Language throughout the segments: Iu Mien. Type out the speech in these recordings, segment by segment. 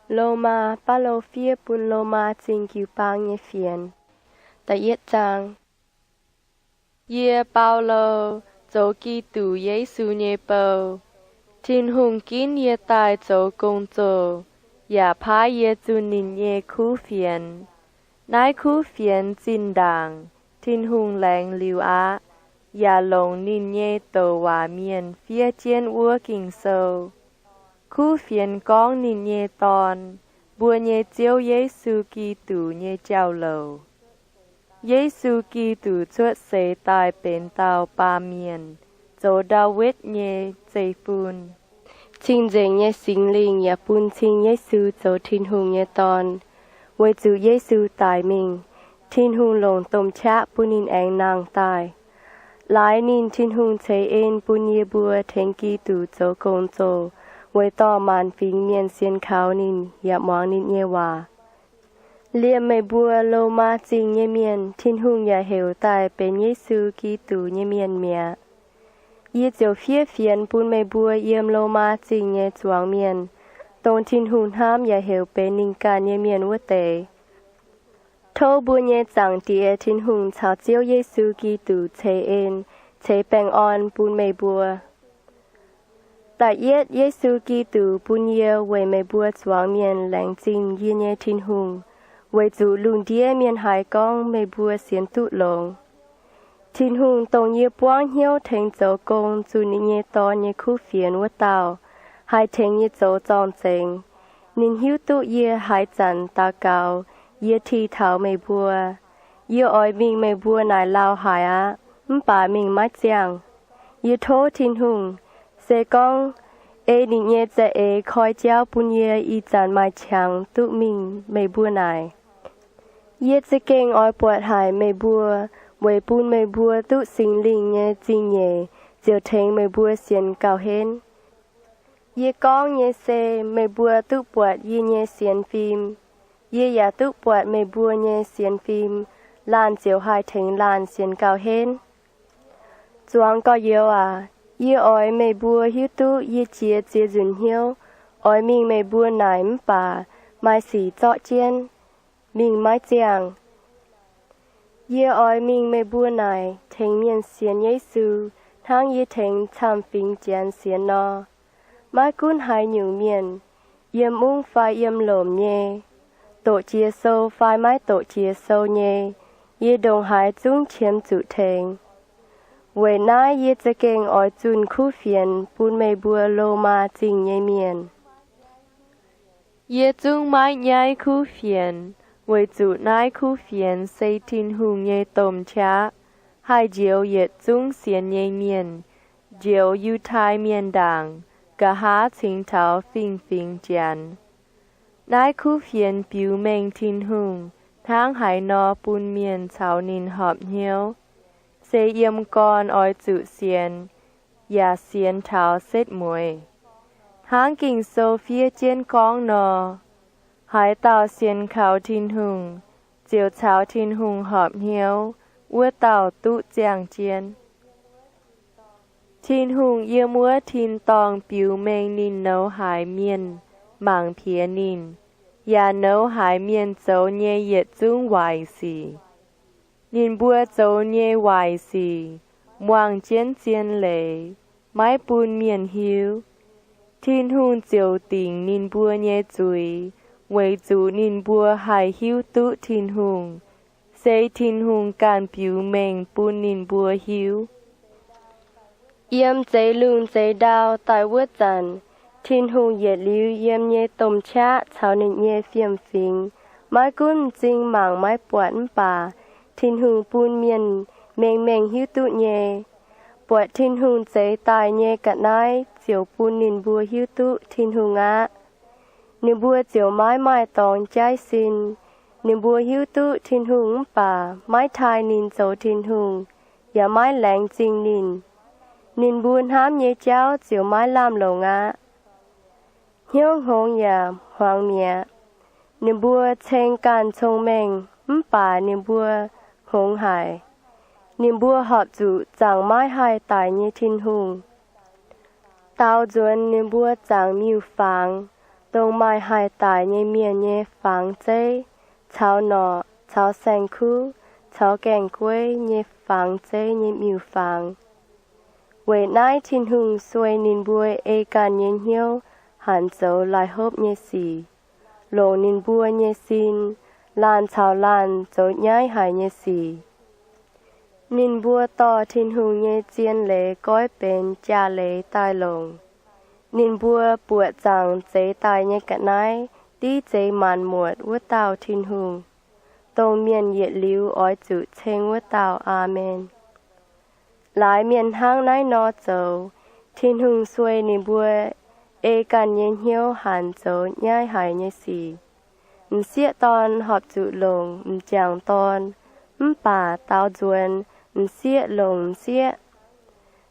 Lomaa, Baulo fiev bun Lomaa Zingh jiu-baang nyei fienx. Yie, Baulo, zoux Giduc Yesu nyei bou. Tin-Hungh ginv yie daaih zoux gong-zoh, yaac paaiv yie zunh ninh nyei kuv fienx. Naaiv kuv fienx zinh ndaangc Tin-Hungh laengz liuz aqv, yaac longc ninh nyei douc waac mienh fiev jienv wuov Ging-Sou. Kuv fienx gorngv ninh nyei Dorn, mbuo nyei Ziouv Yesu Giduc nyei jauv-louc. Yesu Giduc cuotv seix daaih benx dauh baamh mienh, zoux Ndaawitv nyei zeiv-fun. Cing-Nzengc nyei Singx Lingh yaac bun cing Yesu zoux Tin-Hungh nyei Dorn. Weic zuqc Yesu daic mingh, Tin-Hungh longc domh qaqv bun ninh aengx nangh daaih. Laaix ninh, Tin-Hungh ceix en bun yie mbuo tengx Giduc zoux gong-zoh, weic dorh maanc fingx mienh sienx kaux ninh yaac muangx ninh nyei waac. Liemh meih mbuo Lomaa Zingh nyei mienh, Tin-Hungh yaac heuc daaih benx Yesu Giduc nyei mienh mi'aqv. Yie ziouc fiev fienx bun meih mbuo yiem Lomaa Zingh nyei zuangx mienh, dongh Tin-Hungh hnamv yaac heuc benx ninh ganh nyei mienh wuov deix. Tov mbuo nyei Zaangc Diex, Tin-Hungh caux Ziouv Yesu Giduc ceix en, ceix baengh orn bun meih mbuo. Da'yietv, Yesu Giduc bun yie weic meih mbuo zuangx mienh laengz zingh yie nyei Tin-Hungh, weic zuqc lungh ndiev mienh haiz gorngv meih mbuo sienx duqv longx. Tin-Hungh, dongh yie buangv hnyouv tengx zoux gong zunh ninh nyei Dorn nyei kuv fienx wuov dauh, haih tengx yie zoux zorng-zengx. Ninh hiuv duqv yie haaix zanc daux gaux, yie ti taux meih mbuo. Yie oix mingh meih mbuo naaic lauh haic aqv, mv baac mingh maiv ziangh. Yie tov Tin-Hungh, se gorngv ei ninh nyei za'eix koi jauv bun yie ih zanc maaih qangx duqv mingh meih mbuo naaic. Yie za'gengh oix buatc haic meih mbuo, weic bun meih mbuo duqv Singx Lingh nyei zingh nyeic ziouc tengx meih mbuo sienx gauh henv. Yie gorngv nyei se meih mbuo duqv buatc yie nyei sienx fim. Yie yaac duqv buatc meih mbuo nyei sienx fim, laanh ziouc haih tengx laanh sienx gauh henv. Zuangx gorx-youz aac, yie oix meih mbuo hiuv duqv yie jiex ziex nzunc hnyouv oix mingh meih mbuo naaic mv baac maaih sic zorqv jienv, mingh maiv ziangh. Yie oix mingh meih mbuo naaic tengx mienh sienx Yesu, hnangv yie tengx camv-fingx Janx sienx nor. Maiv gunv haaix nyungc mienh, yiem mungv fai yiem lomc nyei, doqc jiex sou fai maiv doqc jiex sou nyei, yie ndongc haaix zungv qiemx zuqc tengx. Weic naaiv yie za'gengh oix zunh kuv fienx bun meih mbuo Lomaa Zingh nyei mienh. Yie zungv maiv nyaiv kuv fienx, weic zuqc naaiv kuv fienx se Tin-Hungh nyei domh qaqv, haih njoux yietc zungv sienx nyei mienh, njoux Yiutai Mienh ndaangc, nqa'haav cingx taux fingx-fingx Janx. Naaiv kuv fienx biux mengh Tin-Hungh hnangv haaix nor bun mienh caux ninh horpc hnyouv, se yiem gorn oix zuqc sienx, yaac sienx taux setv mueiz. Hnangv Ging-Sou fiev jienv gorngv nor, Haaix dauh sienx kaux Tin-Hungh, ziouc caux Tin-Hungh horpc hnyouv, wuov dauh duqv ziangh jienv. Tin-Hungh yiem wuov tin-dorngh biux mengh ninh nouz haic mienh mangc piex ninh, yaac nouz haic mienh zoux nyei yietc zungv waaic sic. Ninh mbuo zoux nyei waaic sic muangh jienv zien leiz, maiv bun mienh hiuv. Tin-Hungh ziouc dingc ninh mbuo nyei zuiz, weic zuqc ninh mbuo haih hiuv duqv Tin-Hungh, se Tin-Hungh ganh biux mengh bun ninh mbuo hiuv. Yiem zeix lungh zeix ndau daaih wuov zanc, Tin-Hungh yietc liuz yiem nyei domh qaqv caux ninh nyei fiem-fingx, maiv gunv m'zing mangc maiv buatc mv baac Tin-Hungh bun mienh mengh mengh hiuv duqv nyei. Buatc Tin-Hungh zeix daaih nyei ga'naaiv ziouc bun ninh mbuo hiuv duqv Tin-Hungh aqv. Ninh mbuo ziouc maiv maaih dorngx jaiv sin. Ninh mbuo hiuv duqv Tin-Hungh mv baac maiv taaih ninh zoux Tin-Hungh, yaac maiv laengz zingh ninh. Ninh mbuo hnamv nyei jauv ziouc maiv lamh longc aqv. Hnyouv hngongx yaac hmuangx mi'aqv. Ninh mbuo ceng ganh cong-mengh mv baac ninh mbuo hngongx haic. Ninh mbuo horpc zuqc zaangc maiv haih daic nyei Tin-Hungh. Daaux nzuonx ninh mbuo zaangc miuc-fangx, dongh maaih haih daic nyei mienh nyei fangx zeiv, caux norqc, caux saeng-kuv, caux gaeng-gueiv nyei fangx zeiv nyei miuc-fangx. Weic naaiv Tin-Hungh sueih ninh mbuo ei ganh nyei hnyouv hanc zoux laih hopv nyei sic, longc ninh mbuo nyei sin, laanh caux laanh zoux nyaiv haic nyei sic. Ninh mbuo dorh Tin-Hungh nyei zien leiz goiv benx jaax-leiz daaih longc. Ninh mbuo buoqc zaangc zeix daaih nyei ga'naaiv div zeix maanc muotc wuov dauh Tin-Hungh, dongh mienh yietc liuz oix zuqc ceng wuov dauh. Aamen. Laaix mienh hnangv naaiv nor zoux, Tin-Hungh sueih ninh mbuo ei ganh nyei hnyouv hanc zoux nyaiv haic nyei sic. M'sieqv dorn horpc zuqc longc m'jangc dorn, mv baac daaux nzuonx m'sieqv longc m'sieqv.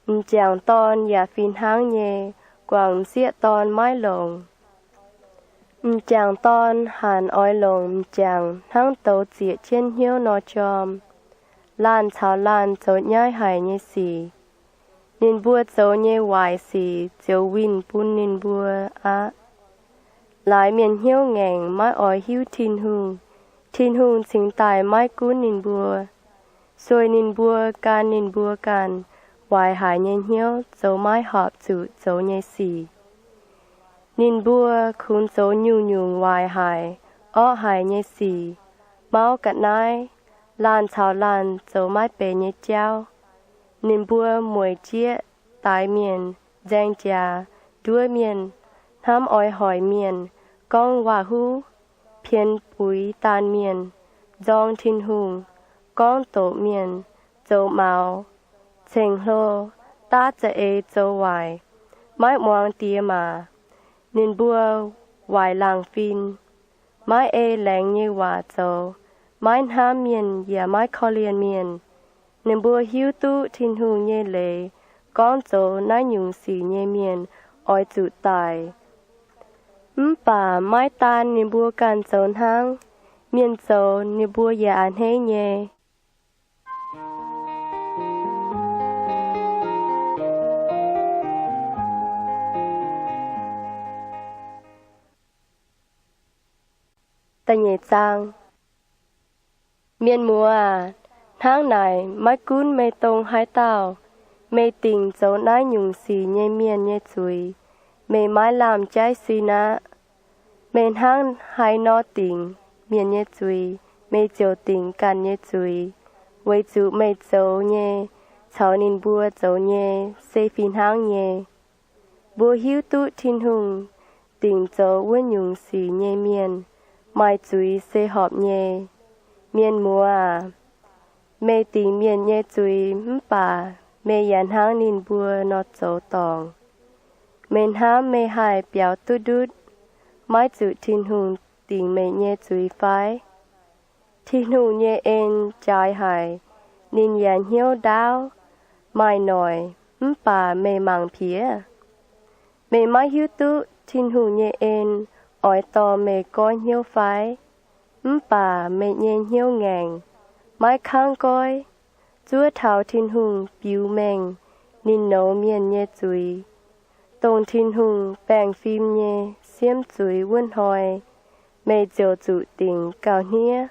M'jangc dorn yaac fih hnangv nyei, guangc m'sieqv dorn maiv longc. M'jangc dorn hanc oix longc m'jangc hnangv douz zieqc jienv hnyouv nor jorm. Laanh caux laanh zoux nyaiv haic nyei sic, ninh mbuo zoux nyei waaic sic ziouc winh bun ninh mbuo aqv. Laaix mienh hnyouv ngaengc maiv oix hiuv Tin-Hungh, Tin-Hungh cingx daaih maiv gunv ninh mbuo, sueih ninh mbuo gan ninh mbuo ganh waaic haic nyei hnyouv zoux maiv horpc zuqc zoux nyei sic. Ninh mbuo kungx zoux nyungc-nyungc waaic haic, orqv haic nyei sic, mauv ga'naaiv, laanh caux laanh zoux maiv benx nyei jauv. Ninh mbuo mueic jieqv, daix mienh, nzaeng jaax, nduov mienh, hnamv oix hoic mienh, gorngv waac-huv, pien buix daanh mienh, nzorng Tin-Hungh, gorngv doqc mienh, zoux maux, ceng-hlo, daav za'eix zoux waaic, maiv muangx diex maac. Ninh mbuo waaic laangc fim, maiv ei laengz nyei waac zoux, maiv hnamv mienh yaac maiv korv-lienh mienh. Ninh mbuo hiuv duqv Tin-Hungh nyei leiz gorngv zoux naaiv nyungc sic nyei mienh oix zuqc daic. Mv baac maiv daan ninh mbuo ganh zoux hnangv, mienh zoux ninh mbuo yaac a'hneiv nyei. Da'nyeic zaang. Mienh muoz aac, hnangv naaic maiv gunv meih dongh haaix dauh, meih dingc zoux naaiv nyungc sic nyei mienh nyei zuiz, meih maiv lamh jaiv sin aqv. Meih hnangv haaix nor dingc mienh nyei zuiz, meih ziouc dingc ganh nyei zuiz, weic zuqc meih zoux nyei caux ninh mbuo zoux nyei se fih hnangv nyei. Mbuo hiuv duqv Tin-Hungh dingc zoux wuov nyungc sic nyei mienh maaih zuiz se horpc nyei. Mienh muoz aac, meih dingc mienh nyei zuiz mv baac meih yaac hnangv ninh mbuo nor zoux dorngc. Meih hnamv meih haih biaux duqv ndutv, maiv zuqc Tin-Hungh dingc meih nyei zuiz fai? Tin-Hungh nyei en jaaix haic, ninh yaac hnyouv ndaauv, maaih noic, mv baac meih mangc piex. Meih maiv hiuv duqv Tin-Hungh nyei en oix dorh meih goiv hnyouv fai? Mv baac meih nyei hnyouv ngaengc, maiv kangv goiv, zuov taux Tin-Hungh biux mengh ninh nouz mienh nyei zuiz, dongh Tin-Hungh baengh fim nyei siemv zuiz wuov hnoi, meih ziouc zuqc dingc gauh hniev,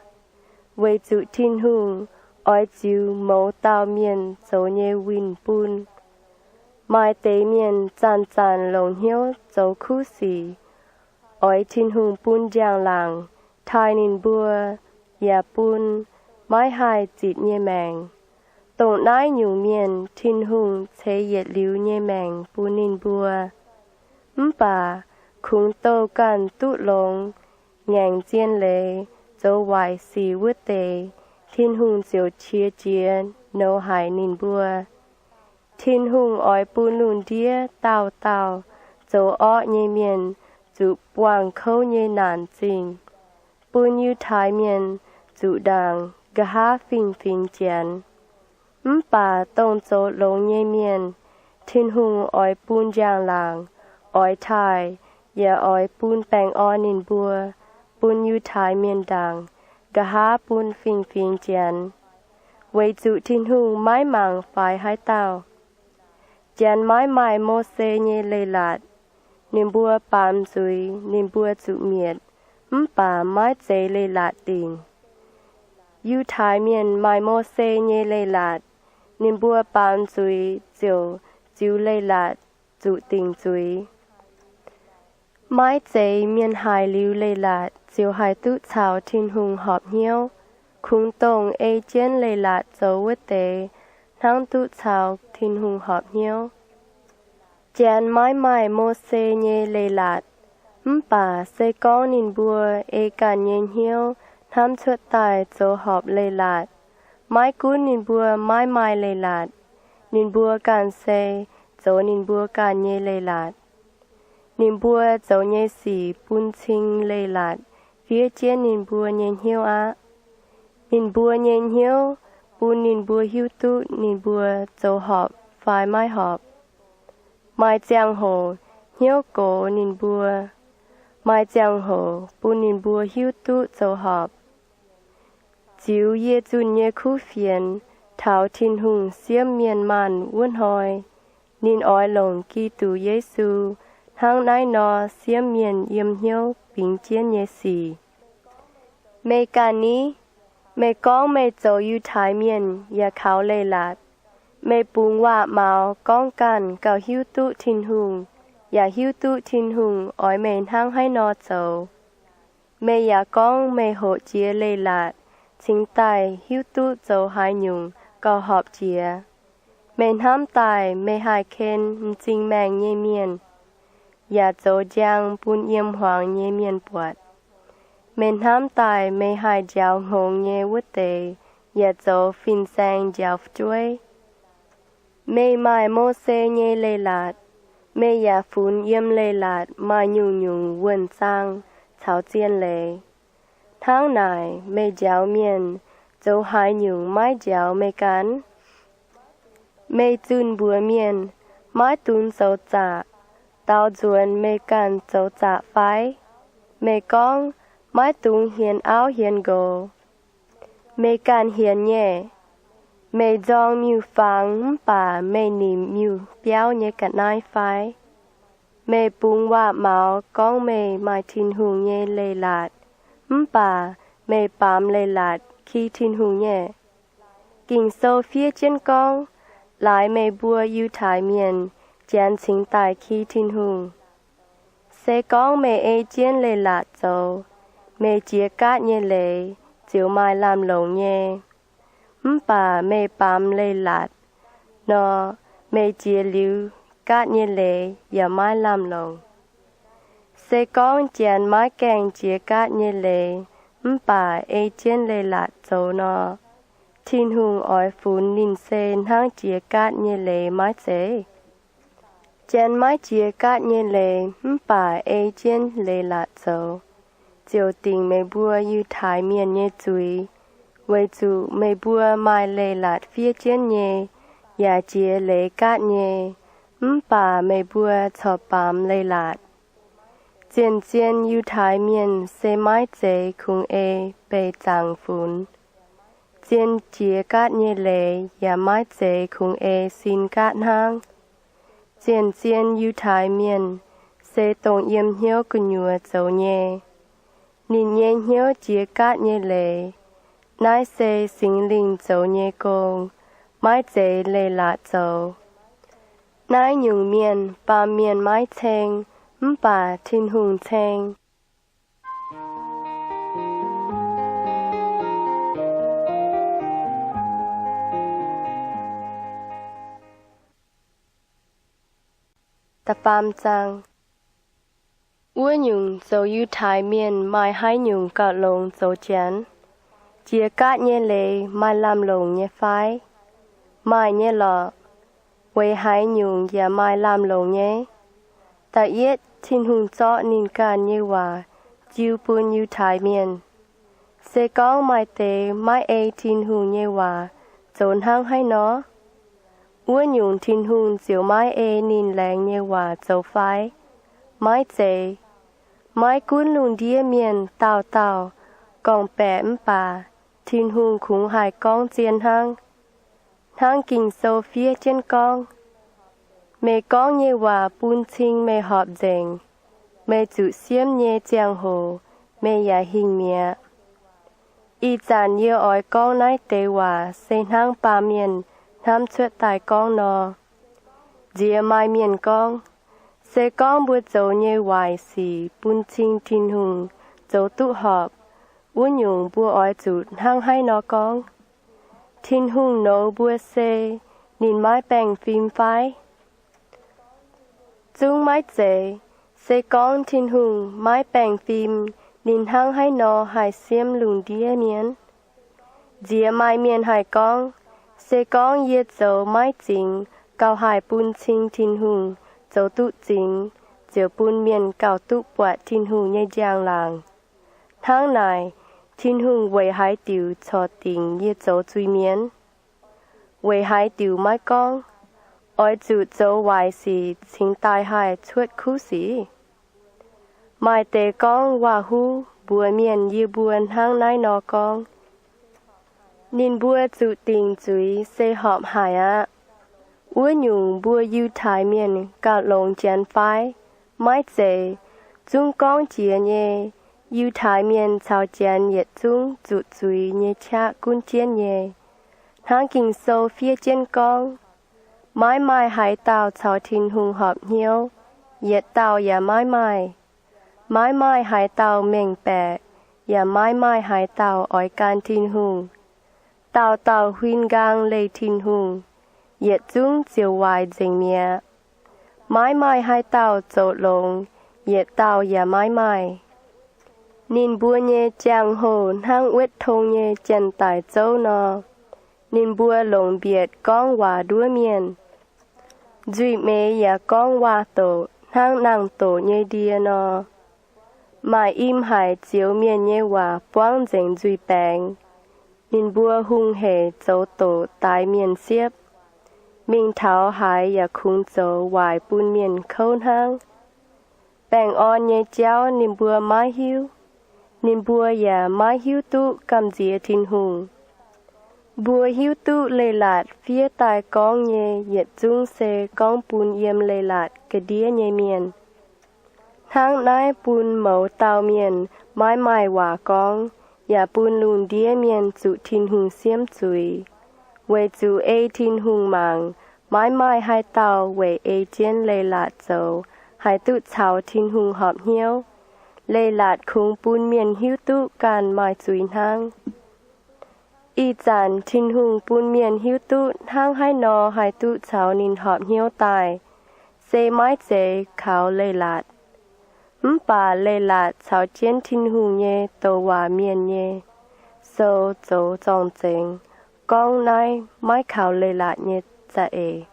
weic zuqc Tin-Hungh oix ziux mouz dauh mienh zoux nyei winh bun. Maaih deix mienh zanc-zanc longc hnyouv zoux kuv sic, oix Tin-Hungh bun njang-laangc taaih ninh mbuo, yaac bun maiv haih zitc nyei maengc. Dongh naaiv nyungc mienh Tin-Hungh ceix yietc liuz nyei maengc bun ninh mbuo. Mv baac kungx douh ganh duqv longx, ngaengc zien leiz, zoux waaic sic wuov deix, Tin-Hungh ziouc qiex jiez nouz haic ninh mbuo. Tin-Hungh oix bun lungh ndiev dauh dauh zoux orqv nyei mienh zuqc buangh kouv nyei naanc zingh, bun Yiutai Mienh zuqc ndaangc nqa'haav fingx-fingx Janx. Mv baac dongh zoux longx nyei mienh, Tin-Hungh oix bun njang-laangc, oix taaih, yaac oix bun baengh orn ninh mbuo, bun Yiutai Mienh ndaangc nqa'haav bun fingx-fingx Janx. Weic zuqc Tin-Hungh maiv mangc faix haaix dauh. Janx maiv maaih Mose nyei leiz-latc, Ninh mbuo baamz zuiz, ninh mbuo zuqc mietc, mv baac maiv zeiz leiz-latc dingc. Yiutai Mienh maaih Mose nyei leiz-latc. Ninh mbuo baamz zuiz ziouc ziux leiz-latc zuqc dingc zuiz. Maiv zeiz mienh haiz liuz leiz-latc ziouc haih duqv caux Tin-Hungh horpc hnyouv. Kungx dongh ei jienv leiz-latc zoux wuov deix hnangv duqv caux Tin-Hungh horpc hnyouv. Janx maiv maaih Mose nyei leiz-latc, mv baac se gorngv ninh mbuo ei ganh nyei hnyouv hnamv cuotv daaih zoux horpc leiz-latc, maiv gunv ninh mbuo maiv maaih leiz-latc, ninh mbuo ganh se zoux ninh mbuo ganh nyei leiz-latc. Ninh mbuo zoux nyei sic bun cing leiz-latc fiev jienv ninh mbuo nyei hnyouv aqv. Ninh mbuo nyei hnyouv bun ninh mbuo hiuv duqv ninh mbuo zoux horpc fai maiv horpc. Maaih ziangh hoc hnyouv gox ninh mbuo, maaih ziangh hoc bun ninh mbuo hiuv duqv zoux horpc. Ziux yie zunh nyei kuv fienx taux Tin-Hungh siemv mienh maanh wuov hnoi, ninh oix longc Giduc Yesu hnangv naaiv nor siemv mienh yiem hnyouv bingx jienv nyei sic. Meih ganh ni? Meih gorngv meih zoux Yiutai Mienh yaac kaux leiz-latc. Meih bungx waac-maux gorngv ganh gauh hiuv duqv Tin-Hungh, yaac hiuv duqv Tin-Hungh oix meih hnangv haaix nor zoux. Meih yaac gorngv meih hoqc jiex leiz-latc cingx daaih hiuv duqv zoux haaix nyungc gauh horpc jiex. Meih hnamv daaih meih haih ken m'zing maengh nyei mienh, yaac zoux njang bun yiem hmuangx nyei mienh buatc. Meih hnamv daaih meih haih njaaux hngongx nyei wuov deix, yaac zoux fin-saeng njaaux fu'jueiv. Meih maaih Mose nyei leiz-latc. Meih yaac funx yiem leiz-latc maaih nyungc-nyungc wuonh zaang caux zien leiz. Hnangv naaic, meih njaaux mienh zoux haaix nyungc maiv njaaux meih ganh? Meih zunh mbuox mienh, Maiv dungx zoux zaqc, daaux nzuonx meih ganh zoux zaqc fai? Meih gorngv, Maiv dungx hienx auv hienx nqox. Meih ganh hienx nyei. Meih nzorng miuc-fangx mv baac meih nimc miuc-biauv nyei ga'naaiv fai? Meih bungx waac-maux gorngv meih maaih Tin-Hungh nyei leiz-latc, mv baac meih baamz leiz-latc ki Tin-Hungh nyei. Ging-Sou fiev jienv gorngv, Laaix meih mbuo Yiutai Mienh, Janx cingx daaih ki Tin-Hungh. Se gorngv meih ei jienv leiz-latc zoux, meih jiex gaatv nyei leiz ziouc maaih lamh longc nyei. Mv baac meih baamz leiz-latc nor, meih jiex liuz gaatv nyei leiz yaac maiv lamh longc. Se gorngv Janx maiv gaengh jiex gaatv nyei leiz mv baac ei jienv leiz-latc zoux nor, Tin-Hungh oix funx ninh se hnangv jiex gaatv nyei leiz maiv zeiz? Janx maiv jiex gaatv nyei leiz mv baac ei jienv leiz-latc zoux, ziouc dingc meih mbuo Yiutai Mienh nyei zuiz, weic zuqc meih mbuo maaih leiz-latc fiev jienv nyei, yaac jiex leiz gaatv nyei, mv baac meih mbuo corc baamz leiz-latc. Zien-zien Yiutai Mienh se maiv zeiz kungx ei beih zaangc funx. Zien jiex gaatv nyei leiz yaac maiv zeiz kungx ei sin gaatv hnangv. Zien-zien Yiutai Mienh se dongh yiem hnyouv gu'nyuoz zoux nyei. Ninh nyei hnyouv jiex gaatv nyei leiz. Naaiv se Singx Lingh zoux nyei gong, maiv zeiz leiz-latc zoux. Naaiv nyungc mienh, baamh mienh maiv ceng, mv baac Tin-Hungh ceng. Da'faam zaang. Wuov nyungc, zoux Yiutai Mienh maaih haaix nyungc gauh longx zoux Janx? Jiex gaatv nyei leiz maaih lamh longc nyei fai? Maaih nyei lorqc. Weic haaix nyungc yaac maaih lamh longc nyei? Da'yietv, Tin-Hungh zorqv ninh ganh nyei waac jiu bun Yiutai Mienh. Se gorngv maaih deix maiv ei Tin-Hungh nyei waac zoux hnangv haaix nor? Wuov nyungc Tin-Hungh ziouc maiv ei ninh laengz nyei waac zoux fai? Maiv zeiz. Maiv gunv lungh ndiev mienh dauh dauh gorngv-baeqc mv baac, Tin-Hungh kungx haih gorngv zien hnangv. Hnangv Ging-Sou fiev jienv gorngv, Meih gorngv nyei waac bun cing meih horpc nzengc. Meih zuqc siemv nyei ziangh hoc meih yaac hingh mi'aqv. Ih zanc yie oix gorngv naaiv deix waac se hnangv baamh mienh hnamv cuotv daaih gorngv nor. Nziex maaih mienh gorngv, se gorngv mbuo zoux nyei waaic sic bun cing Tin-Hungh zoux duqv horpc, wuov nyungc mbuo oix zuqc hnangv haaix nor gorngv? Tin-Hungh nouz mbuo se ninh maiv baengh fim fai? Zungv maiv zeiz. Se gorngv Tin-Hungh maiv baengh fim, ninh hnangv haaix nor haih siemv lungh ndiev mienh? Nziex maaih mienh haih gorngv, se gorngv yie zoux maiv zingx gauh haih bun cing Tin-Hungh zoux duqv zingx, ziouc bun mienh gauh duqv buatc Tin-Hungh nyei njang-laangc. Hnangv naaic, Tin-Hungh weic haaix diuc corc dingc yie zoux zuiz-mienh? Weic haaix diuc maiv gorngv, oix zuqc zoux waaic sic cingx daaih haih cuotv kuv sic? Maaih deix gorngv waac-huv mbuox mienh yie mbuo hnangv naaiv nor gorngv, ninh mbuo zuqc dingc zuiz se horpc haic aqv. Wuov nyungc mbuo Yiutai Mienh gauh longx janx fai? Maiv zeiz. Zungv gorngv jiex nyei Yiutai Mienh caux janx yietc zungv zuqc zuiz nyei qaqv gunv jienv nyei. Hnangv Ging-Sou fiev jienv gorngv, maiv maaih haaix dauh caux Tin-Hungh horpc hnyouv, yietc dauh yaac maiv maaih. Maiv maaih haaix dauh mengh baeqc, yaac maiv maaih haaix dauh oix gan Tin-Hungh. Dauh dauh huin nqaang leih Tin-Hungh, yietc zungv ziouc waaic nzengc mi'aqv. Maiv maaih haaix dauh zoux longx, yietc dauh yaac maiv maaih. Ninh mbuo nyei jangx-hoh hnangv wuotv tong nyei janx-daic zouv nor. Ninh mbuo longc mbietc gorngv waac nduov mienh. Nzuih meix yaac gorngv waac-doqc hnangv nangh doqc nyei ndie nor. Maaih im haic zioux mienh nyei waac buangv nzengc nzuih baengx. Ninh mbuo hungh hec zoux doqc daix mienh siepv, mingh taux haaix yaac kungx zoux waaic bun mienh kouv hnangv. Baengh orn nyei jauv ninh mbuo maiv hiuv. Ninh mbuo yaac maiv hiuv duqv gamh nziex Tin-Hungh. Mbuo hiuv duqv leiz-latc fiev daaih gorngv nyei yietc zungv se gorngv bun yiem leiz-latc ga'ndiev nyei mienh. Hnangv naaiv bun mouz dauh mienh maiv maaih waac gorngv, yaac bun lungh ndiev mienh zuqc Tin-Hungh siemv zuiz. Weic zuqc ei Tin-Hungh mangc, maiv maaih haaix dauh weic ei jienv leiz-latc zoux haih duqv caux Tin-Hungh horpc hnyouv. Leiz-latc kungx bun mienh hiuv duqv ganh maaih zuiz hnangv. Ih zanc Tin-Hungh bun mienh hiuv duqv hnangv haaix nor haih duqv caux ninh horpc hnyouv daaih, se maiv zeiz kaux leiz-latc. Mv baac leiz-latc caux jienv Tin-Hungh nyei douc waac mienh nyei sou zoux zorng-zengx gorngv naaiv maiv kaux leiz-latc nyei za'eix.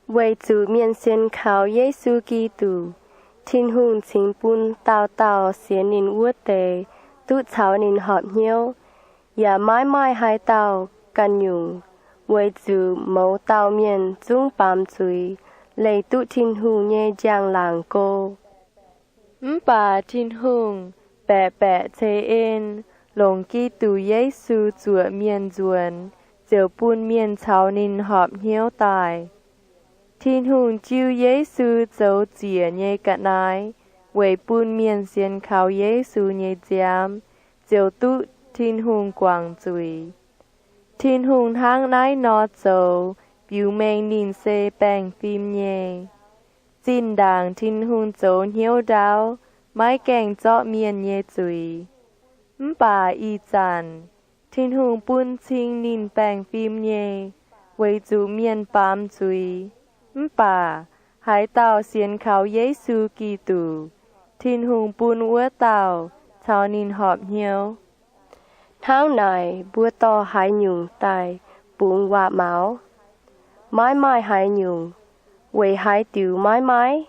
Weic zuqc mienh sienx kaux Yesu Giduc, Tin-Hungh cingx bun dauh dauh sienx ninh wuov deix duqv caux ninh horpc hnyouv, yaac maiv maaih haaix dauh ganh nyungc, weic zuqc mouz dauh mienh zungv baamz zuiz leih duqv Tin-Hungh nyei njang-laangc go. Mv baac Tin-Hungh baeqc baeqc ceix en, longc Giduc Yesu zuoqc mienh nzuonx, ziouc bun mienh caux ninh horpc hnyouv daaih. Tin-Hungh jiu Yesu zoux ziec nyei ga'naaiv weic bun mienh sienx kaux Yesu nyei nziaamv ziouc duqv Tin-Hungh guangc zuiz. Tin-Hungh hnangv naaiv nor zoux biux mengh ninh se baengh fim nyei. Zinh ndaangc Tin-Hungh zoux hnyouv ndaauv maiv gaengh zorqv mienh nyei zuiz. Mv baac ih zanc Tin-Hungh bun cing ninh baengh fim nyei, weic zuqc mienh baamz zuiz. Mv baac haaix dauh sienx kaux Yesu Giduc, Tin-Hungh bun wuov dauh caux ninh horpc hnyouv. Hnangv naaic mbuo dorh haaix nyungc daaih bungx waac-maux? Maiv maaih haaix nyungc. Weic haaix diuc maiv maaih?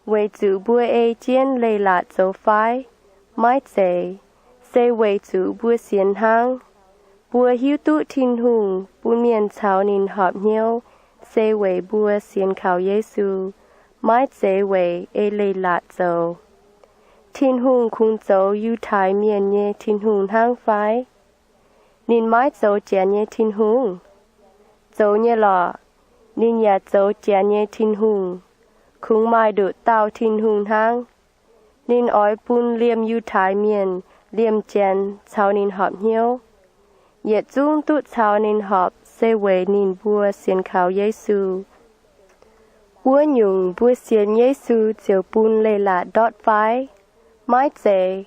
Weic zuqc mbuo ei jienv leiz-latc zoux fai? Maiv zeiz. Se weic zuqc mbuo sienx hnangv. Mbuo hiuv duqv Tin-Hungh bun mienh caux ninh horpc hnyouv se weic mbuo sienx kaux Yesu, maiv zeiz weic ei leiz-latc zoux. Tin-Hungh kungx zoux Yiutai Mienh nyei Tin-Hungh hnangv fai? Ninh maiv zoux janx nyei Tin-Hungh? Zoux nyei lorqc. Ninh yaac zoux Janx nyei Tin-Hungh. Kungx maaih nduqc dauh Tin-Hungh hnangv. Ninh oix bun liemh Yiutai Mienh liemh Janx caux ninh horpc hnyouv. Yietc zungv duqv caux ninh horpc se weic ninh mbuo sienx kaux Yesu. Wuov nyungc, mbuo sienx Yesu ziouc bun leiz-latc ndortv fai? Maiv zeiz.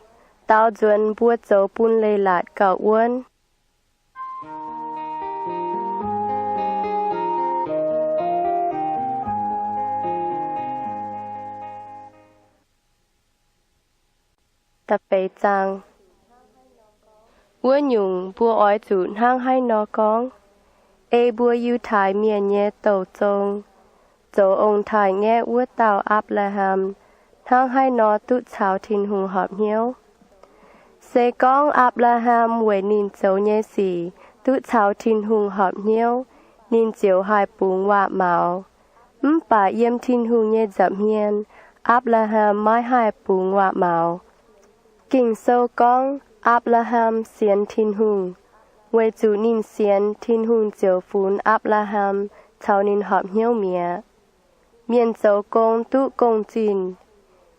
Daaux nzuonx mbuo zoux bun leiz-latc gauh wuonv. Wuov nyungc, mbuo oix zuqc hnangv haaix nor gorngv? Ei mbuo Yiutai Mienh nyei douh zong, zoux ong-taaix-ngaeqv wuov dauh Apc^laa^ham, hnangv haaix nor duqv caux Tin-Hungh horpc hnyouv? Se gorngv Apc^laa^ham weic ninh zoux nyei sic duqv caux Tin-Hungh horpc hnyouv, ninh ziouc haih bungx waac-maux. Mv baac yiem Tin-Hungh nyei nza'hmien, Apc^laa^ham maiv haih bungx waac-maux. Ging-Sou gorngv Apc^laa^ham sienx Tin-Hungh. Weic zuqc ninh sienx, Tin-Hungh ziouc funx Apc^laa^ham caux ninh horpc hnyouv mi'aqv. Mienh zoux gong duqv gong-zinh.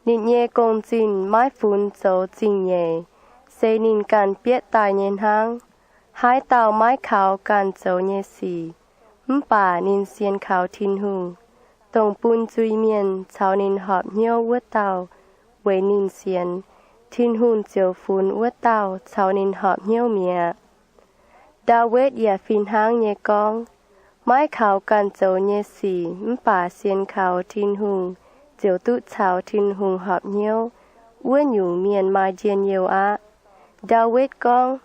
Ninh nyei gong-zinh maiv funx zoux zingh nyeic, se ninh ganh bietv daaih nyei hnangv. Haaix dauh maiv kaux ganh zoux nyei sic, mv baac ninh sienx kaux Tin-Hungh, dongh bun zuiz-mienh caux ninh horpc hnyouv wuov dauh, weic ninh sienx, Tin-Hungh ziouc funx wuov dauh caux ninh horpc hnyouv mi'aqv. Ndaawitv yaac fih hnangv nyei gorngv, maiv kaux ganh zoux nyei sic mv baac sienx kaux Tin-Hungh ziouc duqv caux Tin-Hungh horpc hnyouv, wuov nyungc mienh maaih njien-youh aqv. Ndaawitv gorngv,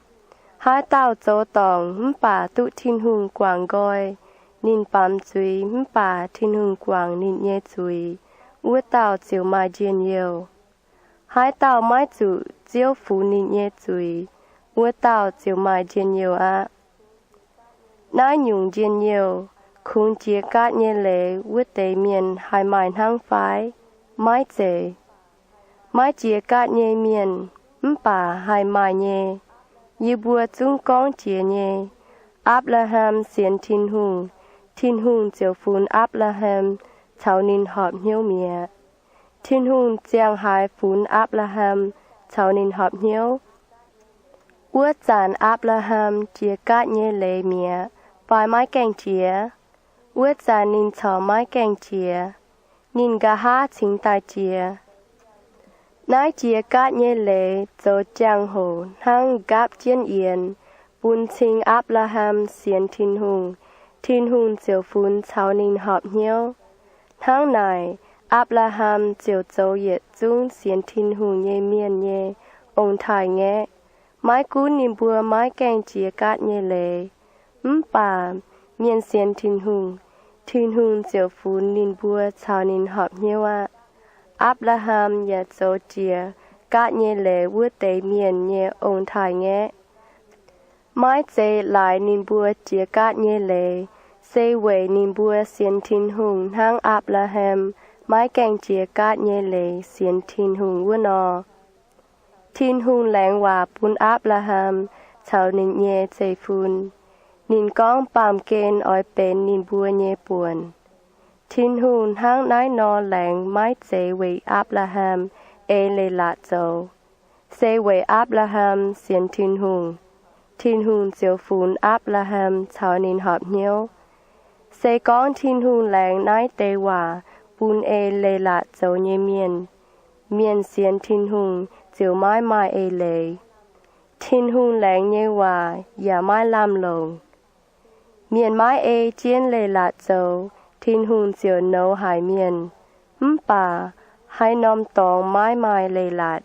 haaix dauh zoux dorngc mv baac duqv Tin-Hungh guangc nqoi, ninh baamz zuiz mv baac Tin-Hungh guangc ninh nyei zuiz, wuov dauh ziouc maaih njien-youh. Haaix dauh maiv zuqc Ziouv funx ninh nyei zuiz, wuov dauh ziouc maaih njien-youh aqv. Naaiv nyungc njien-youh, kungx jiex gaatv nyei leiz wuov deix mienh haih maaih hnangv fai? Maiv zeiz. Maiv jiex gaatv nyei mienh mv baac haih maaih nyei, yie mbuo zungv gorngv jiex nyei. Apc^laa^ham sienx Tin-Hungh, Tin-Hungh ziouc funx Apc^laa^ham caux ninh horpc hnyouv mi'aqv. Tin-Hungh ziangh haaix funx Apc^laa^ham caux ninh horpc hnyouv? Wuov zanc Apc^laa^ham jiex gaatv nyei leiz mi'aqv fai maiv gaengh jiex? Wuov zanc ninh corc maiv gaengh jiex. Ninh nqa'haav cingx daaih jiex. Naaiv jiex gaatv nyei leiz zoux jangx-hoc hnangv nqaapv jienv yienx, bun cing Apc^laa^ham sienx Tin-Hungh, Tin-Hungh ziouc funx caux ninh horpc hnyouv. Hnangv naaic, Apc^laa^ham ziouc zoux yietc zungv sienx Tin-Hungh nyei mienh nyei ong-taaix-ngaeqv. Maiv gunv ninh mbuo maiv gaengh jiex gaatv nyei leiz, mv baac mienh sienx Tin-Hungh, Tin-Hungh ziouc funx ninh mbuo caux ninh horpc hnyouv aqv. Apc^laa^ham yaac zoux jiex gaatv nyei leiz wuov deix mienh nyei ong-taaix-ngaeqv. Maiv zeiz laaix ninh mbuo jiex gaatv nyei leiz, se weic ninh mbuo sienx Tin-Hungh hnangv Apc^laa^ham maiv gaengh jiex gaatv nyei leiz sienx Tin-Hungh wuov nor. Tin-Hungh laengz waac bun Apc^laa^ham caux ninh nyei zeiv-fun. Ninh gorngv baamh gen oix benx ninh mbuo nyei buonc. Tin-Hungh hnangv naaiv nor laengz maiv zeiz weic Apc^laa^ham ei leiz-latc zoux, se weic Apc^laa^ham sienx Tin-Hungh, Tin-Hungh ziouc funx Apc^laa^ham caux ninh horpc hnyouv. Se gorngv Tin-Hungh laengz naaiv deix waac bun ei leiz-latc zoux nyei mienh, mienh sienx Tin-Hungh ziouc maiv maaih eix leiz. Tin-Hungh laengz nyei waac yaac maiv lamh longc. Mienh maiv ei jienv leiz-latc zoux, Tin-Hungh ziouc nouz haic mienh. Mv baac haaix norm dorngx maiv maaih leiz-latc,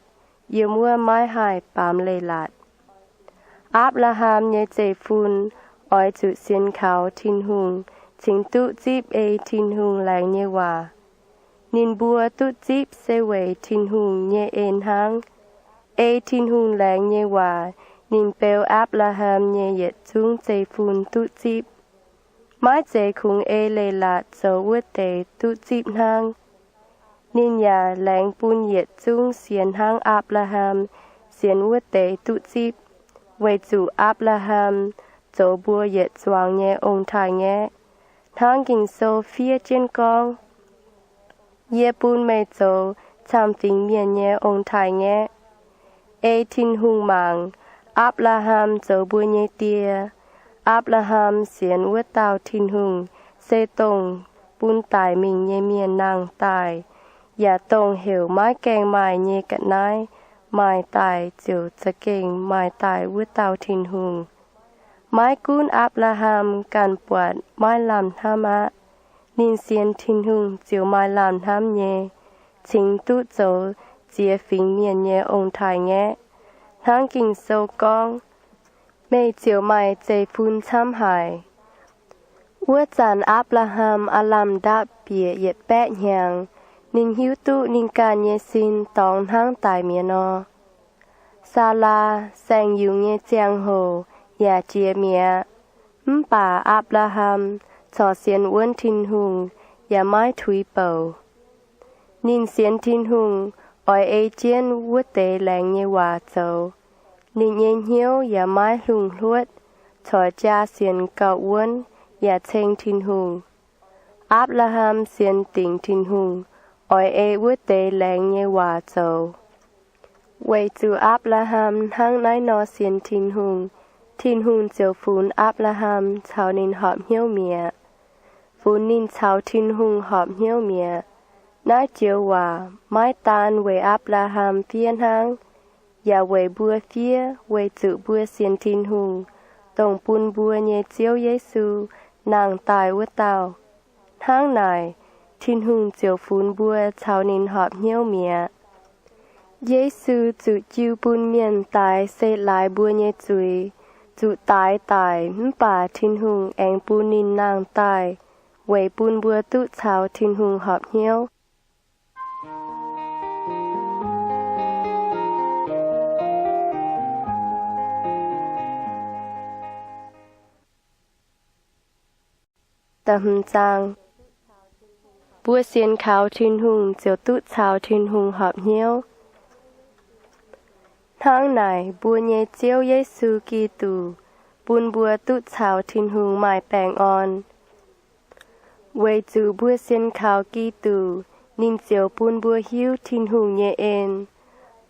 yiem wuov maiv haih baamz leiz-latc. Apc^laa^ham nyei zeiv-fun oix zuqc sienx kaux Tin-Hungh cingx duqv zipv ei Tin-Hungh laengz nyei waac. Ninh mbuo duqv zipv se weic Tin-Hungh nyei en hnangv. Ei Tin-Hungh laengz nyei waac, ninh beu Apc^laa^ham nyei yietc zungv zeiv-fun duqv zipv. Maiv zeiz kungx ei leiz-latc zoux wuov deix duqv zipv hnangv. Ninh yaac laengz bun yietc zungv sienx hnangv Apc^laa^ham sienx wuov deix duqv zipv, weic zuqc Apc^laa^ham zoux mbuo yietc zuangx nyei ong-taaix-ngaeqv. Hnangv Ging-Sou fiev jienv gorngv, Yie bun meih zoux camv-fingx mienh nyei ong-taaix-ngaeqv. Ei Tin-Hungh mangc Apc^laa^ham zoux mbuo nyei die. Apc^laa^ham sienx wuov dauh Tin-Hungh se dongh bun daic mingh nyei mienh nangh daaih, yaac dongh heuc maiv gaengh maaih nyei ga'naaiv maaih daaih ziouc za'gengh maaih daaih wuov dauh Tin-Hungh. Maiv gunv Apc^laa^ham ganh buatc maiv lamh hnamv aqv, ninh sienx Tin-Hungh ziouc maaih lamh hnamv nyei, cingx duqv zoux ziex fingx mienh nyei ong-taaix-ngaeqv. Hnangv Ging-Sou gorngv, Meih ziouc maaih zeiv-fun camv haic. Wuov zanc Apc^laa^ham aav lamh ndapv bieqc yietc baeqv hnyangx. Ninh hiuv duqv ninh ganh nyei sin dorngx hnangv daic mi'aqv nor. Saalaa saeng-yungz nyei ziangh hoc yaac jiex mi'aqv. Mv baac Apc^laa^ham corc sienx wuonv Tin-Hungh yaac maiv tuix bouc. Ninh sienx Tin-Hungh oix ei jienv wuov deix laengz nyei waac zoux. Ninh nyei hnyouv yaac maiv hlungh hluotv, corc jaa sienx gauh wuonv yaac ceng Tin-Hungh. Apc^laa^ham sienx dingc Tin-Hungh oix ei wuov deix laengz nyei waac zoux. Weic zuqc Apc^laa^ham hnangv naaiv nor sienx Tin-Hungh, Tin-Hungh ziouc funx Apc^laa^ham caux ninh horpc hnyouv mi'aqv. Funx ninh caux Tin-Hungh horpc hnyouv mi'aqv. Naaiv joux waac maiv daan weic Apc^laa^ham fiev hnangv, yaac weic mbuo fiev weic zuqc mbuo sienx Tin-Hungh, dongh bun mbuo nyei Ziouv Yesu nangh daaih wuov dauh. Hnangv naaic, Tin-Hungh ziouc funx mbuo caux ninh horpc hnyouv mi'aqv. Yesu zuqc jiu bun mienh daix se laaix mbuo nyei zuiz, zuqc daix daic, mv baac Tin-Hungh aengx bun ninh nangh daaih weic bun mbuo duqv caux Tin-Hungh horpc hnyouv. Mbuo sienx kaux Tin-Hungh ziouc duqv caux Tin-Hungh horpc hnyouv. Hnangv naaic, mbuo nyei Ziouv Yesu Giduc bun mbuo duqv caux Tin-Hungh maaih baengh orn. Weic zuqc mbuo sienx kaux Giduc, ninh ziouc bun mbuo hiuv Tin-Hungh nyei en,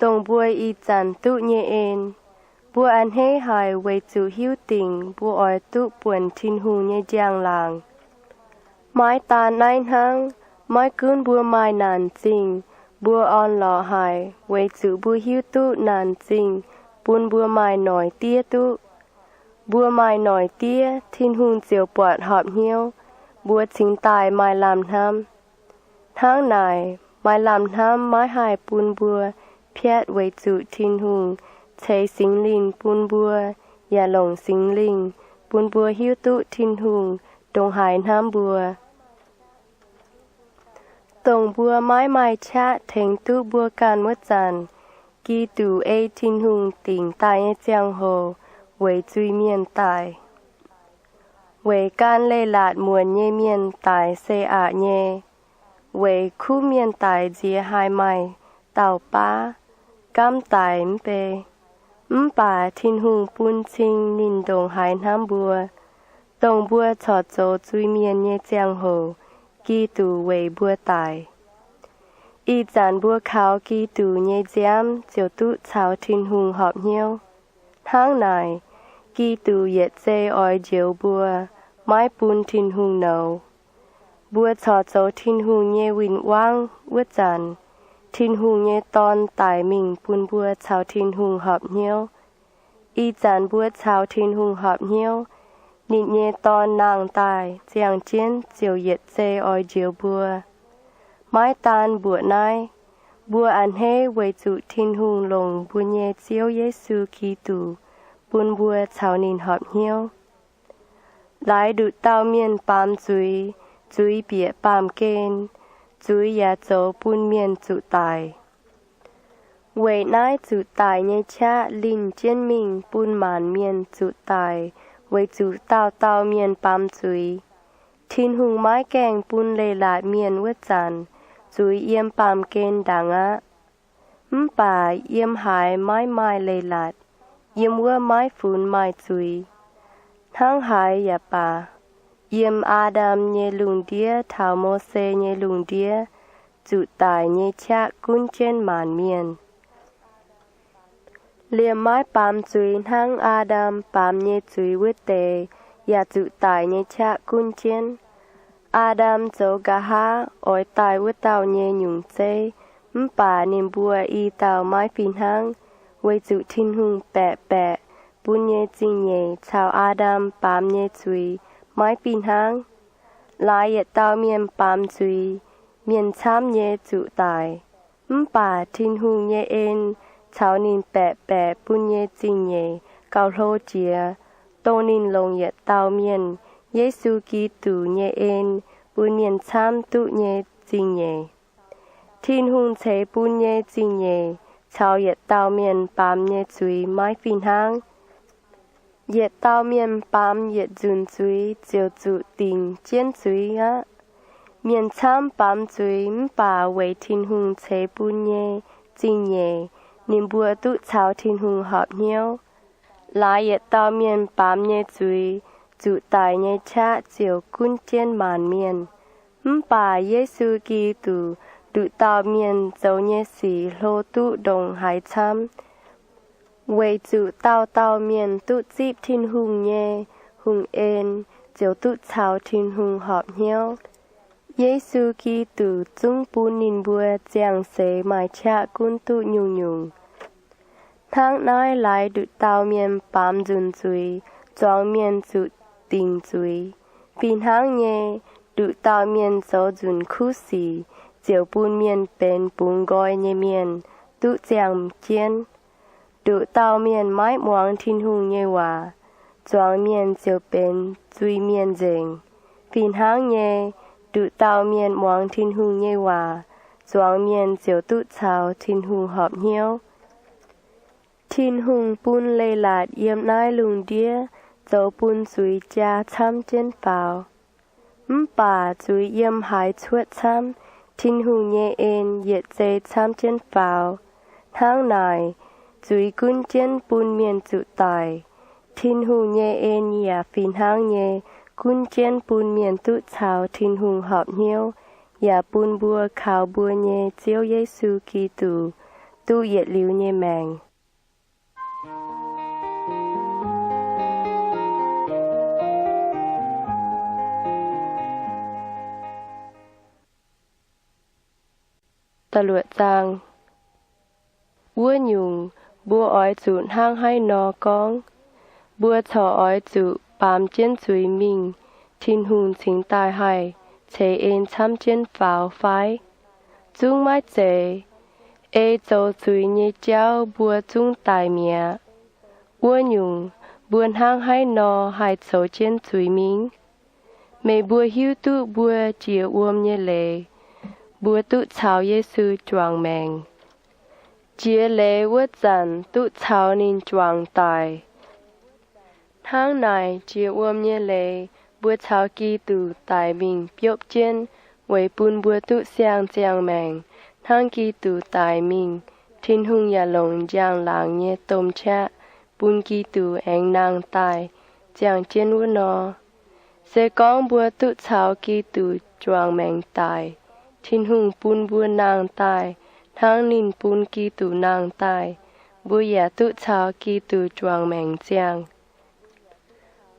dongh mbuo ih zanc duqv nyei en. Mbuo a'hneiv haic weic zuqc hiuv dingc mbuo oix duqv buonc Tin-Hungh nyei njang-laangc. Maiv daan naaiv hnangv, maiv gunv mbuo maaih naanc zingh, mbuo orn-lorqc haic weic zuqc mbuo hiuv duqv naanc zingh bun mbuo maaih noic diev duqv. Mbuo maaih noic diev, Tin-Hungh ziouc buatc horpc hnyouv, mbuo cingx daaih maaih lamh hnamv. Hnangv naaic, maaih lamh hnamv maiv haih bun mbuo piatv weic zuqc Tin-Hungh ceix Singx Lingh bun mbuo, yaac longc Singx Lingh bun mbuo hiuv duqv Tin-Hungh ndongc haaix hnamv mbuo. Dongh mbuo maiv maaih qaqv tengx duqv mbuo ganh wuov zanc, Giduc ei Tin-Hungh dingc daaih nyei ziangh hoc weic zuiz-mienh daic, weic gan leiz-latc muonc nyei mienh daic se aqc nyei, weic kuv mienh daic nziex haih maaih dauh baav, gamv daic mv bei. Mv baac Tin-Hungh bun cing ninh ndongc haaix hnamv mbuo, dongh mbuo corc zoux zuiz-mienh nyei ziangh hoc, Giduc weic mbuo daic. Ih zanc mbuo kaux Giduc nyei nziaamv ziouc duqv caux Tin-Hungh horpc hnyouv. Hnangv naaic, Giduc yietc zei oix njoux mbuo, maiv bun Tin-Hungh nouz. Mbuo corc zoux Tin-Hungh nyei win-wangv wuov zanc, Tin-Hungh nyei Dorn daic mingh bun mbuo caux Tin-Hungh horpc hnyouv. Ih zanc mbuo caux Tin-Hungh horpc hnyouv, ninh nyei Dorn nangh daaih ziangh jienv ziouc yietc zei oix njoux mbuo. Maiv daan mbuoqc naaiv, mbuo a'hneiv weic zuqc Tin-Hungh longc mbuo nyei Ziouv Yesu Giduc bun mbuo caux ninh horpc hnyouv. Laaix nduqc dauh mienh baamz zuiz, zuiz bieqc baamh gen, zuiz yaac zoux bun mienh zuqc daic. Weic naaiv zuqc daic nyei qaqv linh jienv mingh bun maanc mienh zuqc daic, weic zuqc dauh dauh mienh baamz zuiz. Tin-Hungh maiv gaengh bun leiz-latc mienh wuov zanc zuiz yiem baamh gen ndaangc aqv. Mv baac yiem haaix maiv maaih leiz-latc, yiem wuov maiv funx maaih zuiz. Hnangv haaix yaac baac, yiem Aa^ndam nyei lungh ndiev taux Mose nyei lungh ndiev zuqc daic nyei qaqv gunv jienv maanc mienh. Liemh maiv baamz zuiz hnangv Aa^ndam baamz nyei zuiz wuov deix yaac zuqc daic nyei qaqv gunv jienv. Aa^ndam zoux nqa'haav oix daaih wuov dauh nyei nyungc zeiv, mv baac ninh mbuo i dauh maiv fih hnangv, weic zuqc Tin-Hungh baeqc baeqc bun nyei zingh nyeic caux Aa^ndam baamz nyei zuiz maiv fih hnangv. Laaix yietc dauh mienh baamz zuiz, mienh camv nyei zuqc daic. Mv baac Tin-Hungh nyei en caux ninh baeqc baeqc bun nyei zingh nyeic gauh hlo jiex, dongh ninh longc yietc dauh mienh, Yesu Giduc, nyei en bun mienh camv duqv nyei zingh nyeic. Tin-Hungh ceix bun nyei zingh nyeic caux yietc dauh mienh baamz nyei zuiz maiv fih hnangv. Yietc dauh mienh baamz yietc nzunc zuiz ziouc zuqc dingc jienv zuiz aqv. Mienh camv baamz zuiz mv baac weic Tin-Hungh ceix bun nyei zingh nyeic ninh mbuo duqv caux Tin-Hungh horpc hnyouv. Laaix yietc dauh mienh baamz nyei zuiz zuqc daic nyei qaqv ziouc gunv jienv maanc mienh. Mv baac Yesu Giduc, nduqc dauh mienh zoux nyei sic hlo duqv ndongc haaix camv, weic zuqc dauh dauh mienh duqv zipv Tin-Hungh nyei hungh en ziouc duqv caux Tin-Hungh horpc hnyouv. Yesu Giduc zungv bun ninh mbuo ziangh seix maaih qaqv gunv duqv nyungc-nyungc. Hnangv naaiv, laaix nduqc dauh mienh baamz nzunc zuiz, zuangx mienh zuqc dingc zuiz. Fih hnangv nyei, nduqc dauh mienh zoux nzunc kuv sic ziouc bun mienh benx bungx nqoi nyei mienh duqv ziangh jienv. Nduqc dauh mienh maiv muangx Tin-Hungh nyei waac, zuangx mienh ziouc benx zuiz-mienh nzengc. Fih hnangv nyei, nduqc dauh mienh muangx Tin-Hungh nyei waac, zuangx mienh ziouc duqv caux Tin-Hungh horpc hnyouv. Tin-Hungh bun leiz-latc yiem naaiv lungh ndiev zoux bun zuiz jaa camv jienv faaux. Mv baac zuiz yiem haaix cuotv camv, Tin-Hungh nyei en yietc zei camv jienv faaux. Hnangv naaic, zuiz gunv jienv bun mienh zuqc daic. Tin-Hungh nyei en yaac fih hnangv nyei gunv jienv bun mienh duqv caux Tin-Hungh horpc hnyouv, yaac bun mbuo kaux mbuo nyei Ziouv Yesu Giduc duqv yietc liuz nyei maengc. Wuov nyungc, mbuo oix zuqc hnangv haaix nor gorngv? Mbuo corc oix zuqc baamz jienv zuiz mingh, Tin-Hungh cingx daaih haih ceix en camv jienv faaux fai? Zungv maiv zeiz. Ei zoux zuiz nyei jauv mbuo zungv daic mi'aqv. Wuov nyungc, mbuo hnangv haaix nor haih coux jienv zuiz mingh? Meih mbuo hiuv duqv mbuo jiex wuom nyei leiz, mbuo duqv caux Yesu juangc maengc. Jiex leiz wuov zanc duqv caux ninh juangc daic. Hnangv naaic, jiex wuom nyei leiz mbuo caux Giduc daic mingh biopv jienv, weic bun mbuo duqv siang-ziangh maengc hnangv Giduc daic mingh. Tin-Hungh yaac longc njang-laangc nyei domh qaqv bun Giduc aengx nangh daaih ziangh jienv wuov nor. Se gorngv mbuo duqv caux Giduc juangc maengc daic, Tin-Hungh bun mbuo nangh daaih hnangv ninh bun Giduc nangh daaih, mbuo yaac duqv caux Giduc juangc maengc ziangh.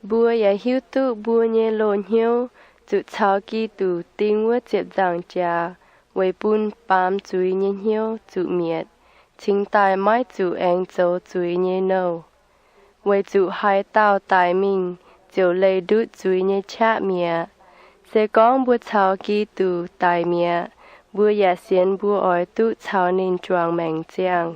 Mbuo yaac hiuv duqv mbuo nyei loz-hnyouv zuqc caux Giduc ding wuov ziepc nzaangc jaax weic bun baamz zuiz nyei hnyouv zuqc mietc, cingx daaih maiv zuqc aengx zoux zuiz nyei nouh. Weic zuqc haaix dauh daic mingh ziouc leih ndutv zuiz nyei qaqv mi'aqv. Se gorngv mbuo caux Giduc daic mi'aqv, mbuo yaac sienx mbuo oix duqv caux ninh juangc maengc ziangh.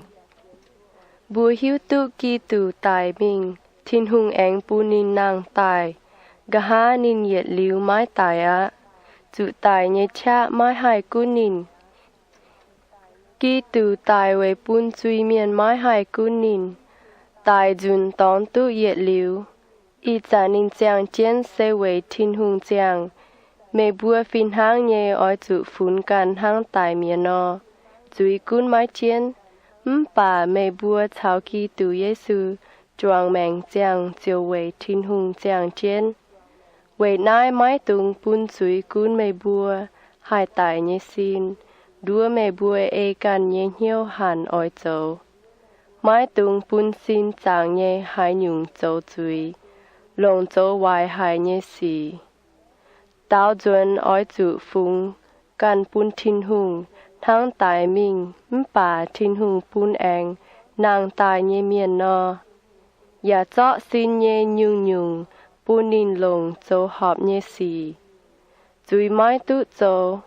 Mbuo hiuv duqv Giduc daic mingh, Tin-Hungh aengx bun ninh nangh daaih. Nqa'haav ninh yietc liuz maiv daic aqv. Zuqc daic nyei qaqv maiv haih gunv ninh. Giduc daic weic bun zuiz-mienh maiv haih gunv ninh. Daic nzunc dorngx duqv yietc liuz. Ih zanc ninh ziangh jienv se weic Tin-Hungh ziangh. Meih mbuo fih hnangv nyei oix zuqc funx ganh hnangv daic mi'aqv nor. Zuiz gunv maiv jienv, mv baac meih mbuo caux Giduc Yesu juangc maengc ziangh ziouc weic Tin-Hungh ziangh jienv. Weic naaiv maiv dungx bun zuiz gunv meih mbuo haih daic nyei sin, nduov meih mbuo ei ganh nyei hnyouv hanc oix zoux. Maiv dungx bun sin zaangc nyei haaix nyungc zoux zuiz, longc zoux waaic haic nyei sic. Daaux nzuonx oix zuqc fungx ganh bun Tin-Hungh hnangv daix mingh mv baac Tin-Hungh bun aengx nangh daaih nyei mienh nor, yaac zorqv sin nyei nyungc-nyungc bun ninh longc zoux horpc nyei sic. Zuiz maiv duqv zoux,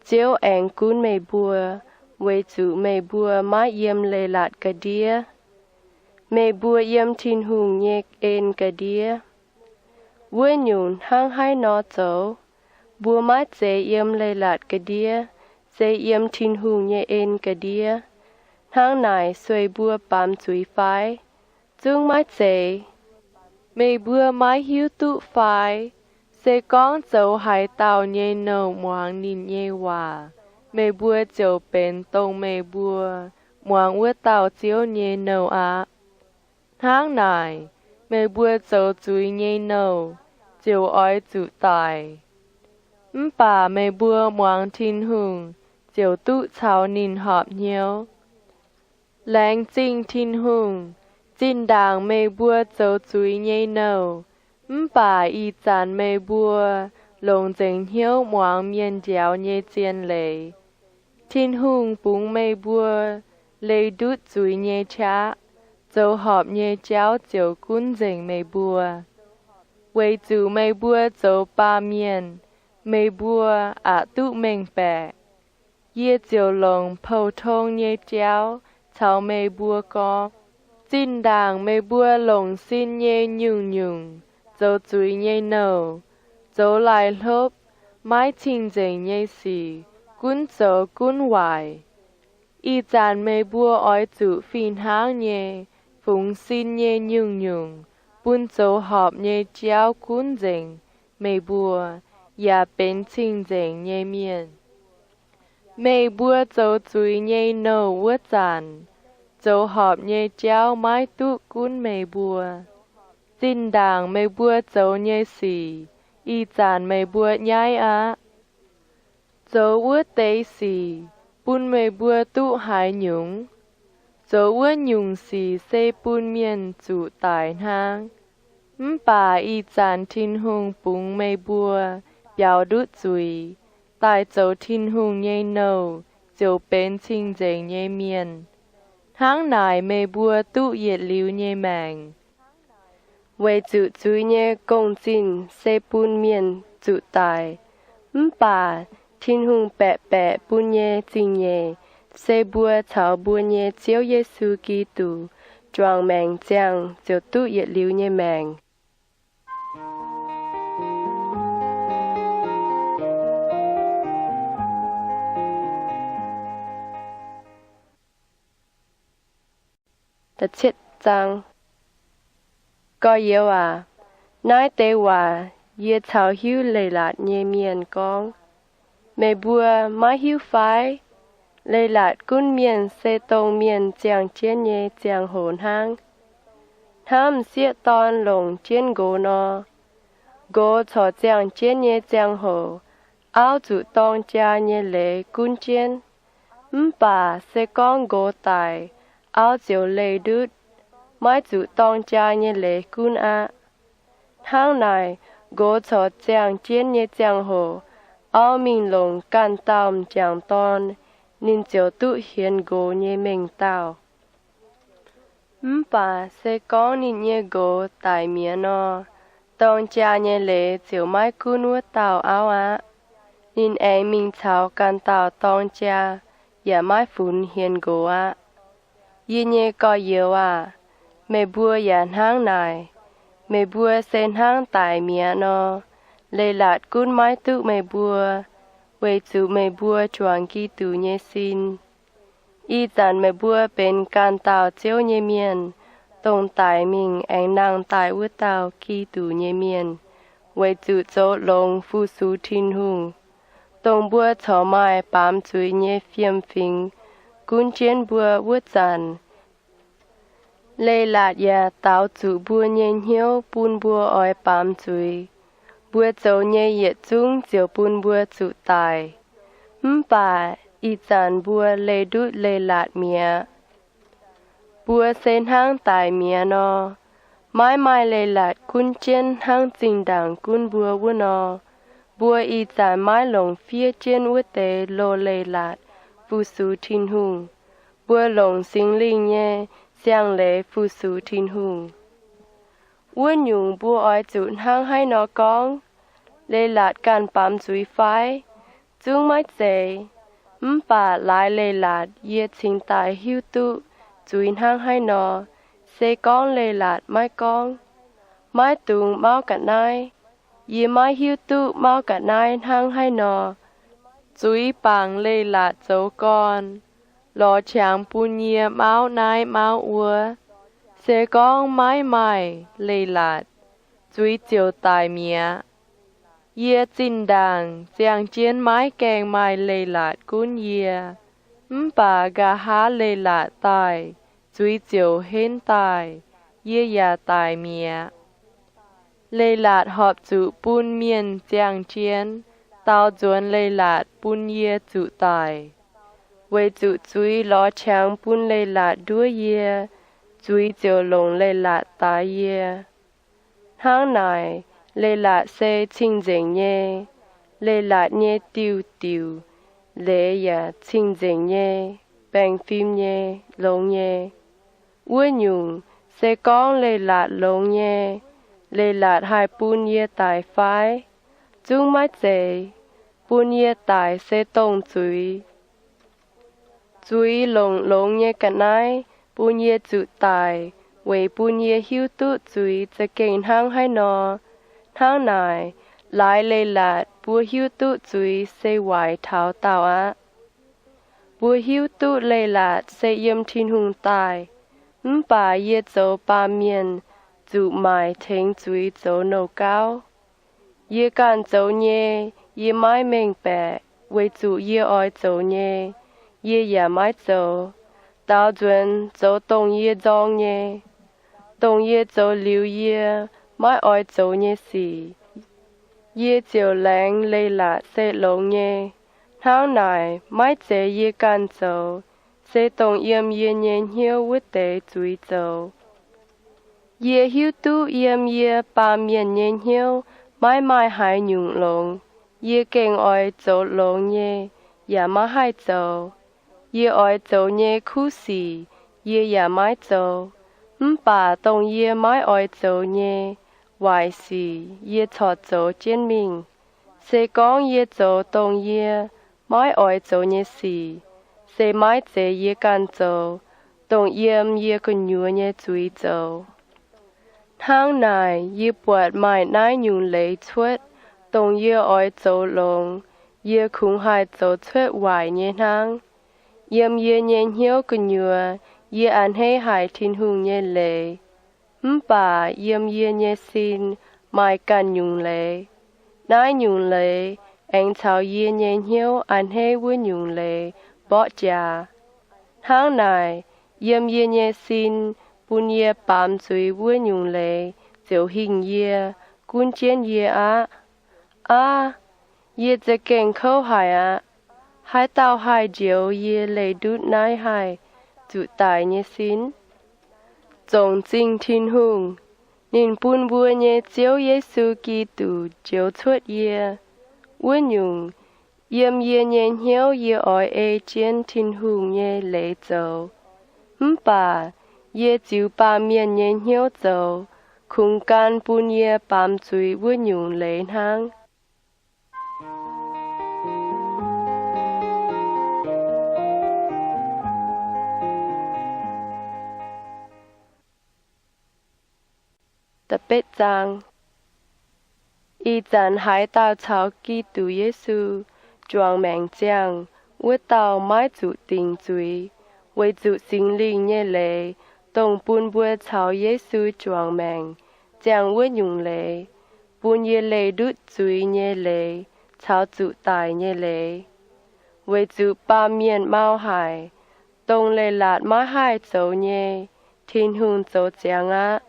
Ziouv aengx gunv meih mbuo, weic zuqc meih mbuo maiv yiem leiz-latc ga'ndiev. Meih mbuo yiem Tin-Hungh nyei en ga'ndiev. Wuov nyungc hnangv haaix nor zoux? Mbuo maiv zeiz yiem leiz-latc ga'ndiev, se yiem Tin-Hungh nyei en ga'ndiev. Hnangv naaic sueih mbuo baamz zuiz fai? Zungv maiv zeiz. Meih mbuo maiv hiuv duqv fai? Se gorngv zoux haaix dauh nyei nouh muangx ninh nyei waac, meih mbuo ziouc benx dongh meih mbuo muangx wuov dauh Ziouv nyei nouh aqv. Hnangv naaic, meih mbuo zoux zuiz nyei nouh ziouc oix zuqc daic. Mv baac meih mbuo muangx Tin-Hungh ziouc duqv caux ninh horpc hnyouv. Laengz zingh Tin-Hungh, zinh ndaangc meih mbuo zoux zuiz nyei nouh, mv baac ih zanc meih mbuo longc nzengc hnyouv muangx mienh njaaux nyei zien leiz. Tin-Hungh bungx meih mbuo leih ndutv zuiz nyei qaqv, zoux horpc nyei jauv ziouc gunv nzengc meih mbuo. Weic zuqc meih mbuo zoux baamh mienh, meih mbuo aqc duqv mengh baeqc. Yie ziouc longc pou-tong nyei jauv caux meih mbuo gorngv, zinh ndaangc meih mbuo longc sin nyei nyungc-nyungc zoux zuiz nyei nouh, zoux laih hlopv, maiv cing-nzengc nyei sic, gunv zoux gunv waaic. Ih zanc meih mbuo oix zuqc fih hnangv nyei fungx sin nyei nyungc-nyungc bun zoux horpc nyei jauv gunv nzengc meih mbuo, yaac benx cing-nzengc nyei mienh. Meih mbuo zoux zuiz nyei nouh wuov zanc, zoux horpc nyei jauv maiv duqv gunv meih mbuo. Zinh ndaangc meih mbuo zoux nyei sic, ih zanc meih mbuo nyaiv aqv. Zoux wuov deix sic bun meih mbuo duqv haaix nyungc? Zoux wuov nyungc sic se bun mienh zuqc daic hnangv. Mv baac ih zanc Tin-Hungh bungx meih mbuo biaux ndutv zuiz, daaih zoux Tin-Hungh nyei nouh ziouc benx cing-nzengc nyei mienh. Hnangv naaic meih mbuo duqv yietc liuz nyei maengc. Weic zuqc zuiz nyei gong-zinh se bun mienh zuqc daic, mv baac Tin-Hungh baeqc baeqc bun nyei zingh nyeic se mbuo caux mbuo nyei Ziouv Yesu Giduc juangc maengc ziangh ziouc duqv yietc liuz nyei maengc. Gorx-youz aac, naaiv deix waac yie caux hiuv leiz-latc nyei mienh gorngv. Meih mbuo maiv hiuv fai? Leiz-latc gunv mienh se dongh mienh ziangh jienv nyei ziangh hoc hnangv. Hnangv m'sieqv dorn longc jienv nqox nor, nqox corc ziangh jienv nyei ziangh hoc, auv zuqc dorng jaa nyei leiz gunv jienv. Mv baac se gorngv nqox daic, auv ziouc leih ndutv, maiv zuqc dorng jaa nyei leiz gunv aqv. Hnangv naaic, nqox corc ziangh jienv nyei ziangh hoc, auv mingh longc ganh dauh m'jangc dorn, ninh ziouc duqv hienx nqox nyei mengh dauh. Mv baac se gorngv ninh nyei nqox daic mi'aqv nor, dorng jaa nyei leiz ziouc maiv gunv wuov dauh auv aqv. Ninh aengx mingh caux ganh dauh dorng jaa, yaac maiv funx hienx nqox aqv. Yie nyei gorx-youz aac, meih mbuo yaac hnangv naaic. Meih mbuo se hnangv daic mi'aqv nor, leiz-latc gunv maiv duqv meih mbuo, weic zuqc meih mbuo juangc Giduc nyei sin. Ih zanc meih mbuo benx ganh dauh Ziouv nyei mienh, dongh daic mingh aengx nangh daaih wuov dauh Giduc nyei mienh, weic zuqc zoux longx fu-sux Tin-Hungh, dongh mbuo corc maaih baamz zuiz nyei fiem-fingx gunv jienv mbuo wuov zanc. Leiz-latc yaac daaux zuqc mbuo nyei hnyouv bun mbuo oix baamz zuiz. Mbuo zoux nyei yietc zungv ziouc bun mbuo zuqc daic. Mv baac ih zanc mbuo leih ndutv leiz-latc mi'aqv. Mbuo se hnangv daic mi'aqv nor, maiv maaih leiz-latc gunv jienv hnangv zinh ndaangc gunv mbuo wuov nor. Mbuo ih zanc maiv longc fiev jienv wuov deix loz leiz-latc fu-sux Tin-Hungh. Mbuo longc Singx Lingh nyei siang-leiz fu-sux Tin-Hungh. Wuov nyungc mbuo oix zuqc hnangv haaix nor gorngv? Leiz-latc ganh baamz zuiz fai? Zungv maiv zeiz. Mv baac laaix leiz-latc yie cingx daaih hiuv duqv zuiz hnangv haaix nor, se gorngv leiz-latc maiv gorngv. Maiv dungx mauv ga'naaiv. Yie maiv hiuv duqv mauv ga'naaiv hnangv haaix nor. Zuiz bangc leiz-latc zoux gorn, lorz qangx bun yie mauv naaiv mauv wuov. Se gorngv maiv maaih leiz-latc, zuiz ziouc daic mi'aqv. Yie zinh ndaangc ziangh jienv maiv gaengh maaih leiz-latc gunv yie. Mv baac nqa'haav leiz-latc daaih, zuiz ziouc henv daaih, yie yaac daic mi'aqv. Leiz-latc horpc zuqc bun mienh ziangh jienv, daaux nzuonx leiz-latc bun yie zuqc daic. Weic zuqc zuiz lorz qangx bun leiz-latc nduov yie, zuiz ziouc longc leiz-latc daix yie. Hnangv naaic, leiz-latc se cing-nzengc nyei. Leiz-latc nyei diuh diuc, leiz yaac cing-nzengc nyei, baengh fim nyei, longx nyei. Wuov nyungc, se gorngv leiz-latc longx nyei, leiz-latc haih bun yie daic fai? Zungv maiv zeiz. Bun yie daic se dongh zuiz. Zuiz longc longx nyei ga'naaiv bun yie zuqc daic weic bun yie hiuv duqv zuiz za'gengh hnangv haaix nor. Hnangv naaic, laaix leiz-latc mbuo hiuv duqv zuiz se waaic taux daauh aqv. Mbuo hiuv duqv leiz-latc se yiem Tin-Hungh daaih, mv baac yie zoux baamh mienh zuqc maaic tengx zuiz zoux nouh gauv. Yie ganh zoux nyei, yie maiv mengh baeqc, weic zuqc yie oix zoux nyei, yie yaac maiv zoux. Daaux nzuonx zoux dongh yie nzorng nyei, dongh yie zoux liuz yie maiv oix zoux nyei sic. Yie ziouc laengz leiz-latc se longx nyei. Hnangv naaic, maiv zeiz yie ganh zoux, se dongh yiem yie nyei hnyouv wuov deix zuiz zoux. Yie hiuv duqv yiem yie baamh mienh nyei hnyouv maiv maaih haaix nyungc longx. Yie gengh oix zoux longx nyei, yaac maiv haih zoux. Yie oix zoux nyei kuv sic, yie yaac maiv zoux. Mv baac dongh yie maiv oix zoux nyei waaic sic yie corc zoux jienv mingh. Se gorngv yie zoux dongh yie maiv oix zoux nyei sic, se maiv zeiz yie ganh zoux, dongh yiem yie gu'nyuoz nyei zuiz zoux. Hnangv naaic, yie buatc maaih naaiv nyungc leiz cuotv, dongh yie oix zoux longx, yie kungx haih zoux cuotv waaic nyei hnangv. Yiem yie nyei hnyouv gu'nyuoz yie a'hneiv haic Tin-Hungh nyei leiz, mv baac yiem yie nyei sin maaih ganh nyungc leiz. Naaiv nyungc leiz aengx caux yie nyei hnyouv a'hneiv wuov nyungc leiz mborqv jaax. Hnangv naaic, yiem yie nyei sin bun yie baamz zuiz wuov nyungc leiz ziouc hingh yie, gunv jienv yie aqv. Aav, yie za'gengh kouv haic aqv. Haaix dauh haih njoux yie leih ndutv naaiv haih zuqc daic nyei sin? Zongc zingh Tin-Hungh, ninh bun mbuo nyei Ziouv Yesu Giduc njoux cuotv yie. Wuov nyungc, yiem yie nyei hnyouv yie oix ei jienv Tin-Hungh nyei leiz zoux. Mv baac yie ziux baamh mienh nyei hnyouv zoux, kungx gan bun yie baamz zuiz wuov nyungc leiz hnangv. Ih zanc haaix dauh caux Giduc Yesu juangc maengc ziangh, wuov dauh maiv zuqc dingc zuiz, weic zuqc Singx Lingh nyei leiz, dongh bun mbuo caux Yesu juangc maengc ziangh wuov nyungc leiz, bun yie leih ndutv zuiz nyei leiz caux zuqc daic nyei leiz. Weic zuqc baamh mienh mau haic, dongh leiz-latc maiv haih zoux nyei, Tin-Hungh zoux ziangx aqv.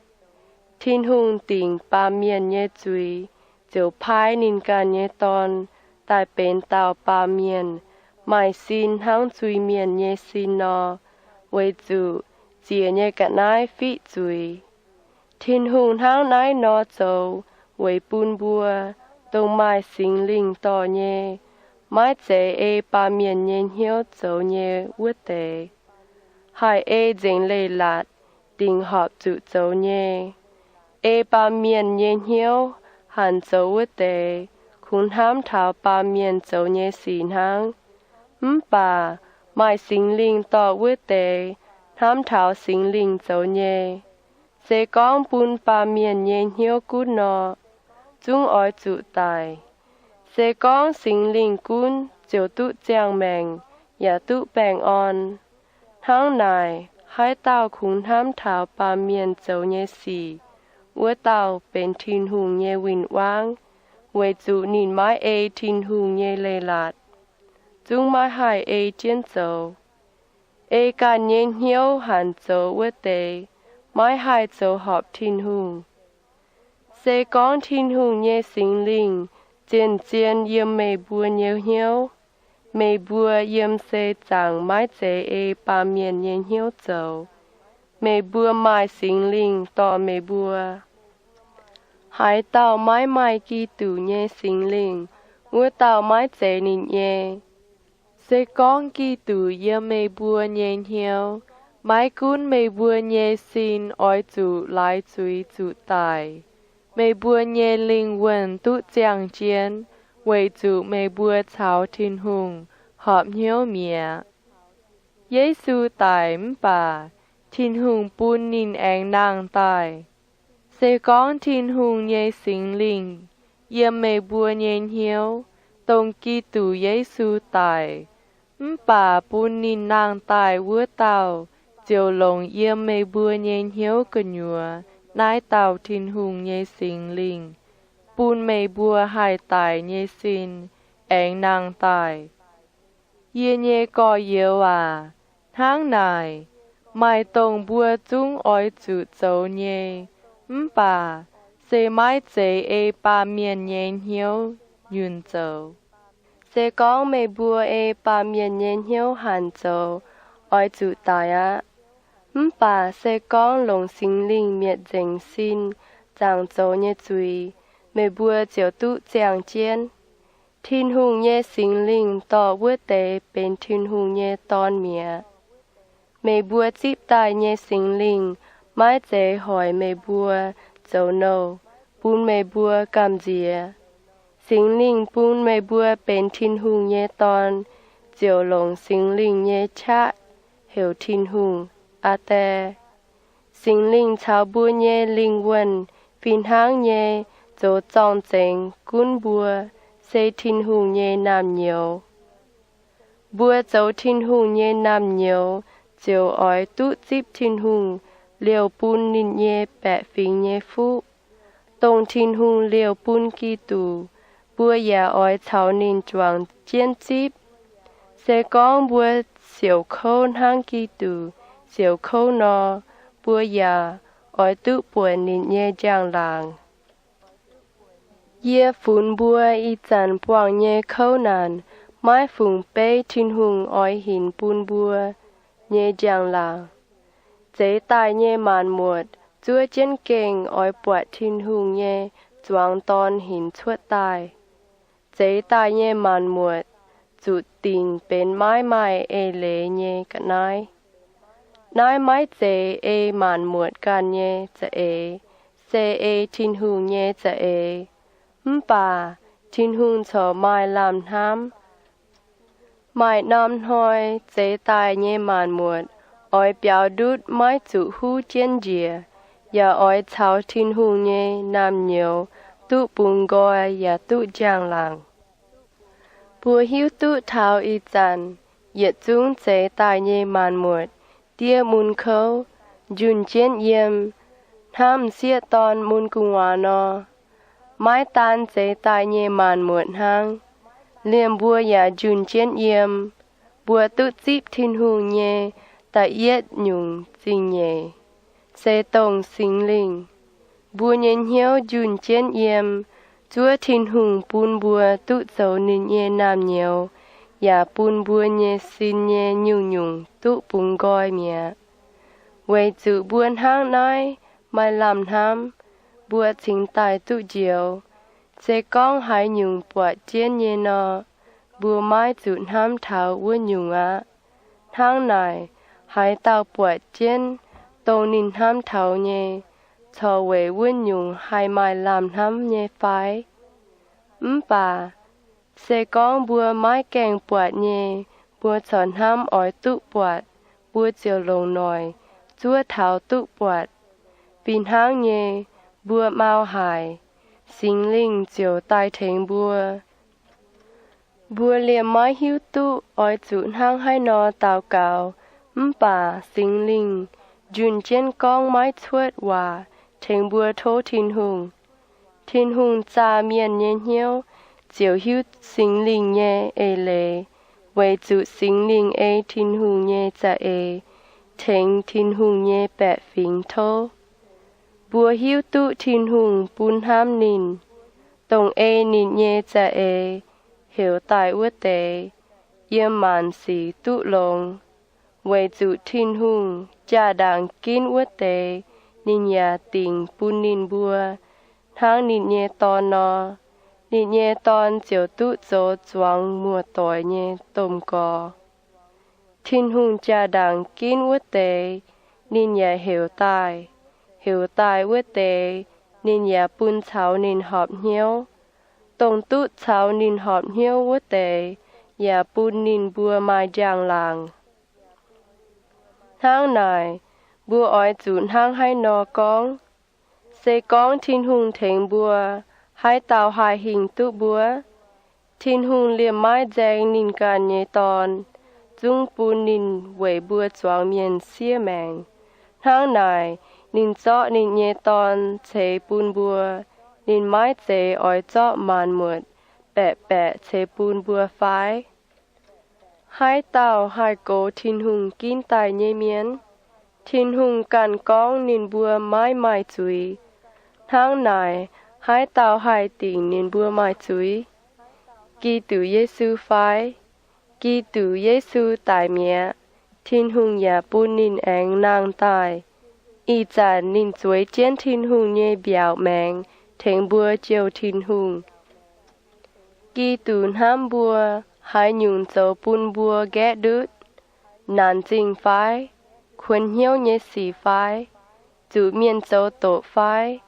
Tin-Hungh dingc baamh mienh nyei zuiz, ziouc paaiv ninh ganh nyei Dorn daaih benx dauh baamh mienh, maaih sin hnangv zuiz-mienh nyei sin nor, weic zuqc ziec nyei ga'naaiv fiqv zuiz. Tin-Hungh hnangv naaiv nor zoux weic bun mbuo, dongh maaih Singx Lingh dorh nyei, maiv zeiz ei baamh mienh nyei hnyouv zoux nyei wuov deix, haih ei nzengc leiz-latc dingc horpc zuqc zoux nyei. Ei baamh mienh nyei hnyouv hanc zoux wuov deix kungx hnamv taux baamh mienh zoux nyei sic hnangv. Mv baac maaih Singx Lingh dorh wuov deix hnamv taux Singx Lingh zoux nyei. Se gorngv bun baamh mienh nyei hnyouv gunv nor, zungv oix zuqc daic. Se gorngv Singx Lingh gunv ziouc duqv ziangh maengc yaac duqv baengh orn. Hnangv naaic, haaix dauh kungx hnamv taux baamh mienh zoux nyei sic, wuov dauh benx Tin-Hungh nyei win-wangv, weic zuqc ninh maiv ei Tin-Hungh nyei leiz-latc, zungv maiv haih ei jienv zoux. Ei ganh nyei hnyouv hanc zoux wuov deix maiv haih zoux horpc Tin-Hungh. Se gorngv Tin-Hungh nyei Singx Lingh zien-zien yiem meih mbuo nyei hnyouv, meih mbuo yiem se zaangc maiv zeiz ei baamh mienh nyei hnyouv zoux. Meih mbuo maaih Singx Lingh dorh meih mbuo. Haaix dauh maiv maaih Giduc nyei Singx Lingh, wuov dauh maiv zeiz ninh nyei. Se gorngv Giduc yiem meih mbuo nyei hnyouv, maiv gunv meih mbuo nyei sin oix zuqc laaix zuiz zuqc daic, meih mbuo nyei lingh wuonh duqv ziangh jienv, weic zuqc meih mbuo caux Tin-Hungh horpc hnyouv mi'aqv. Yesu daic mv baac Tin-Hungh bun ninh aengx nangh daaih. Se gorngv Tin-Hungh nyei Singx Lingh yiem meih mbuo nyei hnyouv, dongh Giduc Yesu daic mv baac bun ninh nangh daaih wuov dauh, ziouc longc yiem meih mbuo nyei hnyouv gu'nyuoz naaiv dauh Tin-Hungh nyei Singx Lingh, bun meih mbuo haih daic nyei sin aengx nangh daaih. Yie nyei gorx-youz aac, hnangv naaic, maaih dongh mbuo zungv oix zuqc zoux nyei, mv baac se maiv zeiz ei baamh mienh nyei hnyouv nyunc zoux. Se gorngv meih mbuo ei baamh mienh nyei hnyouv hanc zoux, oix zuqc daic aqv. Mv baac se gorngv longc Singx Lingh mietc nzengc sin zaangc zoux nyei zuiz, meih mbuo ziouc duqv ziangh jienv. Tin-Hungh nyei Singx Lingh dorh wuov deix benx Tin-Hungh nyei dorn mi'aqv. Meih mbuo zipv daaih nyei Singx Lingh maiv zeiz hoic meih mbuo zoux nouh, bun meih mbuo gamh nziex. Singx Lingh bun meih mbuo benx Tin-Hungh nyei dorn, ziouc longc Singx Lingh nyei qaqv heuc Tin-Hungh, Aa Die. Singx Lingh caux mbuo nyei lingh wuonh fih hnangv nyei zoux zorng-zengx gunv mbuo, se Tin-Hungh nyei naamh nyouz. Mbuo zoux Tin-Hungh nyei naamh nyouz ziouc oix duqv zipv Tin-Hungh liouh bun ninh nyei baeqc fingx nyei fuqv, dongh Tin-Hungh liouh bun Giduc. Mbuo yaac oix caux ninh juangc jienv zipv. Se gorngv mbuo siouc kouv hnangv Giduc siouc kouv nor, mbuo yaac oix duqv buatc ninh nyei njang-laangc. Yie funx mbuo ih zanc buangh nyei kouv naanc maiv fungx beiv Tin-Hungh oix hinc bun mbuo nyei njang-laangc. Zeix daaih nyei maanc muotc zuov jienv gengh oix buatc Tin-Hungh nyei zuangx dorn hinc cuotv daaih. Zeix daaih nyei maanc muotc zuqc dingc benx maiv maaih eix leiz nyei ga'naaiv. Naaiv maiv zeiz ei maanc muotc ganh nyei za'eix, se ei Tin-Hungh nyei za'eix. Mv baac Tin-Hungh corc maaih lamh hnamv. Maaih norm hnoi zeix daaih nyei maanc muotc oix biaux ndutv maiv zuqc huv jienv njiec, yaac oix caux Tin-Hungh nyei naamh nyouz duqv bungx nqoi yaac duqv njang-laangc. Mbuo hiuv duqv taux ih zanc yietc zungv zeix daaih nyei maanc muotc diev mun kouv, njunh jienv yiem, hnangv m'sieqv dorn mun gu'nguaaz nor. Maiv daan zeix daaih nyei maanc muotc hnangv, liemh mbuo yaac njunh jienv yiem. Mbuo duqv zipv Tin-Hungh nyei da'yietv nyungc zingh nyeic, se dongh Singx Lingh. Mbuo nyei hnyouv njunh jienv yiem, zuov Tin-Hungh bun mbuo duqv zoux ninh nyei naamh nyouz, yaac bun mbuo nyei sin nyei nyungc-nyungc duqv bungx nqoi mi'aqv. Weic zuqc mbuo hnangv naaiv maaih lamh hnamv, mbuo cingx daaih duqv njoux. Se gorngv haaix nyungc buatc jienv nyei nor, mbuo maiv zuqc hnamv taux wuov nyungc aqv. Hnangv naaic, haaix dauh buatc jienv dongh ninh hnamv taux nyei, corc weic wuov nyungc haih maaih lamh hnamv nyei fai? Mv baac se gorngv mbuo maiv gaengh buatc nyei, mbuo corc hnamv oix duqv buatc, mbuo ziouc longc noic zuov taux duqv buatc. Fih hnangv nyei, mbuo mau haic, Singx Lingh ziouc daaih tengx mbuo. Mbuo liemh maiv hiuv duqv oix zuqc hnangv haaix nor daux gaux, mv baac Singx Lingh njunh jienv gorngv maiv cuotv waac tengx mbuo tov Tin-Hungh. Tin-Hungh zaah mienh nyei hnyouv ziouc hiuv Singx Lingh nyei eix leiz, weic zuqc Singx Lingh ei Tin-Hungh nyei za'eix tengx Tin-Hungh nyei baeqc fingx tov. Mbuo hiuv duqv Tin-Hungh bun hnamv ninh, dongh ei ninh nyei za'eix heuc daaih wuov deix, yiem maanc sic duqv longx. Weic zuqc Tin-Hungh jaa-ndaangc ginv wuov deix ninh yaac dingc bun ninh mbuo, hnangv ninh nyei Dorn nor. Ninh nyei Dorn ziouc duqv zoux zuangx muoz-doic nyei domh gorx. Tin-Hungh jaa-ndaangc ginv wuov deix ninh yaac heuc daaih. Heuc daaih wuov deix ninh yaac bun caux ninh horpc hnyouv. Dongh duqv caux ninh horpc hnyouv wuov deix yaac bun ninh mbuo maaih njang-laangc. Hnangv naaic, mbuo oix zuqc hnangv haaix nor gorngv? Se gorngv Tin-Hungh tengx mbuo, haaix dauh haih hingh duqv mbuo? Tin-Hungh liemh maiv nzaeng ninh ganh nyei Dorn, zungv bun ninh weic mbuo zuangx mienh siev maengc. Hnangv naaic, ninh zorqv ninh nyei Dorn ceix bun mbuo. Ninh maiv zeiz oix zorqv maanc muotc baeqc baeqc ceix bun mbuo fai? Haaix dauh haih goux Tin-Hungh ginv daaih nyei mienh? Tin-Hungh ganh gorngv ninh mbuo maiv maaih zuiz. Hnangv naaic, haaix dauh haih dingc ninh mbuo maaih zuiz? Giduc Yesu fai? Giduc Yesu daic mi'aqv. Tin-Hungh yaac bun ninh aengx nangh daaih, ih zanc ninh zueiz jienv Tin-Hungh nyei mbiaauc maengx tengx mbuo jouh Tin-Hungh. Giduc hnamv mbuo, haaix nyungc zoux bun mbuo nqaeqv ndutv? Naanc zingh fai? Kuonx hnyouv nyei sic fai? Zuqc mienh zoux doqc fai?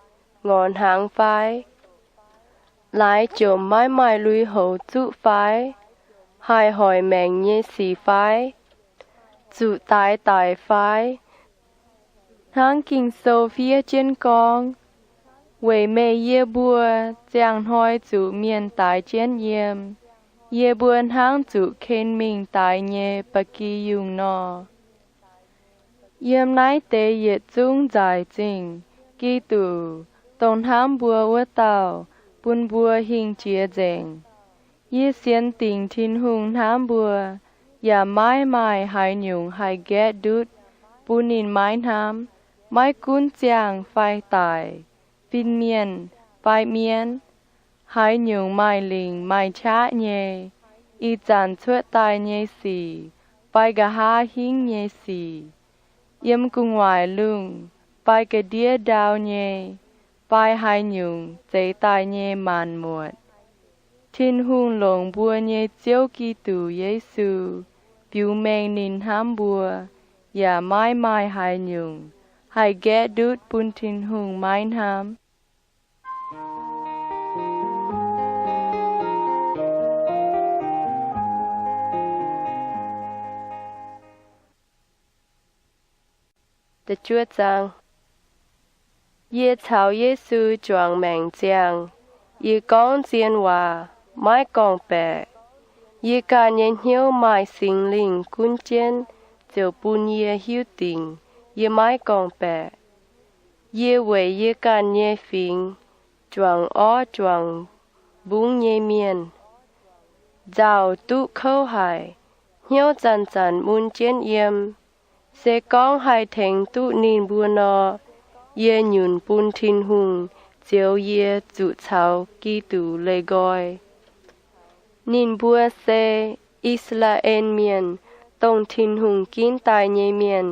Ngorc hnaangx fai? Laaix jomc maiv maaih lui-houx zuqv fai? Haih hoic maengc nyei sic fai? Zuqc daix daic fai? Hnangv Ging-Sou fiev jienv gorngv, weic meih yie mbuo ziangh hnoi zuqc mienh daix jienv yiem, yie mbuo hnangv zuqc ken mingh daix nyei ba'gi yungh nor. Yiem naaiv deix yietc zungv nzaic zingh, Giduc, dongh hnamv mbuo wuov dauh, bun mbuo hingh jiex nzengc. Yie sienx dingc Tin-Hungh hnamv mbuo, yaac maiv maaih haaix nyungc haih nqaeqv ndutv bun ninh maiv hnamv. Maiv gunv ziangh fai daic, fin-mienh fai mienv, haaix nyungc maaih lingc maaih qaqv nyei, ih zanc cuotv daaih nyei sic fai nqa'haav hingv nyei sic, yiem gu'nguaaic lungh fai ga'ndiev ndau nyei, fai haaix nyungc zeix daaih nyei maanc muotc, Tin-Hungh longc mbuo nyei Ziouv Giduc Yesu biux mengh ninh hnamv mbuo, yaac maiv maaih haaix nyungc haih nqaeqv ndutv bun Tin-Hungh maiv hnamv. Yie caux Yesu juangc maengc ziangh, yie gorngv zien waac, maiv gorngv-baeqc. Yie ganh nyei hnyouv maaih Singx Lingh gunv jienv ziouc bun yie hiuv dingc yie maiv gorngv-baeqc. Yie weic yie ganh nyei fingx juangc orv juangc mbungv nyei mienh, nzauh duqv kouv haic, hnyouv zanc-zanc mun jienv yiem. Se gorngv haih tengx duqv ninh mbuo nor, yie nyunc bun Tin-Hungh zioux yie zuqc caux Giduc leih nqoi. Ninh mbuo se I^saa^laa^en Mienh, dongh Tin-Hungh ginv daaih nyei mienh.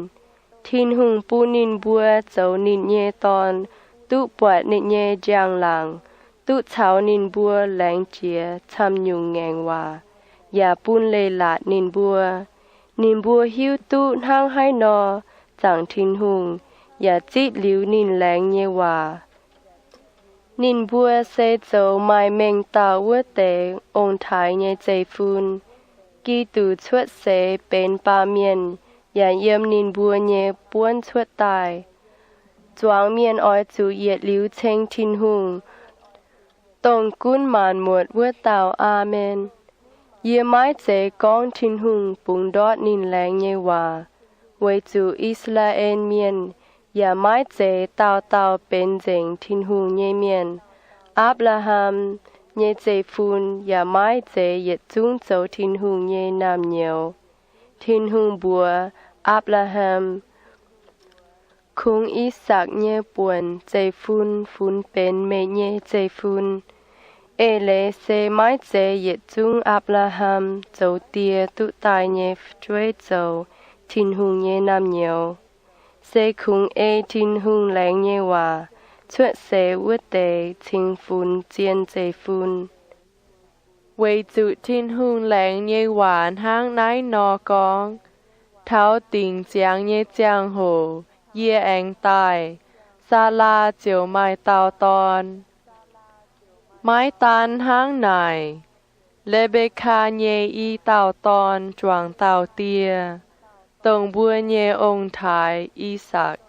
Tin-Hungh bun ninh mbuo zoux ninh nyei dorn, duqv buatc ninh nyei njang-laangc, duqv caux ninh mbuo laengz jiex camv-nyungc ngaengc waac, yaac bun leiz-latc ninh mbuo. Ninh mbuo hiuv duqv hnangv haaix nor zaangc Tin-Hungh, yaac zipv liuz ninh laengz nyei waac. Ninh mbuo se zoux maaih mengh dauh wuov deix ong-taaix nyei zeiv-fun. Giduc cuotv seix benx baamh mienh yaac yiem ninh mbuo nyei buonv cuotv daaih. Zuangx mienh oix zuqc yietc liuz ceng Tin-Hungh, dongh gunv maanc muotc wuov dauh. Aamen. Yie maiv zeiz gorngv Tin-Hungh bungx ndortv ninh laengz nyei waac, weic zuqc I^saa^laa^en Mienh yaac maiv zeiz dauh dauh benx nzengc Tin-Hungh nyei mienh. Apc^laa^ham nyei zeiv-fun yaac maiv zeiz yietc zungv zoux Tin-Hungh nyei naamh nyouz. Tin-Hungh mbuox Apc^laa^ham, Kungx I^sakc nyei buonc zeiv-fun funx benx meih nyei zeiv-fun. Eix leiz se maiv zeiz yietc zungv Apc^laa^ham zoux die duqv daaih nyei fu'jueiv zoux Tin-Hungh nyei naamh nyouz. Se kungx ei Tin-Hungh laengz nyei waac cuotv seix wuov deix cingx funx zien zeiv-fun. Weic zuqc Tin-Hungh laengz nyei waac hnangv naaiv nor gorngv, Taux dingc ziangx nyei ziangh hoc yie aengx daaih, Saalaa ziouc maaih dauh dorn. Maiv daan hnangv naaic, Le^mbe^kaa nyei i dauh dorn juangc dauh die, dongh mbuo nyei ong-taaix, I^sakc.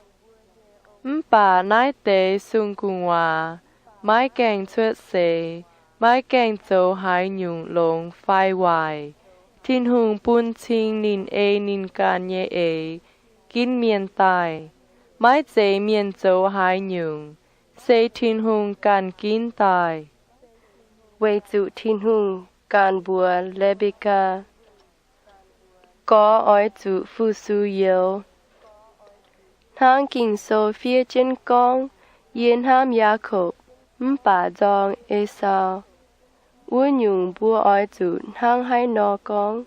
Mv baac naaiv deix sung-gu'nguaaz maiv gaengh cuotv seix, maiv gaengh zoux haaix nyungc longx fai waaic. Tin-Hungh bun cing ninh ei ninh ganh nyei eix ginv mienh daaih. Maiv zeiz mienh zoux haaix nyungc, se Tin-Hungh ganh ginv daaih. Weic zuqc Tin-Hungh ganh mbuox Le^mbe^kaa, Gorx oix zuqc fu-sux youz. Hnangv Ging-Sou fiev jienv gorngv, Yie hnamv Yaakopv, mv baac nzorng Esaau. Wuov nyungc mbuo oix zuqc hnangv haaix nor gorngv?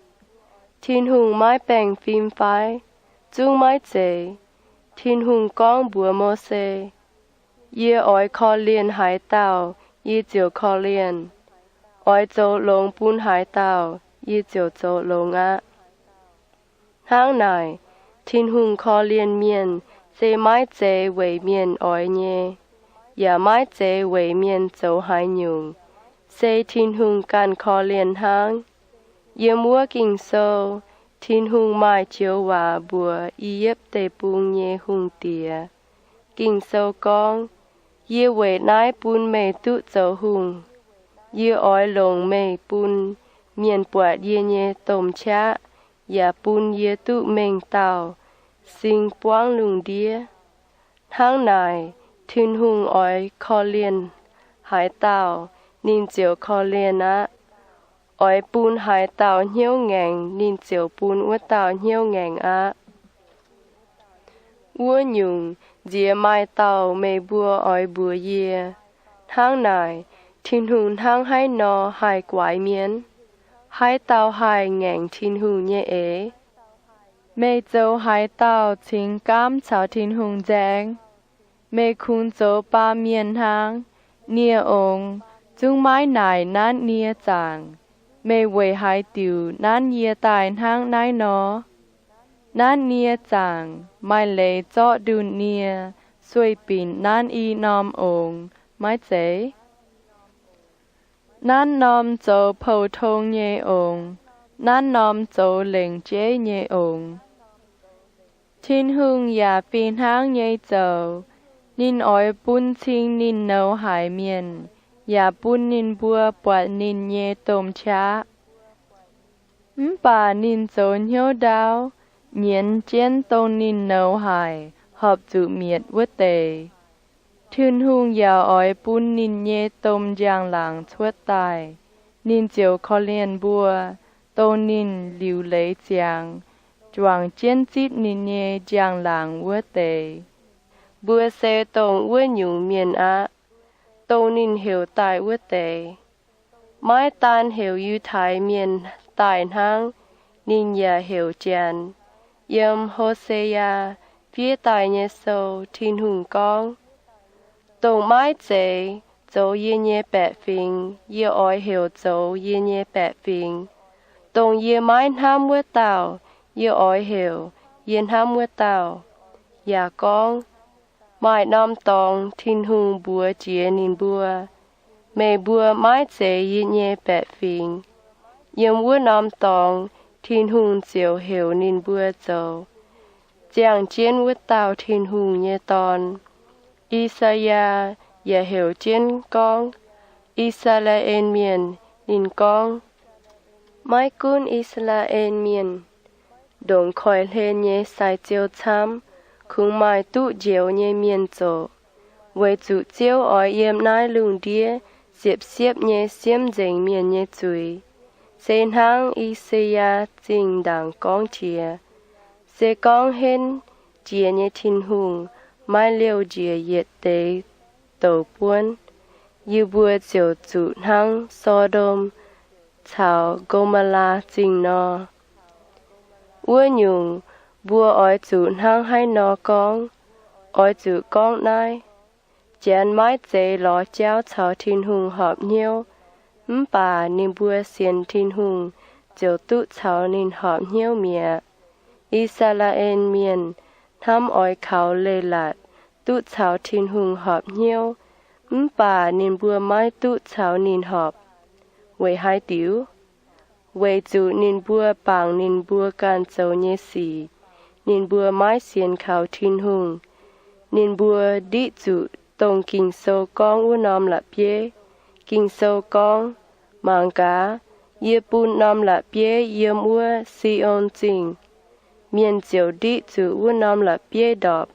Tin-Hungh maiv baengh fim fai? Zungv maiv zeiz. Tin-Hungh gorngv mbuox Mose, Yie oix korv-lienh haaix dauh, yie ziouc korv-lienh. Oix zoux longx bun haaix dauh, yie ziouc zoux longx aqv. Hnangv naaic, Tin-Hungh korv-lienh mienh se maiv zeiz weic mienh oix nyei, yaac maiv zeiz weic mienh zoux haaix nyungc. Se Tin-Hungh ganh korv-lienh hnangv. Yiem wuov Ging-Sou, Tin-Hungh maaih joux waac mbuox I^yipv Deic-Bung nyei hungh diex. Ging-Sou gorngv, Yie weic naaiv bun meih duqv zoux hungh. Yie oix longc meih bun mienh buatc yie nyei domh qaqv, yaac bun yie duqv mengh dauh sing buangv lungh ndiev. Hnangv naaic, Tin-Hungh oix korv-lienh haaix dauh, ninh ziouc korv-lienh aqv. Oix bun haaix dauh hnyouv ngaengc, ninh ziouc bun wuov dauh hnyouv ngaengc aqv. Wuov nyungc, nziex maaih dauh meih mbuo oix mbuox yie, Hnangv naaic, Tin-Hungh hnangv haaix nor haih guaix mienh? Haaix dauh haih ngaengc Tin-Hungh nyei eix? Meih zoux haaix dauh cingx gaamv caux Tin-Hungh nzaeng? Meih kungx zoux baamh mienh hnangv. Nie ongx, zungv maiv naaic nanv nie zaangc. Meih weic haaix diuc nanv yie daaih hnangv naaiv nor? Nanv nie zaangc, maaih leiz zorqv ndunh nie sueih binc nanv i norm ongx, maiv zeiz? Nanv norm zoux pou-tong nyei ongx, nanv norm zoux lengc jeiv nyei ongx. Tin-Hungh yaac fih hnangv nyei zoux. Ninh oix bun cing ninh nouz haic mienh, yaac bun ninh mbuo buatc ninh nyei domh qaqv. Mv baac ninh zoux hnyouv ndaauv, nyienz jienv dongh ninh nouz haic, horpc zuqc mietc wuov deix. Tin-Hungh yaac oix bun ninh nyei domh njang-laangc cuotv daaih. Ninh ziouc korv-lienh mbuo, dongh ninh liuc leiz ziangx, juangc jienv zipv ninh nyei njang-laangc wuov deix. Mbuo se dongh wuov nyungc mienh aqv. dongh ninh heuc daaih wuov deix. Maiv daan heuc Yiutai Mienh daaih hnangv, ninh yaac heuc Janx. Yiem Ho^se^yaa fiev daaih nyei sou, Tin-Hungh gorngv, Dongh maiv zeiz zoux yie nyei baeqc fingx, yie oix heuc zoux yie nyei baeqc fingx. Dongh yie maiv hnamv wuov dauh, yie oix heuc yie hnamv wuov dauh. Yaac gorngv, Maaih norm dorngx Tin-Hungh mbuox jiex ninh mbuo, Meih mbuo maiv zeiz yie nyei baeqc fingx. Yiem wuov norm dorngx Tin-Hungh ziouc heuc ninh mbuo zoux ziangh jienv wuov dauh Tin-Hungh nyei Dorn. I^saa^yaa yaac heuc jienv gorngv, I^saa^laa^en Mienh, ninh gorngv, Maiv gunv I^saa^laa^en Mienh, ndongc koiv-hlen nyei sai-ziou camv, kungx maaih duqv njoux nyei mienh zoqc, weic zuqc Ziouv oix yiem naaiv lungh ndiev siepv-siepv nyei siemv nzengc mienh nyei zuiz, se hnangv I^saa^yaa Zingh ndaangc gorngv jiex. Se gorngv henv jiex nyei Tin-Hungh maiv liouh njiec yietc deix douc buonv, yie mbuo ziouc zuqc hnangv So^ndom caux Go^mo^laa Zingh nor. Wuov nyungc, mbuo oix zuqc hnangv haaix nor gorngv? Oix zuqc gorngv naaiv, Janx maiv zeiz lorz jauv caux Tin-Hungh horpc hnyouv, mv baac ninh mbuo sienx Tin-Hungh ziouc duqv caux ninh horpc hnyouv mi'aqv. I^saa^laa^en Mienh hnamv oix kaux leiz-latc duqv caux Tin-Hungh horpc hnyouv, mv baac ninh mbuo maiv duqv caux ninh horpc. Weic haaix diuc? Weic zuqc ninh mbuo bangc ninh mbuo ganh zoux nyei sic, ninh mbuo maiv sienx kaux Tin-Hungh. Ninh mbuo ndiqv zuqc dongh Ging-Sou gorngv wuov norm la'bieiv. Ging-Sou gorngv, Mangc gaax, yie bun norm la'bieiv yiem wuov Si^on Zingh. Mienh ziouc ndiqv zuqc wuov norm la'bieiv ndorpc.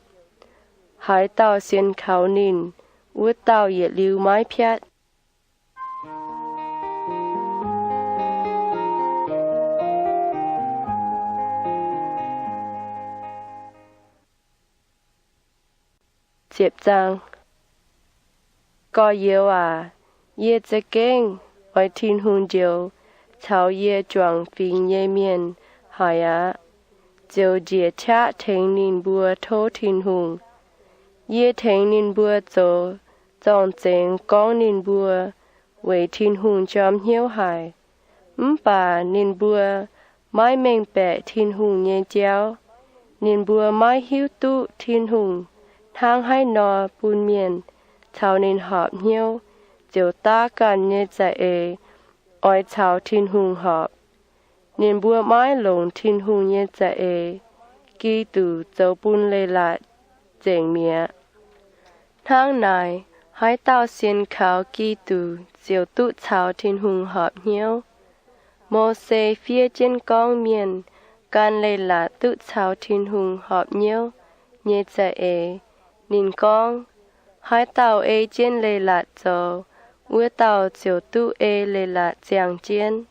Haaix dauh sienx kaux ninh, wuov dauh yietc liuz maiv piatv. Gorx-youz aac, yie za'gengh oix Tin-Hungh njoux caux yie juangc fingx nyei mienh haic aqv, ziouc njiec qaqv tengx ninh mbuo tov Tin-Hungh. Yie tengx ninh mbuo zoux zorng-zengx gorngv ninh mbuo weic Tin-Hungh jorm hnyouv haic. Mv baac ninh mbuo maiv mengh baeqc Tin-Hungh nyei jauv. Ninh mbuo maiv hiuv duqv Tin-Hungh hnangv haaix nor bun mienh caux ninh horpc hnyouv, ziouc daav ganh nyei za'eix oix caux Tin-Hungh horpc. Ninh mbuo maiv longc Tin-Hungh nyei za'eix, Giduc, zoux bun leiz-latc nzengc mi'aqv. Hnangv naaic, haaix dauh sienx kaux Giduc ziouc duqv caux Tin-Hungh horpc hnyouv. Mose fiev jienv gorngv mienh gan leiz-latc duqv caux Tin-Hungh horpc hnyouv nyei za'eix. Ninh gorngv, Haaix dauh ei jienv leiz-latc zoux, wuov dauh ziouc duqv ei leiz-latc ziangh jienv.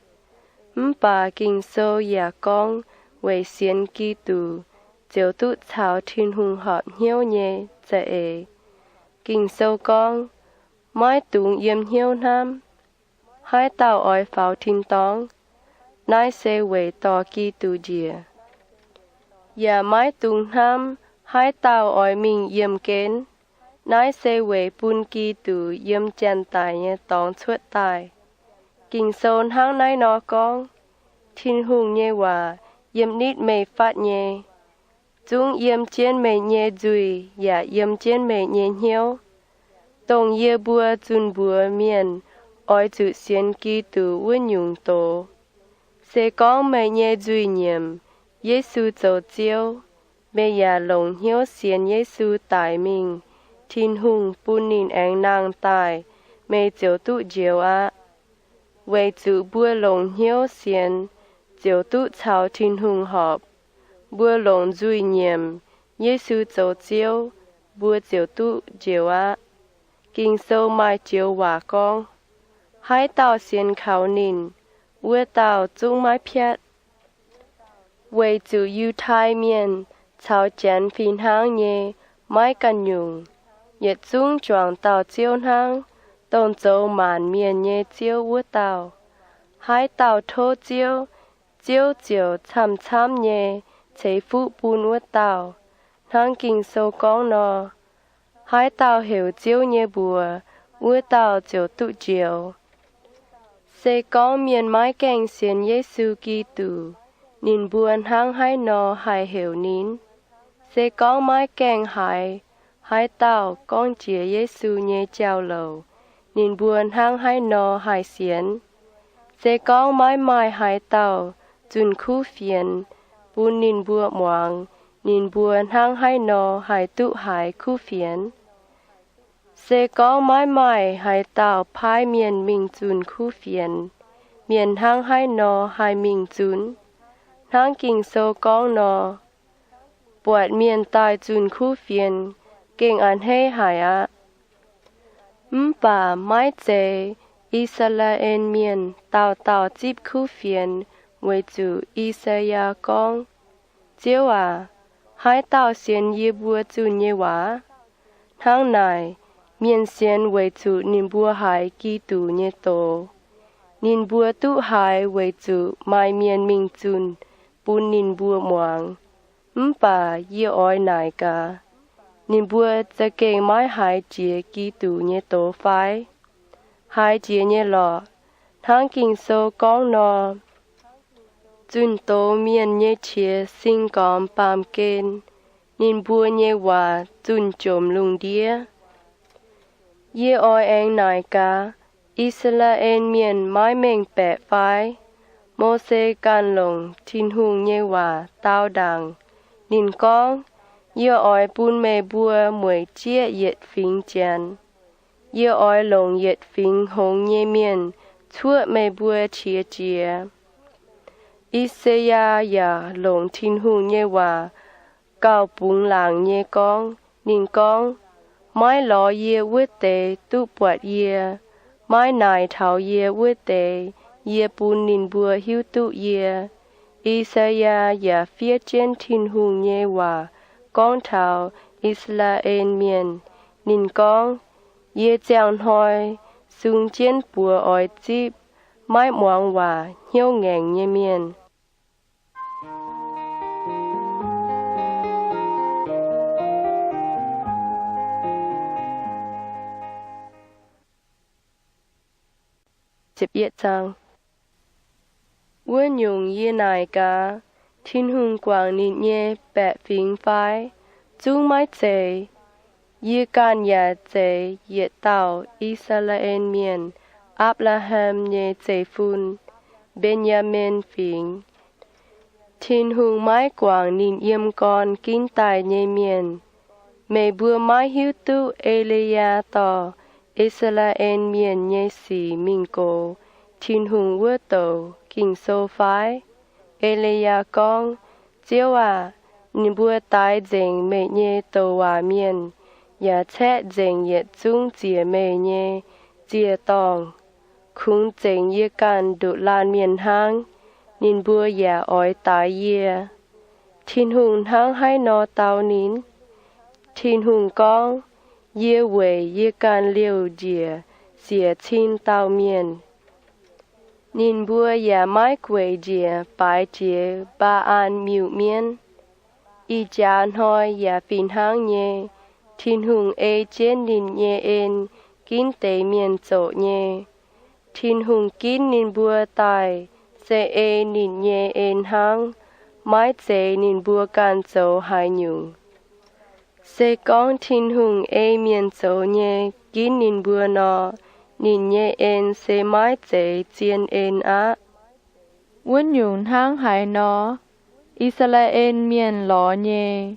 Mv baac Ging-Sou yaac gorngv weic sienx Giduc ziouc duqv caux Tin-Hungh horpc hnyouv nyei za'eix. Ging-Sou gorngv, Maiv dungx yiem hnyouv hnamv. Haaix dauh oix faaux tin-dorngh? Naaiv se weic dorh Giduc njiec. Yaac maiv dungx hnamv haaix dauh oix mingh yiemh gen. Naaiv se weic bun Giduc yiem janx-daic nyei dorngx cuotv daaih. Ging-Sou hnangv naaiv nor gorngv, Tin-Hungh nyei waac yiem nitv meih fatv nyei. Zungv yiem jienv meih nyei nzuih yaac yiem jienv meih nyei hnyouv. Dongh yie mbuo zunh mbuox mienh oix zuqc sienx Giduc wuov nyungc doz, se gorngv meih nyei nzuih nyiemc Yesu zoux Ziouv, meih yaac longc hnyouv sienx Yesu daic mingh, Tin-Hungh bun ninh aengx nangh daaih, meih ziouc duqv njoux aqv. Weic zuqc mbuo longc hnyouv sienx ziouc duqv caux Tin-Hungh horpc. Mbuo longc nzuih nyiemc Yesu zoux Ziouv, mbuo ziouc duqv njoux aqv. Ging-Sou maaih joux waac gorngv, Haaix dauh sienx kaux ninh, wuov dauh zungv maiv piatv. Weic zuqc Yiutai Mienh caux Janx fih hnangv nyei maiv ganh nyungc, yietc zungv juangc dauh Ziouv hnangv. dongh zoux maanc mienh nyei Ziouv wuov dauh. Haaix dauh tov Ziouv, Ziouv ziouc camv-camv nyei ceix fuqv bun wuov dauh. Hnangv Ging-Sou gorngv nor, Haaix dauh heuc Ziouv nyei mbuox, wuov dauh ziouc duqv njoux. Se gorngv mienh maiv gaengh sienx Yesu Giduc, ninh mbuo hnangv haaix nor haih heuc ninh? Se gorngv maiv gaengh haiz haaix dauh gorngv jiex Yesu nyei jauv-louc, ninh mbuo hnangv haaix nor haih sienx? Se gorngv maiv maaih haaix dauh zunh kuv fienx bun ninh mbuo muangx, ninh mbuo hnangv haaix nor haih duqv haiz kuv fienx? Se gorngv maiv maaih haaix dauh paaiv mienh mingh zunh kuv fienx, mienh hnangv haaix nor haih mingh zunc? Hnangv Ging-Sou gorngv nor, Buatc mienh daaih zunh kuv fienx gengh a'hneiv haic aqv. Mv baac maiv zeiz I^saa^laa^en Mienh dauh dauh zipv kuv fienx, weic zuqc I^saa^yaa gorngv, Ziouv aac, haaix dauh sienx yie mbuo zunh nyei waac? Hnangv naaic, mienh sienx weic zuqc ninh mbuo haiz Giduc nyei doz. Ninh mbuo duqv haiz weic zuqc maaih mienh mingh zunh bun ninh mbuo muangx. Mv baac yie oix naaic gaax, ninh mbuo za'gengh maiv haiz jiex Giduc nyei doz fai? Haiz jiex nyei lorqc. Hnangv Ging-Sou gorngv nor, Zunh doz mienh nyei qiex sing gormx baamh gen, ninh mbuo nyei waac zunh jomc lungh ndiev. Yie oix aengx naaic gaax, I^saa^laa^en Mienh maiv mengh baeqc fai? Mose ganh longc Tin-Hungh nyei waac dau ndaangc. Ninh gorngv, Yie oix bun meih mbuo mueic jieqv yietc fingx Janx. Yie oix longc yietc fingx hngongx nyei mienh cuoqv meih mbuo qiex jiez. I^saa^yaa yaac longc Tin-Hungh nyei waac gauh bungx laangc nyei gorngv. Ninh gorngv, Maiv lorz yie wuov deix duqv buatc yie. Maiv naaic taux yie wuov deix, yie bun ninh mbuo hiuv duqv yie. I^saa^yaa yaac fiev jienv Tin-Hungh nyei waac gorngv taux I^saa^laa^en Mienh. Ninh gorngv, Yie ziangh hnoi sung jienv buoz oix zipv maiv muangx waac, hnyouv ngaengc nyei mienh. Wuov nyungc yie naaic gaax, Tin-Hungh guangc ninh nyei baeqc fingx fai? Zungv maiv zeiz. Yie ganh yaac zeiz yietc dauh I^saa^laa^en Mienh, Apc^laa^ham nyei zeiv-fun, Mben^yaa^min Fingx. Tin-Hungh maiv guangc ninh yiem gorn ginv daaih nyei mienh. Meih mbuo maiv hiuv duqv E^li^yaa dorh I^saa^laa^en Mienh nyei sic mingh gox Tin-Hungh wuov douc Ging-Sou fai? E^li^yaa gorngv, Ziouv aah! Ninh mbuo daix nzengc meih nyei douc waac mienh, yaac caeqv nzengc yietc zungv ziec meih nyei ziec-dorngh. Kungx zengc yie ganh nduqc laanh mienh hnangv, ninh mbuo yaac oix daix yie. Tin-Hungh hnangv haaix nor dau ninh? Tin-Hungh gorngv, Yie weic yie ganh liouc njiec siec cin dauh mienh. Ninh mbuo yaac maiv gueic njiec baaix jiex Mbaa^an miuc-mienv. Ih jaax hnoi yaac fih hnangv nyei. Tin-Hungh ei jienv ninh nyei en ginv deix mienh zoqc nyei. Tin-Hungh ginv ninh mbuo daaih se ei ninh nyei en hnangv, maiv zeiz ninh mbuo ganh zoux haaix nyungc. Se gorngv Tin-Hungh ei mienh zoux nyei ginv ninh mbuo nor, ninh nyei en se maiv zeiz zien en aqv. Wuov nyungc hnangv haaix nor? I^saa^laa^en Mienh lorz nyei,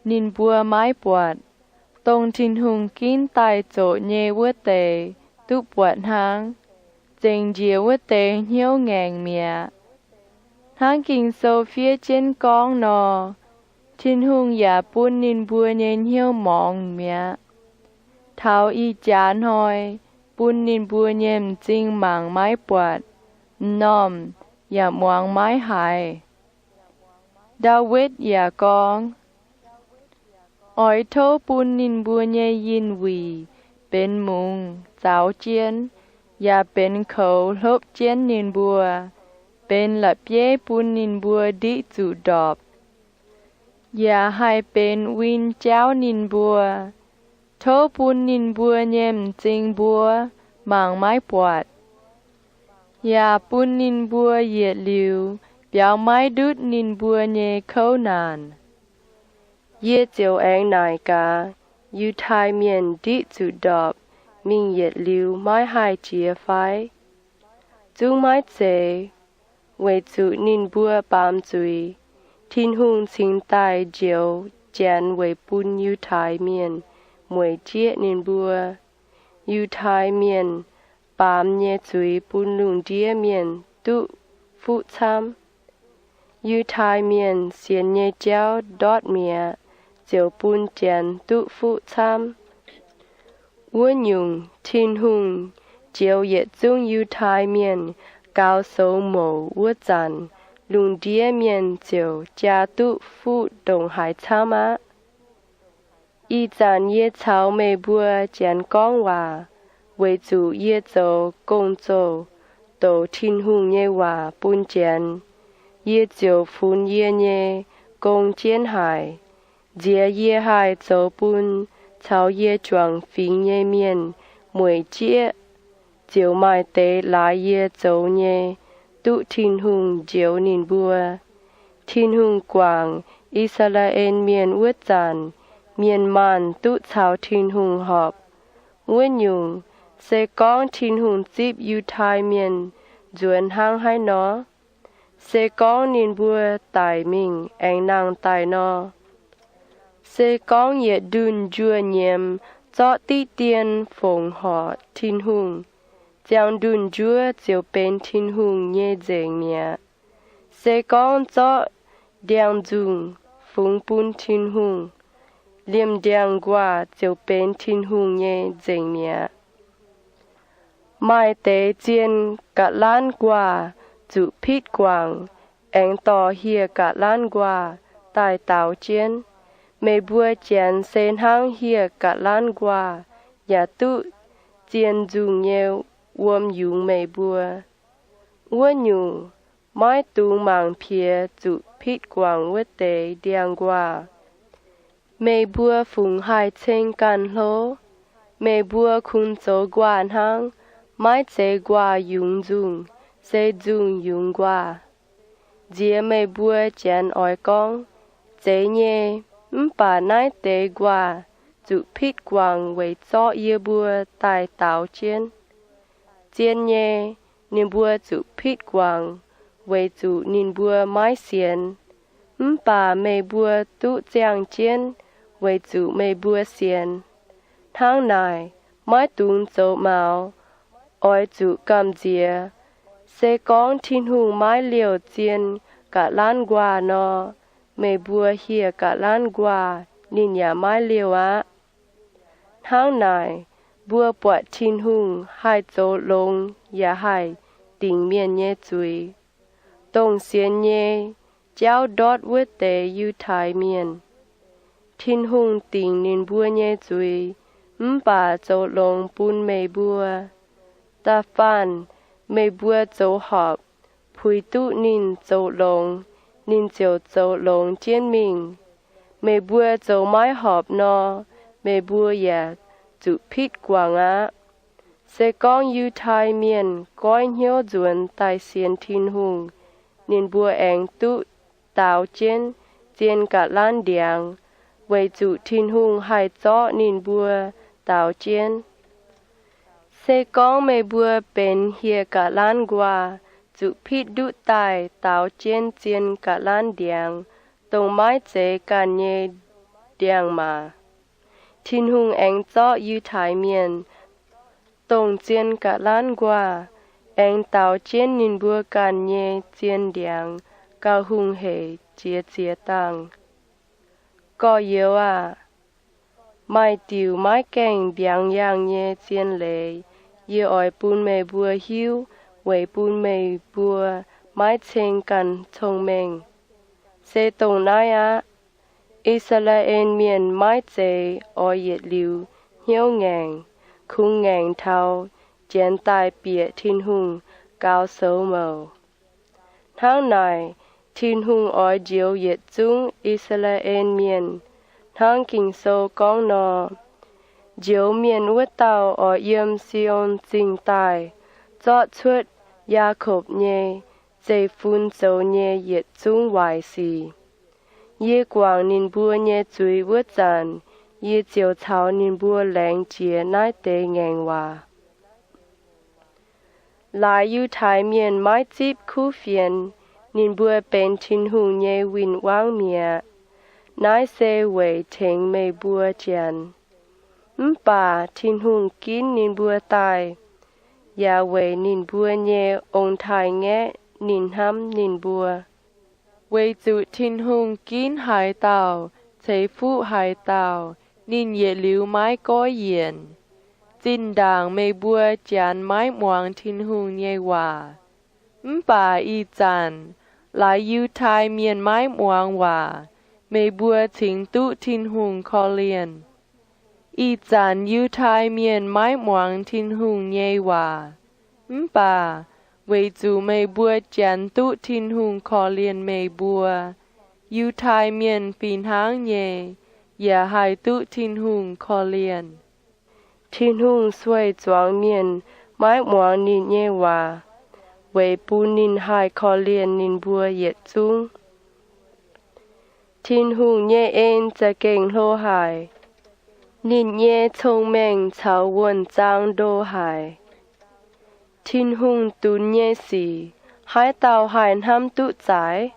ninh mbuo maiv buatc. Dongh Tin-Hungh ginv daaih zoqc nyei wuov deix duqv buatc hnangv. Zengc njiec wuov deix hnyouv ngaengc mi'aqv. Hnangv Ging-Sou fiev jienv gorngv nor, Tin-Hungh yaac bun ninh mbuo nyei hnyouv morngx mi'aqv. Taux ih jaax hnoi, bun ninh mbuo nyei m'zing mangc maiv buatc, m'normh yaac muangx maiv haiz. Ndaawitv yaac gorngv, Oix tov bun ninh mbuo nyei yinh wuic benx mungz zaux jienv, yaac benx koux hlopv jienv ninh mbuo, benx la'bieiv bun ninh mbuo ndiqv zuqc ndorpc, yaac haih benx win jauv ninh mbuo. Tov bun ninh mbuo nyei m'zing mbuov mangc maiv buatc, yaac bun ninh mbuo yietc liuz biaux maiv ndutv ninh mbuo nyei kouv naanc. Yie ziouc aengx naaic gaax, Yiutai Mienh ndiqv zuqc ndorpc mingh yietc liuz maiv haih jiex fai? Zungv maiv zeiz, weic zuqc ninh mbuo baamz zuiz. Tin-Hungh cingx daaih njoux Janx weic bun Yiutai Mienh mueic jieqv ninh mbuo. Yiutai Mienh baamz nyei zuiz bun lungh ndiev mienh duqv fuqv camv. Yiutai Mienh sienx nyei jauv ndortv mi'aqv, ziouc bun Janx duqv fuqv camv. Wuov nyungc, Tin-Hungh njoux yietc zungv Yiutai Mienh gaux soux mouc wuov zanc, lungh ndiev mienh ziouc jaa duqv fuqv ndongc haaix camv aqv. Ih zanc yie caux meih mbuo Janx gorngv waac weic zuqc yie zoux gong-zoh douc Tin-Hungh nyei waac bun Janx. Yie ziouc funx yie nyei gong jienv haic. Nziex yie haih zoux bun caux yie juangc fingx nyei mienh mueic jieqv, ziouc maaih deix laaix yie zoux nyei duqv Tin-Hungh njoux ninh mbuo. Tin-Hungh guangc I^saa^laa^en Mienh wuov zanc, mienh maanh duqv caux Tin-Hungh horpc. Wuov nyungc, se gorngv Tin-Hungh zipv Yiutai Mienh nzuonx hnangv haaix nor? Se gorngv ninh mbuo daic mingh aengx nangh daaih nor, se gorngv yietc ndunh njuov nyiemz zorqv diqv dien fongc horc Tin-Hungh, ziangh ndunh njuov ziouc benx Tin-Hungh nyei nzengc mi'aqv. Se gorngv zorqv ndiangx-nzungh fungx bun Tin-Hungh, liemh ndiangx-nquaah ziouc benx Tin-Hungh nyei nzengc mi'aqv. Maaih deix zien ga'lanv nquaah zuqc pitv guangc, aengx dorh hieh ga'lanv nquaah daaih daaux jienv. Meih mbuo Janx se hnangv hieh ga'lanv nquaah yaac duqv zien nzungh nyei wuom yungz meih mbuo. Wuov nyungc, maiv dungx mangc piex zuqc pitv guangc wuov deix ndiangx-nquaah. Meih mbuo fungc haih ceng ganh hlo? Meih mbuo kungx zoux nquaah hnangv, maiv zeiz nquaah yungz nzungh, se nzungh yungz nquaah. Nziex meih mbuo Janx oix gorngv, Zeiz nyei, mv baac naaiv deix nquaah zuqc pitv guangc weic zorqv yie mbuo daaih daaux jienv. Zien nyei, ninh mbuo zuqc pitv guangc weic zuqc ninh mbuo maiv sienx. Mv baac meih mbuo duqv ziangh jienv weic zuqc meih mbuo sienx. Hnangv naaic, maiv dungx zoux maux, oix zuqc gamh nziex. Se gorngv Tin-Hungh maiv liouh zien ga'lanv nquaah nor, meih mbuo hieh ga'lanv nquaah ninh yaac maiv liouh aqv. Hnangv naaic, mbuo buatc Tin-Hungh haih zoux longx yaac haih dingc mienh nyei zuiz. Dongh sienx nyei jauv ndortv wuov deix Yiutai Mienh, Tin-Hungh dingc ninh mbuo nyei zuiz mv baac zoux longx bun meih mbuo. Da'faanh meih mbuo zoux horpc puix duqv ninh zoux longx, ninh ziouc zoux longx jienv mingh. Meih mbuo zoux maiv horpc nor, meih mbuo yaac zuqc pitv guangc aqv. Se gorngv Yiutai Mienh goiv hnyouv nzuonx daaih sienx Tin-Hungh, ninh mbuo aengx duqv daaux jienv zien ga'lanv ndiangx, weic zuqc Tin-Hungh haih zorqv ninh mbuo daaux jienv. Se gorngv meih mbuo benx hieh ga'lanv nquaah, zuqc pitv nduqv daaih daaux jienv zien ga'lanv ndiangx, dongh maiv zeiz ganh nyei ndiangx-maac, Tin-Hungh aengx zorqv Yiutai Mienh, dongh zien ga'lanv nquaah, aengx daaux jienv ninh mbuo ganh nyei zien ndiangx gauh hungh heic jiex ziex dangh. Gorx-youz aah! Maaih diuc maiv gaengh mbiaangx yaangh nyei zien leiz yie oix bun meih mbuo hiuv weic bun meih mbuo maiv ceng ganh cong-mengh. Se dongh naaiv aqv. I^saa^laa^en Mienh maiv zeiz oix yietc liuz hnyouv ngaengc, kungx ngaengc taux janx daaih bieqc Tin-Hungh gaux soux mouc. Hnangv naaic, Tin-Hungh oix njoux yietc zungv I^saa^laa^en Mienh, hnangv Ging-Sou gorngv nor, Njoux mienh wuov dauh oix yiem Si^on Zingh daaih, zorqv cuotv Yaakopv nyei zeiv-fun zoux nyei yietc zungv waaic sic. Yie guangc ninh mbuo nyei zuiz wuov zanc, yie ziouc caux ninh mbuo laengz jiex naaiv deix ngaengc waac. Laaix Yiutai Mienh maiv zipv kuv fienx, ninh mbuo benx Tin-Hungh nyei win-wangv mi'aqv. Naaiv se weic tengx meih mbuo Janx. Mv baac Tin-Hungh ginv ninh mbuo daaih, yaac weic ninh mbuo nyei ong-taaix-ngaeqv ninh hnamv ninh mbuo. Weic zuqc Tin-Hungh ginv haaix dauh ceix fuqv haaix dauh, ninh yietc liuz maiv goiv yienc. Zinh ndaangc meih mbuo Janx maiv muangx Tin-Hungh nyei waac, mv baac ih zanc laaix Yiutai Mienh maiv muangx waac, meih mbuo cingx duqv Tin-Hungh korv-lienh. Ih zanc Yiutai Mienh maiv muangx Tin-Hungh nyei waac, mv baac weic zuqc meih mbuo Janx duqv Tin-Hungh korv-lienh meih mbuo, Yiutai Mienh fih hnangv nyei yaac haih duqv Tin-Hungh korv-lienh. Tin-Hungh sueih zuangx mienh maiv muangx ninh nyei waac, weic bun ninh haih korv-lienh ninh mbuo yietc zungv. Tin-Hungh nyei en za'gengh hlo haic. Ninh nyei cong-mengh caux wuonh zaang ndo haic. Tin-Hungh dunx nyei sic, haaix dauh haih hnamv duqv zaaix?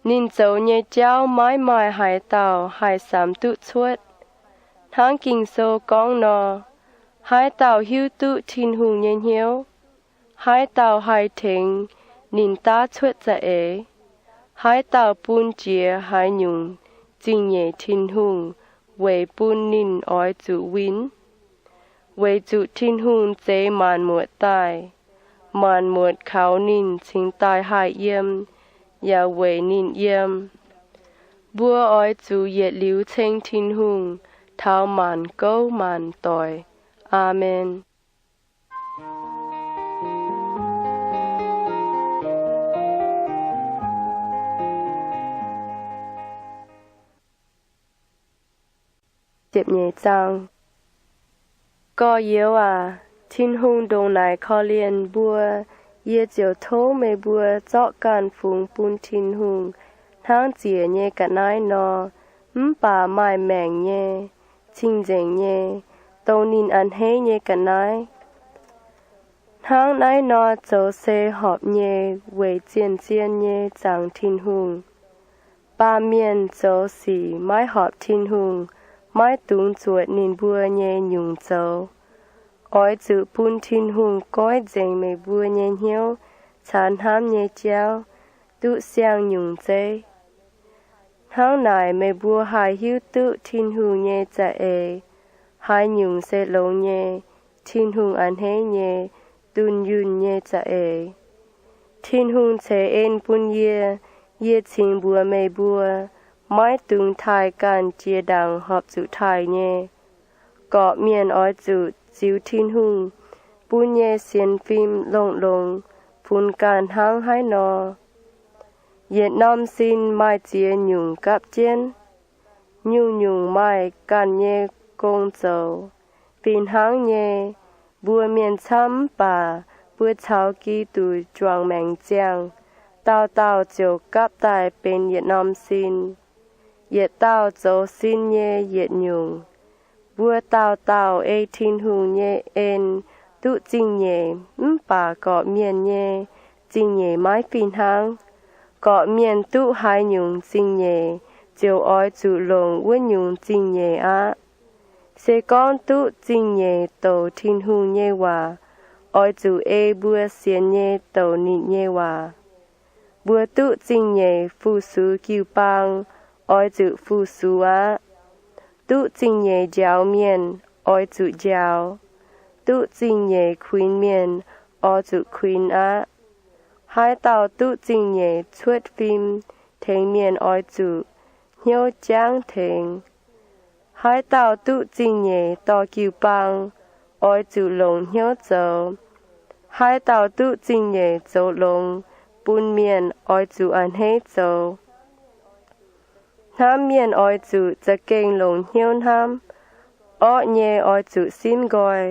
Ninh zoux nyei jauv maiv maaih haaix dauh haih samx duqv cuotv. Hnangv Ging-Sou gorngv nor, Haaix dauh hiuv duqv Tin-Hungh nyei hnyouv? Haaix dauh haih tengx ninh daav cuotv za'eix? Haaix dauh bun jiex haaix nyungc zingh nyeic Tin-Hungh weic bun ninh oix zuqc win? Weic zuqc Tin-Hungh zeix maanc muotc daaih. Maanc muotc kaux ninh cingx daaih haih yiem, yaac weic ninh yiem. Mbuo oix zuqc yietc liuz ceng Tin-Hungh taux maanc gouv maanc doic. Aamen. Gorx-youz aac, Tin-Hungh ndongc naaic korv-lienh mbuo, yie ziouc tov meih mbuo zorqv ganh fungx bun Tin-Hungh hnangv ziec nyei ga'naaiv nor, mv baac maaih maengc nyei, cing-nzengc nyei, dongh ninh a'hneiv nyei ga'naaiv. Hnangv naaiv nor zoux se horpc nyei weic zien-zien nyei zaangc Tin-Hungh. Baamh mienh zoux sic maiv horpc Tin-Hungh, maiv dungx zuotc ninh mbuo nyei nyungc zoux. Oix zuqc bun Tin-Hungh goiv nzengc meih mbuo nyei hnyouv caux hnamv nyei jauv, duqv siang-nyungc zeiv. Hnangv naaic meih mbuo haih hiuv duqv Tin-Hungh nyei za'eix, haaix nyungc se longx nyei, Tin-Hungh a'hneiv nyei, dunh yunh nyei za'eix. Tin-Hungh ceix en bun yie, yie cingx mbuox meih mbuo, maiv dungx taaih ganh jiex ndaangc horpc zuqc taaih nyei. Gorqv-mienh oix zuqc ziux Tin-Hungh bun nyei sienx fim longx-longx funx ganh hnangv haaix nor. Yietc norm sin maaih ziex nyungc gapv jienv, nyungc-nyungc maaih ganh nyei gong zoux. Fih hnangv nyei, mbuo mienh camv mv baac mbuo caux Giduc juangc maengc ziangh, dauh dauh ziouc gapv daaih benx yietc norm sin. Yietc dauh zoux sin nyei yietc nyungc. Mbuo dauh dauh ei Tin-Hungh nyei en duqv zingh nyeic, mv baac gorqv-mienh nyei zingh nyeic maiv fih hnangv. Gorqv-mienh duqv haaix nyungc zingh nyeic, ziouc oix zuqc longc wuov nyungc zingh nyeic aqv. Se gorngv duqv zingh nyeic douc Tin-Hungh nyei waac, oix zuqc ei mbuo sienx nyei douc ninh nyei waac. Mbuo duqv zingh nyeic fu-sux jiu-baang, oix zuqc fu-sux aqv. Duqv zingh nyeic njaaux mienh, oix zuqc njaaux. Duqv zingh nyeic kuinx mienh, oix zuqc kuinx aqv. Haaix dauh duqv zingh nyeic cuotv fim tengx mienh, oix zuqc hnyouv jangv tengx. Haaix dauh duqv zingh nyeic dorh jiu-baang, oix zuqc longc hnyouv zoux. Haaix dauh duqv zingh nyeic zoux longx bun mienh oix zuqc a'hneiv zoux. Hnamv mienh oix zuqc za'gengh longc hnyouv hnamv. Orqv nyei oix zuqc simv nqoi.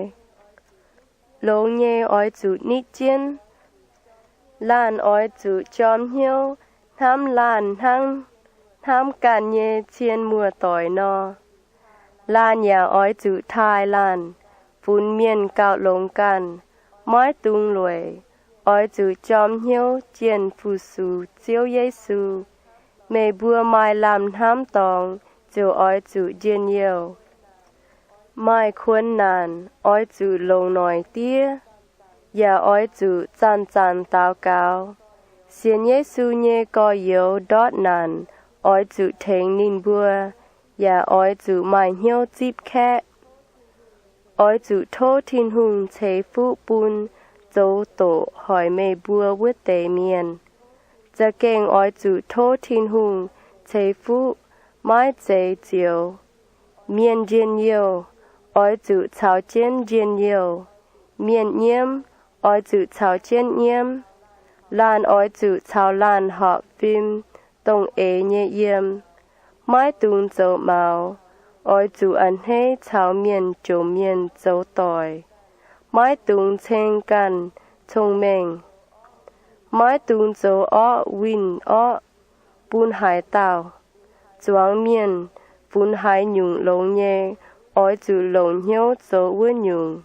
Longx nyei oix zuqc nitv jienv. Laanh oix zuqc jorm hnyouv hnamv laanh hnangv hnamv ganh nyei cien muoz-doic nor. Laanh yaac oix zuqc taaih laanh, funx mienh gauh longx ganh, maiv dungx lueic. Oix zuqc jorm hnyouv jienh fu-sux Ziouv Yesu. Meih mbuo maaih lamh hnamv dorngx ziouc oix zuqc njien-youh. Maaih kuonx naanc oix zuqc longc noic diev, yaac oix zuqc zanc-zanc daux gaux. Sienx Yesu nyei gorx-youz ndortv naanc oix zuqc tengx ninh mbuo, yaac oix zuqc maaih hnyouv zipv kaeqv. Oix zuqc tov Tin-Hungh ceix fuqv bun zoux doqc hoic meih mbuo wuov deix mienh. Za'gengh oix zuqc tov Tin-Hungh ceix fuqv, maiv zeiz zioux. Mienh njien-youh oix zuqc caux jienv njien-youh. Mienh nyiemv oix zuqc caux jienv nyiemv. Laanh oix zuqc caux laanh horpc fim dongh eix nyei yiem. Maiv dungx zoux maux. Oix zuqc a'hneiv caux mienh jomc mienh zoux doic. Maiv dungx ceng ganh cong-mengh. Maiv dungx zoux orqv winh orqv bun haaix dauh. Zuangx mienh funx haaix nyungc longx nyei, oix zuqc longc hnyouv zoux wuov nyungc.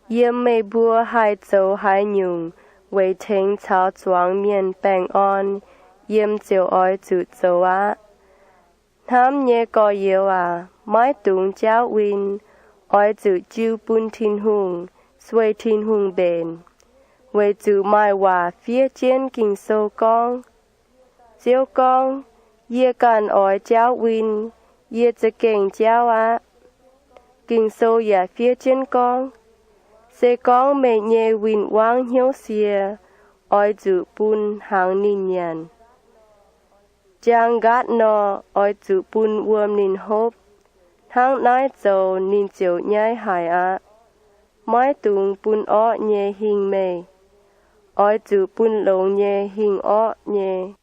Yiem meih mbuo haih zoux haaix nyungc weic tengx caux zuangx mienh baengh orn, yiem ziouc oix zuqc zoux aqv. Hnamv nyei gorx-youz aac, maiv dungx jaauv win. Oix zuqc jiu bun Tin-Hungh, sueih Tin-Hungh mbenc, weic zuqc maaih waac fiev jienv Ging-Sou gorngv, Ziouv gorngv, Yie ganh oix jaauv win. Yie za'gengh jaauv aqv. Ging-Sou yaac fiev jienv gorngv, Se gorngv meih nyei win-wangv hnyouv sie, oix zuqc bun hnaangx ninh nyanc. Jaang nqaatv nor, oix zuqc bun wuom ninh hopv. Hnangv naaiv zoux ninh ziouc nyaiv haic aqv. Maiv dungx bun orqv nyei hingh meih. Oix zuqc bun longx nyei hingh orqv nyei.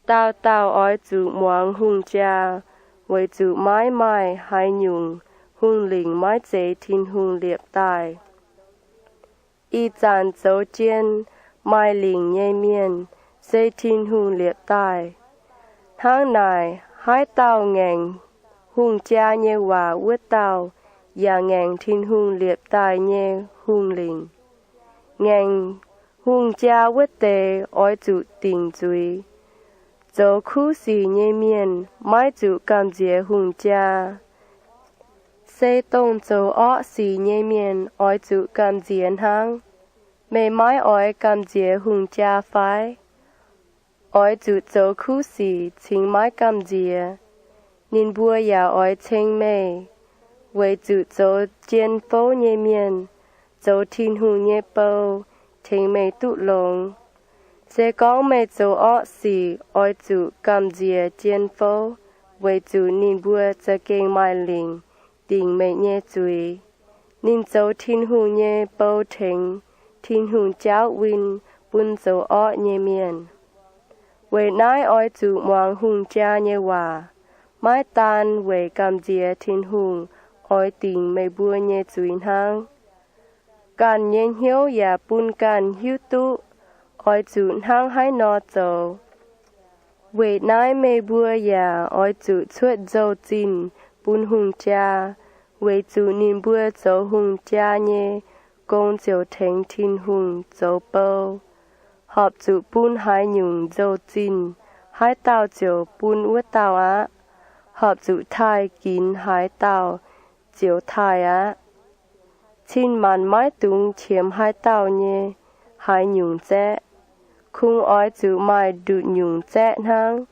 Dauh dauh oix zuqc muangx hungh jaa, weic zuqc maiv maaih haaix nyungc hungh lingc maiv zeiz Tin-Hungh liepc daaih. Ih zanc zoux jien maaih lingc nyei mienh se Tin-Hungh liepc daaih. Hnangv naaic, haaix dauh ngaengc hungh jaa nyei waac wuov dauh yaac ngaengc Tin-Hungh liepc daaih nyei hungh lingc. Ngaengc hungh jaa wuov deix oix zuqc dingc zuiz. Zoux kuv sic nyei mienh maiv zuqc gamh nziex hungh jaa. Se dongh zoux orqv sic nyei mienh oix zuqc gamh nziex hnangv. Meih maiv oix gamh nziex hungh jaa fai? Oix zuqc zoux kuv sic cingx maiv gamh nziex. Ninh mbuo yaac oix ceng meih, weic zuqc zoux jien fouv nyei mienh, zoux Tin-Hungh nyei bou, tengx meih duqv longx. Se gorngv meih zoux orqv sic, oix zuqc gamh nziex jien fouv, weic zuqc ninh mbuo za'gengh maaih lingc dingc meih nyei zuiz. Ninh zoux Tin-Hungh nyei bou tengx Tin-Hungh jaauv win bun zoux orqv nyei mienh. Weic naaiv oix zuqc muangx hungh jaa nyei waac, maiv daan weic gamh nziex Tin-Hungh oix dingc meih mbuo nyei zuiz hnangv. Ganh nyei hnyouv yaac bun ganh hiuv duqv oix zuqc hnangv haaix nor zoux. Weic naaiv meih mbuo yaac oix zuqc cuotv nzou-zinh bun hungh jaa, weic zuqc ninh mbuo zoux hungh jaa nyei gong ziouc tengx Tin-Hungh zoux bou. Horpc zuqc bun haaix nyungc nzou-zinh, haaix dauh ziouc bun wuov dauh aqv. Horpc zuqc taaih ginx haaix dauh ziouc taaih aqv. Cin-maanc maiv dungx qiemx haaix dauh nyei haaix nyungc zaeqv. Kungx oix zuqc maaih nduqc nyungc zaeqv hnangv.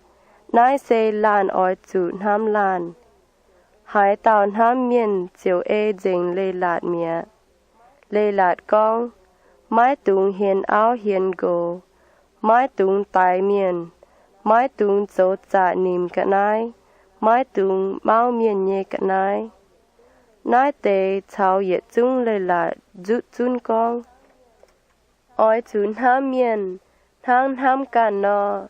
Naaiv se laanh oix zuqc hnamv laanh. Haaix dauh hnamv mienh ziouc ei nzengc leiz-latc mi'aqv. Leiz-latc gorngv, maiv dungx hienx auv hienx nqox, maiv dungx daix mienh, maiv dungx zoux zaqc nimc ga'naaiv, maiv dungx mauv mienh nyei ga'naaiv. Naaiv deix caux yietc zungv leiz-latc nzutv zunv gorngv, oix zuqc hnamv mienh hnangv hnamv ganh nor.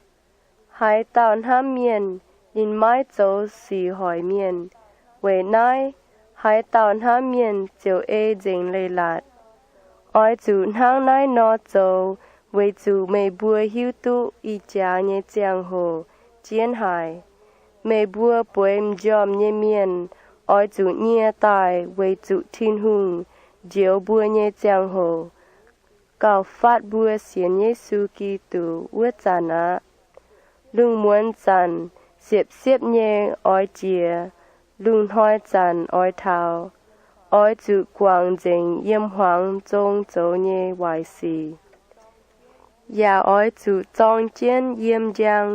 Haaix dauh hnamv mienh, ninh maiv zoux sic hoic mienh. Weic naaiv, haaix dauh hnamv mienh ziouc ei nzengc leiz-latc. Oix zuqc hnangv naaiv nor zoux weic zuqc meih mbuo hiuv duqv ih jaax nyei ziangh hoc jienv haic. Meih mbuo bueix m'njormh nyei mienh oix zuqc nyie daaih weic zuqc Tin-Hungh njoux mbuo nyei ziangh hoc gauh fatv mbuo sienx Yesu Giduc wuov zanc aqv. Lungh muonz zanc siepv-siepv nyei oix jiex, lungh hnoi zanc oix taux. Oix zuqc guangc nzengc yiem hmuangx zong zoux nyei waaic sic, yaac oix zuqc zorng jienv yiem njang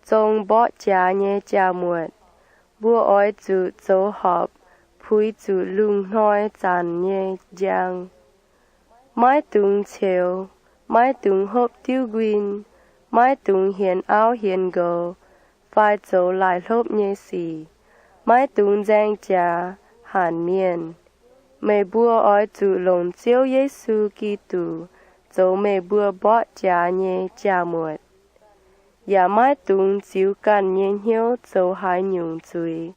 zong mborqv jaax nyei jaa-muotc. Mbuo oix zuqc zoux horpc puix zuqc lungh hnoi zanc nyei njang. Maiv dungx ceux, maiv dungx hopv diuv nquin, maiv dungx hienx auv hienx nqox, fai zoux laaic hlopv nyei sic. Maiv dungx nzaeng jaax hanc mienh. Meih mbuo oix zuqc longc Ziouv Yesu Giduc zoux meih mbuo mborqv jaax nyei jaa-muotc, yaac maiv dungx ziux ganh nyei hnyouv zoux haaix nyungc zuiz.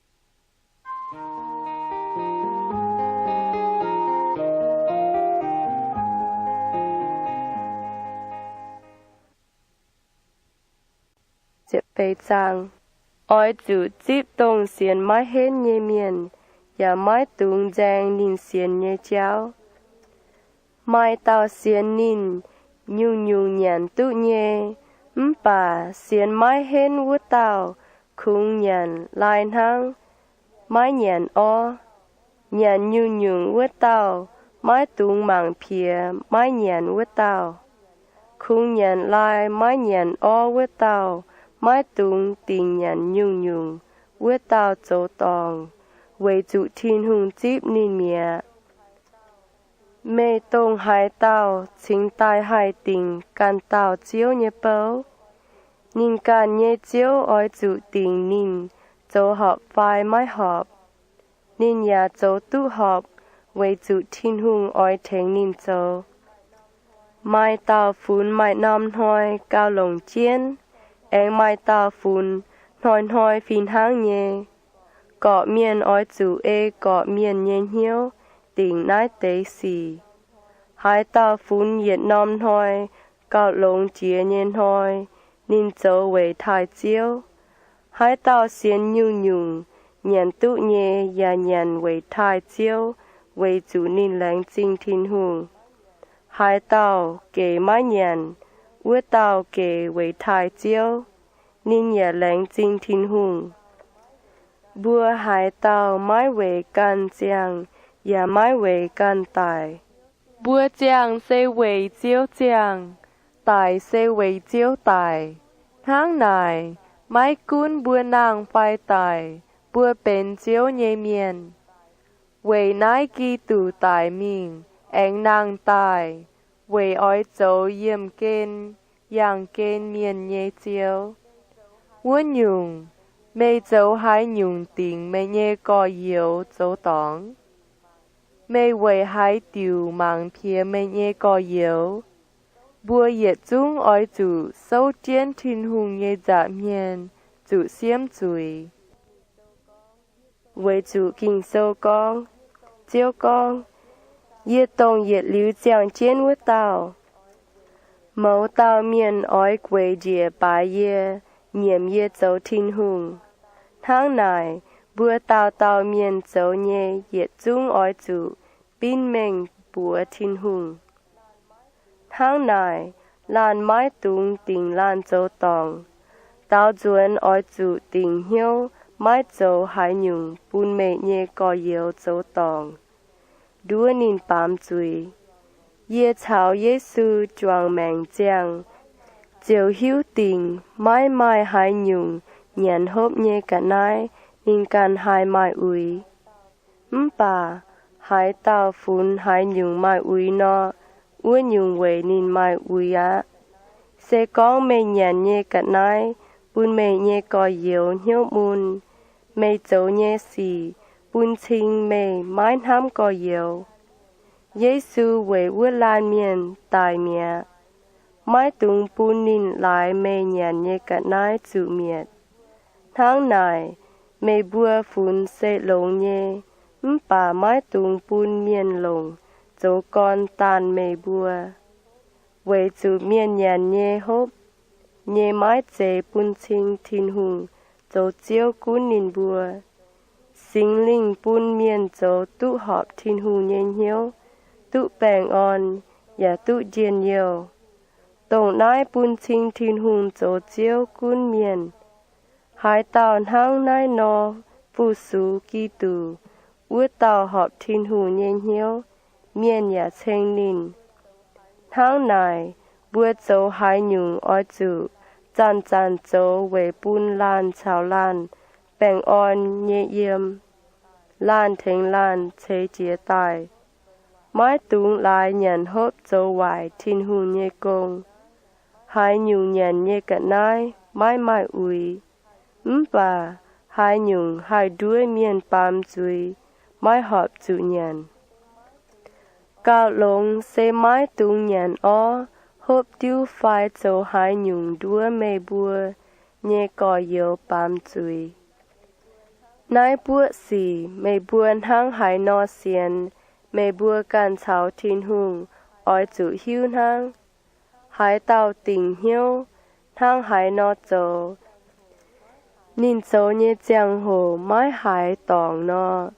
Oix zuqc zipv dongh sienx maiv henv nyei mienh, yaac maiv dungx nzaeng ninh sienx nyei jauv. Maaih dauh sienx ninh nyungc-nyungc nyanc duqv nyei, mv baac sienx maiv henv wuov dauh kungx nyanc lai hnangv maiv nyanc orv. Nyanc nyungc-nyungc wuov dauh maiv dungx mangc piex maiv nyanc wuov dauh. Kungx nyanc lai maiv nyanc orv wuov dauh maiv dungx dingc nyanc nyungc-nyungc wuov dauh zoux dorngc, weic zuqc Tin-Hungh zipv ninh mi'aqv. Meih dongh haaix dauh cingx daaih haih dingc ganh dauh ziouv nyei bou? Ninh ganh nyei ziouv oix zuqc dingc ninh zoux horpc fai maiv horpc. Ninh yaac zoux duqv horpc, weic zuqc Tin-Hungh oix tengx ninh zoux. Maaih dauh funx maaih norm hnoi gauh longc jienv, aengx maaih dauh funx hnoi-hnoi fih hnangv nyei. Gorqv-mienh oix zuqc ei gorqv-mienh nyei hnyouv dingc naaiv deix sic. Haaix dauh funx yietc norm hnoi gauh longx jiex nyei hnoi, ninh zoux weic taaih Ziouv. Haaix dauh sienx nyungc-nyungc nyanc duqv nyei yaac nyanc weic taaih Ziouv, weic zuqc ninh laengz zingh Tin-Hungh. Haaix dauh gec maiv nyanc, wuov dauh gec weic taaih Ziouv, ninh yaac laengz zingh Tin-Hungh. Mbuo haaix dauh maiv weic ganh ziangh yaac maiv weic ganh daic. Mbuo ziangh se weic Ziouv ziangh, daic se weic Ziouv daic. Hnangv naaic, maiv gunv mbuo nangh fai daic, mbuo benx Ziouv nyei mienh. Weic naaiv Giduc daic mingh aengx nangh daaih, weic oix zoux yiemh gen, yangh gen mienh nyei Ziouv. Wuov nyungc, meih zoux haaix nyungc dingc meih nyei gorx-youz zoux dorngc? Meih weic haaix diuc mangc piex meih nyei gorx-youz? Mbuo yietc zungv oix zuqc souv jienv Tin-Hungh nyei nza'hmien zuqc siemv zuiz. Weic zuqc Ging-Sou gorngv, Ziouv gorngv, Yie dongh yietc liuz ziangh jienv wuov dauh. Mouz dauh mienh oix gueic njiec baaix yie, nyiemc yie zoux Tin-Hungh. Hnangv naaic, mbuo dauh dauh mienh zoux nyei yietc zungv oix zuqc binv mengh buoz Tin-Hungh. Hnangv naaic, laanh maiv dungx dingc laanh zoux dorngc. Daaux nzuonx oix zuqc dingc hnyouv maiv zoux haaix nyungc bun meih nyei gorx-youz zoux dorngc, nduov ninh baamz zuiz. Yie caux Yesu juangc maengc ziangh, ziouc hiuv dingc maiv maaih haaix nyungc nyanc hopv nyei ga'naaiv ninh ganh haih maaih uix. Mv baac Haaix dauh funx haaix nyungc maaih uix nor, wuov nyungc weic ninh maaih uix aqv. Se gorngv meih nyanc nyei ga'naaiv bun meih nyei gorx-youz hnyouv mun, meih zoux nyei sic bun cing meih maiv hnamv gorx-youz. Yesu weic wuov laanh mienh daic mi'aqv. Maiv dungx bun ninh laaix meih nyanc nyei ga'naaiv zuqc mietc. Hnangv naaic, meih mbuo funx se longx nyei, mv baac maiv dungx bun mienh longc zoux gorn daanh meih mbuo. Weic zuqc mienh nyanc nyei hopv nyei maiv zeiz bun cing Tin-Hungh zoux Ziouv gunv ninh mbuo. Singx Lingh bun mienh zoux duqv horpc Tin-Hungh nyei hnyouv, duqv baengh orn, yaac duqv njien-youh. Dongh naaiv bun cing Tin-Hungh zoux Ziouv gunv mienh. Haaix dauh hnangv naaiv nor fu-sux Giduc, wuov dauh horpc Tin-Hungh nyei hnyouv, mienh yaac ceng ninh. Hnangv naaic, mbuo zoux haaix nyungc oix zuqc zanc-zanc zoux weic bun laanh caux laanh baengh orn nyei yiem, laanh tengx laanh ceix jiez daaih. Maiv dungx laaix nyanc hopv zoux waaic Tin-Hungh nyei gong. Haaix nyungc nyanc nyei ga'naaiv maiv maaih uix, mv baac haaix nyungc haih nduov mienh baamz zuiz maiv horpc zuqc nyanc. Gauh longx se maiv dungx nyanc orv, hopv diuv fai zoux haaix nyungc nduov meih mbuo nyei gorx-youz baamz zuiz. Naaiv buoqv sic meih mbuo hnangv haaix nor sienx, meih mbuo ganh caux Tin-Hungh oix zuqc hiuv hnangv. Haaix dauh dingc hnyouv hnangv haaix nor zoux, ninh zoux nyei ziangh hoc maiv haaix dorngc nor,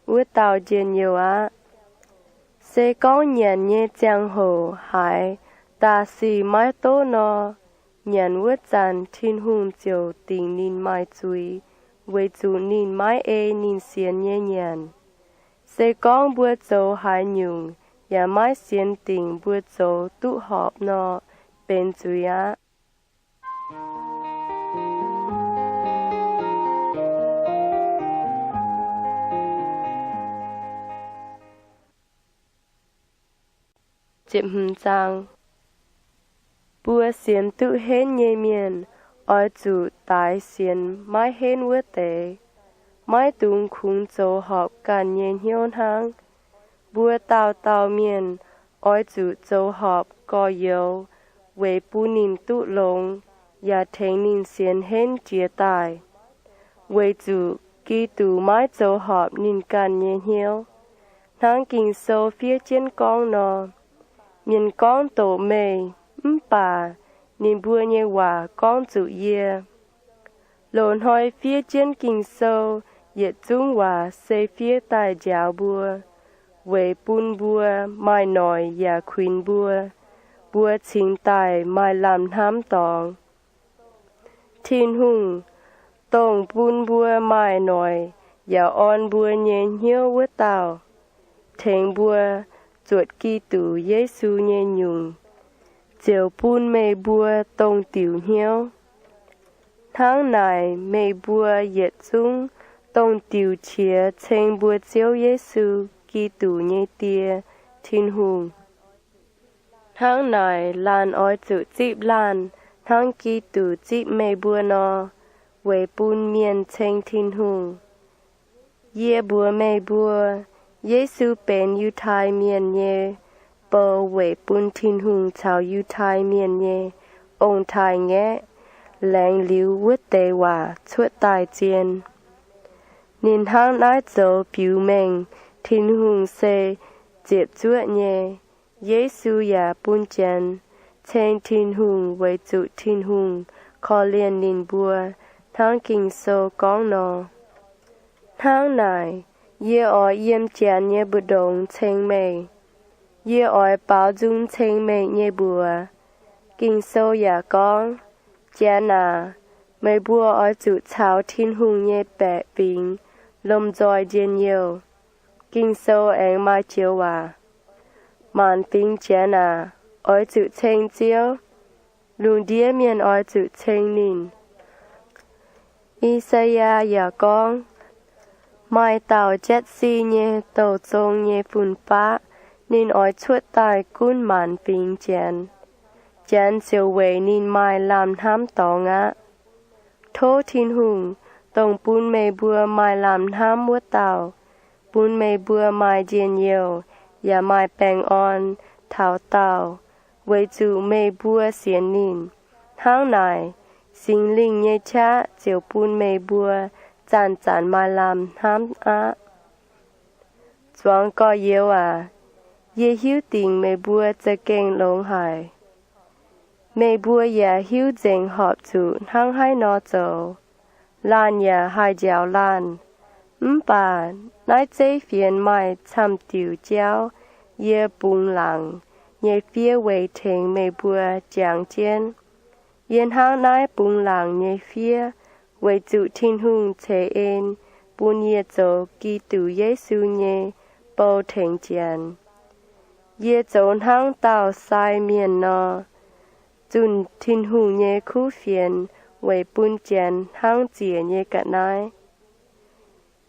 wuov dauh njien-youh aqv. Se gorngv nyanc nyei ziangh hoc haaix daaih sic maiv doqv nor, nyanc wuov zanc Tin-Hungh ziouc dingc ninh maaih zuiz, weic zuqc ninh maiv ei ninh sienx nyei nyanc. Se gorngv mbuo zoux haaix nyungc yaac maiv sienx dingc mbuo zoux duqv horpc nor, benx zuiz aqv. Mbuo sienx duqv henv nyei mienh oix zuqc daix sienx maiv henv wuov deix. Maiv dungx kungx zoux horpc ganh nyei hnyouv hnangv. Mbuo dauh dauh mienh oix zuqc zoux horpc gorx-youz weic bun ninh duqv longx, yaac tengx ninh sienx henv jiez daaih. Weic zuqc Giduc maiv zoux horpc ninh ganh nyei hnyouv. Hnangv Ging-Sou fiev jienv gorngv nor, mienh gorngv doqc meih, mv baac ninh mbuo nyei waac gorngv zuqc yie. Loz-hnoi fiev jienv Ging-Sou yietc zungv waac se fiev daaih njaaux mbuo, weic bun mbuo maaih noic yaac kuinx mbuo, mbuo cingx daaih maaih lamh hnamv dorngx. Tin-Hungh, dongh bun mbuo maaih noic yaac orn mbuo nyei hnyouv wuov dauh, tengx mbuo zuotc Giduc Yesu nyei nyungc, ziouc bun meih mbuo dongh diuc hnyouv. Hnangv naaic meih mbuo yietc zungv dongh diuc qiex ceng mbuo Ziouv Yesu, Giduc nyei Die, Tin-Hungh. Hnangv naaic laanh oix zuqc zipv laanh hnangv Giduc zipv meih mbuo nor, weic bun mienh ceng Tin-Hungh. Yie mbuox meih mbuo, Yesu benx Yiutai Mienh nyei bou weic bun Tin-Hungh caux Yiutai Mienh nyei ong-taaix-ngaeqv laengz liuz wuov deix waac cuotv daaih zien. Ninh hnangv naaiv zoux biux mengh Tin-Hungh se ziepc zuoqv nyei. Yesu yaac bun Janx ceng Tin-Hungh weic zuqc Tin-Hungh korv-lienh ninh mbuo, hnangv Ging-Sou gorngv nor. Hnangv naaic, yie oix yiem Janx nyei mbu'ndongx ceng meih. Yie oix baaux nzung ceng meih nyei mbuox. Ging-Sou yaac gorngv, Janx aac, meih mbuo oix zuqc caux Tin-Hungh nyei baeqc fingx lomh nzoih njien-youh. Ging-Sou aengx maaih joux waac, Maanc fingx Janx aac, oix zuqc ceng Ziouv. Lungh ndiev mienh oix zuqc ceng ninh. I^saa^yaa yaac gorngv, Maaih dauh Jatc^si nyei douh zong nyei fun-faqv, ninh oix cuotv daaih gunv maanc fingx Janx. Janx ziouc weic ninh maaih lamh hnamv dorngx aqv. Tov Tin-Hungh, dongh bun meih mbuo maaih lamh hnamv wuov dauh, bun meih mbuo maaih njien-youh yaac maaih baengh orn taux daauh, weic zuqc meih mbuo sienx ninh. Hnangv naaic, Singx Lingh nyei qaqv ziouc bun meih mbuo zanc-zanc maaih lamh hnamv aqv. Zuangx gorx-youz aac, yie hiuv dingc meih mbuo za'gengh longx haic. Meih mbuo yaac hiuv nzengc horpc zuqc hnangv haaix nor zoux. Laanh yaac haih njaaux laanh. Mv baac naaiv zeiv fienx maaih camv diuc jauv yie bungx laangc nyei fiev weic tengx meih mbuo jangx jienv. Yie hnangv naaiv bungx laangc nyei fiev weic zuqc Tin-Hungh ceix en bun yie zoux Giduc Yesu nyei bou tengx Janx. Yie zoux hnangv dauh sai mienh nor, zunh Tin-Hungh nyei kuv fienx weic bun Janx hnangv ziec nyei ga'naaiv.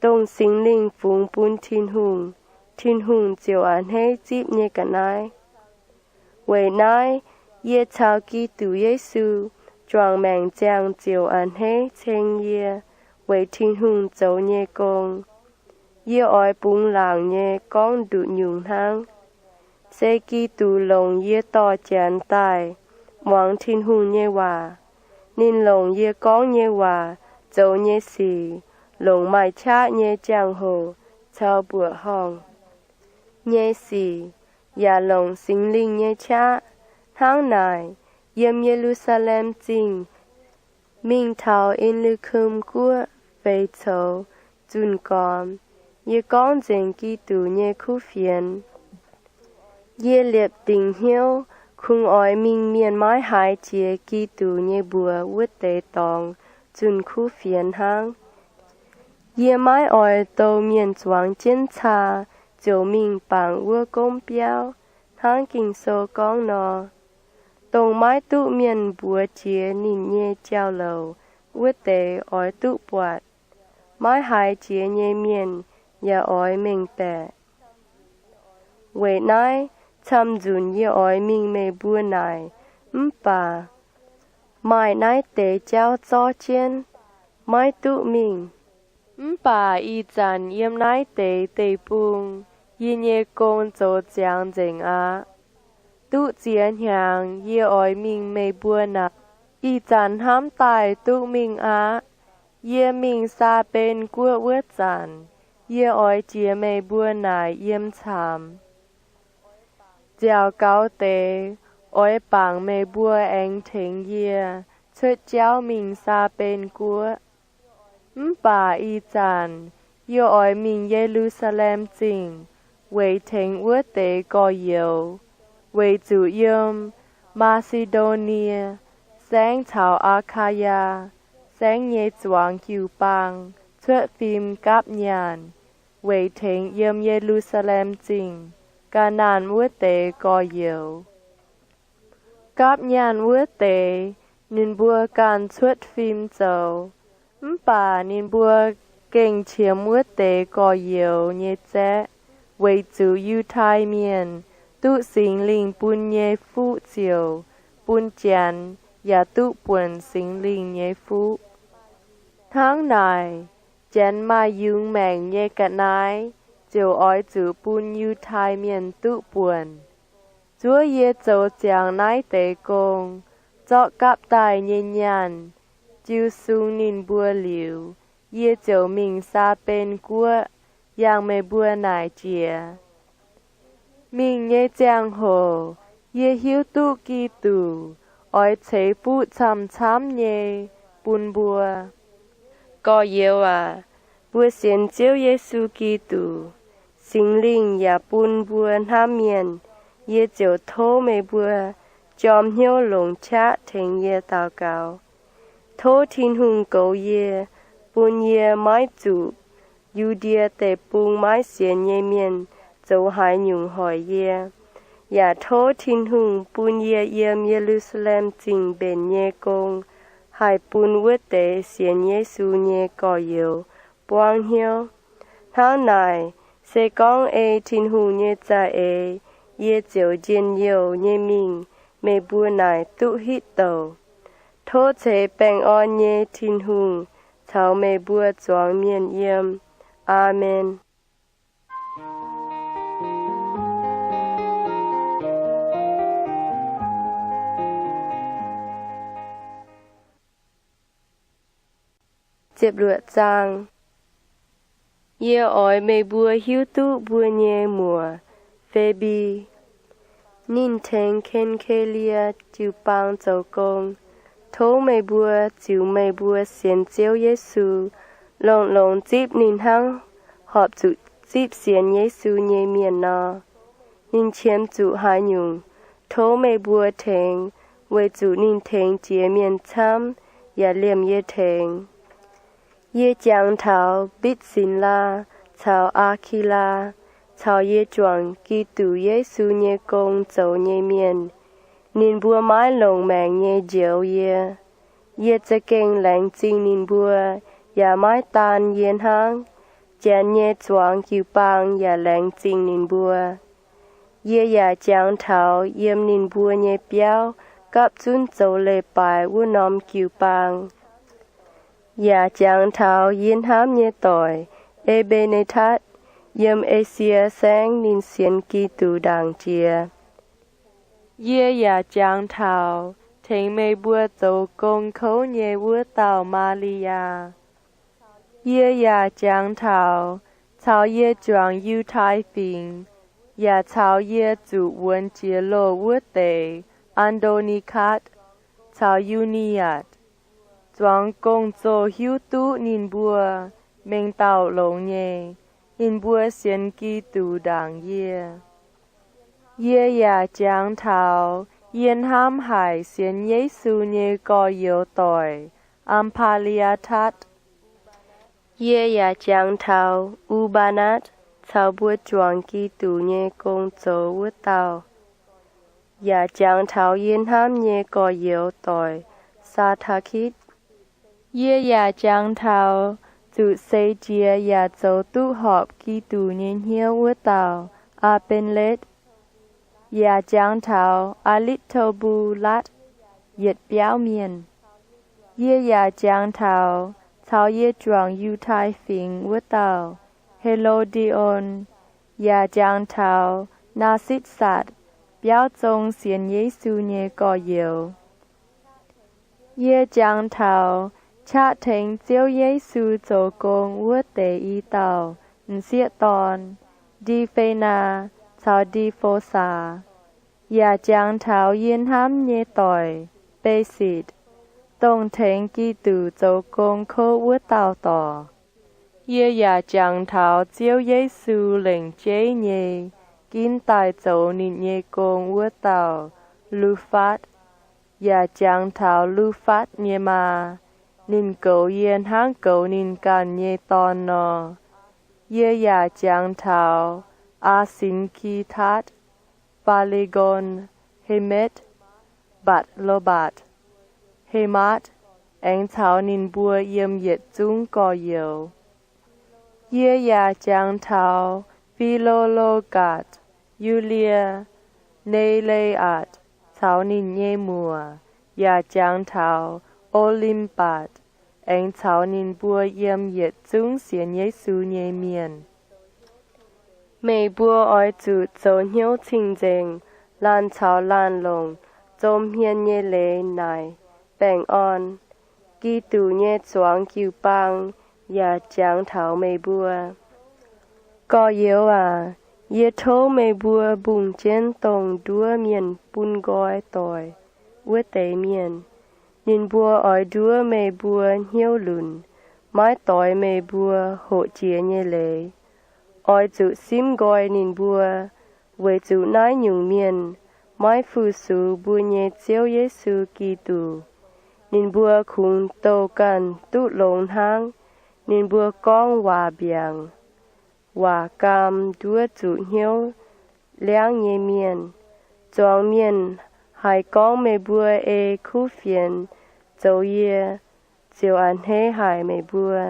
Dongh Singx Lingh fungx bun Tin-Hungh, Tin-Hungh ziouc a'hneiv zipv nyei ga'naaiv. Weic naaiv, yie caux Giduc Yesu juangc maengc ziangh ziouc a'hneiv ceng yie weic Tin-Hungh zoux nyei gong. Yie oix bungx laangc nyei gorngv nduqc nyungc hnangv. Se Giduc longc yie dorh Janx daaih muangx Tin-Hungh nyei waac. Ninh longc yie gorngv nyei waac, zoux nyei sic, longc maaih qaqv nyei jangx-hoc caux mbuoqc horngh nyei sic, yaac longc Singx Lingh nyei qaqv. Hnangv naaic, yiem Ye^lu^saa^lem Zingh mingh taux Illyricum Guoqv feix coux zunh gormx, yie gorngv nzengc Giduc nyei kuv fienx. Yie liepc dingc hnyouv kungx oix mingh mienh maiv haiz jiex Giduc nyei mbuox wuov deix dorngx zunh kuv fienx hnangv. Yie maiv oix douh mienh zuangx jienv caa ziouc mingh bangc wuov gomv biauv hnangv Ging-Sou gorngv nor, Dongh maiv duqv mienh mbuox jiex ninh nyei jauv-louc wuov deix oix duqv buatc. Maiv haiz jiex nyei mienh yaac oix mengh baeqc. Weic naaiv, camv-nzunc yie oix mingh meih mbuo naaic, mv baac maaih naaiv deix jauv zorv jienv, maiv duqv mingh. Mv baac ih zanc yiem naaiv deix deic-bung yie nyei gong zoux ziangx nzengc aqv. Duqv ziex hnyangx yie oix mingh meih mbuo naaic. Ih zanc hnamv daaih duqv mingh aqv. Yie mingh Saa^ben Guoqv wuov zanc, yie oix jiex meih mbuo naaic yiem caamx. Nziaauc gaux deix, oix bangc meih mbuo aengx tengx yie cuotv jauv mingh Saa^ben Guoqv. Mv baac ih zanc yie oix mingh Ye^lu^saa^lem Zingh weic tengx wuov deix gorx-youz, weic zuqc yiem Maa^si^ndo^nie Saengv caux Aa^kaa^yaa Saengv nyei zuangx jiu-baang cuotv fim gapv nyaanh weic tengx yiem Ye^lu^saa^lem Zingh ga'naanh wuov deix gorx-youz. Gapv nyaanh wuov deix, ninh mbuo ganh cuotv fim zoux, mv baac ninh mbuo gengh qiemx wuov deix gorx-youz nyei zaeqv, weic zuqc Yiutai Mienh duqv Singx Lingh bun nyei fuqv ziouc bun Janx yaac duqv buonc Singx Lingh nyei fuqv. Hnangv naaic, Janx maaih yungz maengc nyei ga'naaiv ziouc oix zuqc bun Yiutai Mienh duqv buonc. Zuov yie zoux ziangx naaiv deix gong, zorqv gapv daaih nyei nyaanh jiu sung ninh mbuo liuz, yie ziouc mingh Saa^ben Guoqv yangh meih mbuo naaic jiex. Mingh nyei ziangh hoc yie hiuv duqv Giduc oix ceix fuqv camv-camv nyei bun mbuo. Gorx-youz aac, mbuo sienx Ziouv Yesu Giduc, Singx Lingh yaac bun mbuo hnamv mienh. Yie ziouc tov meih mbuo jorm hnyouv longc qaqv tengx yie daux gaux. Tov Tin-Hungh goux yie, bun yie maiv zuqc Yu^ndie Deic-Bung maiv sienx nyei mienh zoux haaix nyungc hoic yie. Yaac tov Tin-Hungh bun yie yiem Ye^lu^saa^lem Zingh mbenc nyei gong haih bun wuov deix sienx Yesu nyei gorx-youz buangv hnyouv. Hnangv naaic, se gorngv ei Tin-Hungh nyei za'eix, yie ziouc njien-youh nyei mingh, meih mbuo naaic duqv hitv douc. Tov ceix baengh orn nyei Tin-Hungh caux meih mbuo zuangx mienh yiem. Aamen. Yie oix meih mbuo hiuv duqv mbuo nyei muoc, Febi. Ninh tengx Ken^ke^lie jiu-baang zoux gong. Tov meih mbuo ziux meih mbuo sienx Ziouv Yesu, longx-longx zipv ninh hnangv horpc zuqc zipv sienx Yesu nyei mienh nor. Ninh qiemx zuqc haaix nyungc, tov meih mbuo tengx, weic zuqc ninh tengx jiex mienh camv, yaac liemh yie tengx. Yie jangx taux Mbitv^sin^laa caux Aa^ki^laa, caux yie juangc Giduc Yesu nyei gong zoux nyei mienh. Ninh mbuo maiv longc maengc nyei njoux yie. Yie za'gengh laengz zingh ninh mbuo, yaac maiv daan yie hnangv. Janx nyei zuangx jiu-baang yaac laengz zingh ninh mbuo. Yie yaac jangx taux yiem ninh mbuo nyei biauv gapv zunv zoux leiz-baaix wuov norm jiu-baang, yaac jangx taux yie hnamv nyei doic, E^mbe^ne^tatv, yiem Esie Saengv ninh sienx Giduc ndaangc jiex. Yie yaac jangx taux tengx meih mbuo zoux gong kouv nyei wuov dauh Maa^li^yaa. Yie yaac jangx taux caux yie juangc Yiutai Fingx, yaac caux yie zuqc wuonx jiex loh wuov deix, An^ndo^ni^katv caux Yu^ni^atc, zuangx gong-zoh hiuv duqv ninh mbuo mengh dauh longx nyei. Ninh mbuo sienx Giduc ndaangc yie. Yie yaac jangx taux yie hnamv haic sienx Yesu nyei gorx-youz doic, Am^baa^li^yaa^tatv. Yie yaac jangx taux U^mbaa^natv caux mbuo juangc Giduc nyei gong zoux wuov dauh, yaac jangx taux yie hnamv nyei gorx-youz doic, Saa^taa^kitv. Yie yaac jangx taux zuqc seix jiex yaac zoux duqv horpc Giduc nyei hnyouv wuov dauh, Aa^benx^letv, yaac jangx taux Aa^litv^to^mbu^latv, yietc biauv mienh. Yie yaac jangx taux caux yie juangc Yiutai Fingx wuov dauh, He^lo^ndi^on, yaac jangx taux Naa^sitv^satc, biauv zong sienx Yesu nyei gorx-youz. Yie jangx taux qaqv tengx Ziouv Yesu zoux gong wuov deix i dauh m'sieqv dorn, Ndi^fe^naa caux Ndi^fo^saa, yaac jangx taux yie hnamv nyei doic, Be^sitc, dongh tengx Giduc zoux gong kouv wuov dauh dorc. Yie yaac jangx taux Ziouv Yesu lengc jeiv nyei ginv daaih zoux ninh nyei gong wuov dauh, Lu^fatv, yaac jangx taux Lu^fatv nyei maa. Ninh goux yie hnangv goux ninh ganh nyei dorn nor. Yie yaac jangx taux Aa^sin^ki^tatv, Faa^le^gon, Hemetv, Mbatc^lo^mbatc, Hematv, aengx caux ninh mbuo yiem yietc zungv gorx-youz. Yie yaac jangx taux Fi^lo^lo^gatc, Yu^lie, Ne^le^atc caux ninh nyei muoc, yaac jangx taux O^lim^batc, aengx caux ninh mbuo yiem yietc zungv sienx Yesu nyei mienh. Meih mbuo oix zuqc zoux hnyouv cing-nzengc, laanh caux laanh longc zom hmien nyei leiz naaic baengh orn. Giduc nyei zuangx jiu-baang yaac jangx taux meih mbuo. Gorx-youz aac, yie tov meih mbuo mbungh jienv dongh nduov mienh bun nqoi doic wuov deix mienh. Ninh mbuo oix nduov meih mbuo hnyouv lunc, maiv doix meih mbuo hoqc jiex nyei leiz. Oix zuqc simv nqoi ninh mbuo, weic zuqc naaiv nyungc mienh maiv fu-sux mbuo nyei Ziouv Yesu Giduc. Ninh mbuo kungx douh ganh duqv longx hnangv. Ninh mbuo gorngv waac mbiaangc, waac gaam nduov zuqc hnyouv liangv nyei mienh. Zuangx mienh haiz gorngv meih mbuo ei kuv fienx zoux yie, ziouc a'hneiv haic meih mbuo.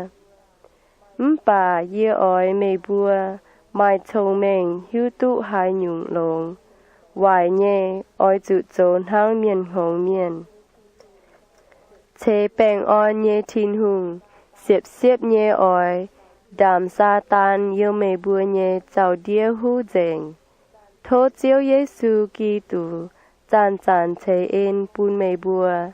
Mv baac yie oix meih mbuo maaih cong-mengh hiuv duqv haaix nyungc longx, waaic nyei oix zuqc zoux hnangv mienh hngongx mienh. Ceix baengh orn nyei Tin-Hungh siepv-siepv nyei oix ndaamc Saadaan yiem meih mbuo nyei zaux-ndiev huv nzengc. Tov Ziouv Yesu Giduc zanc-zanc ceix en bun meih mbuo.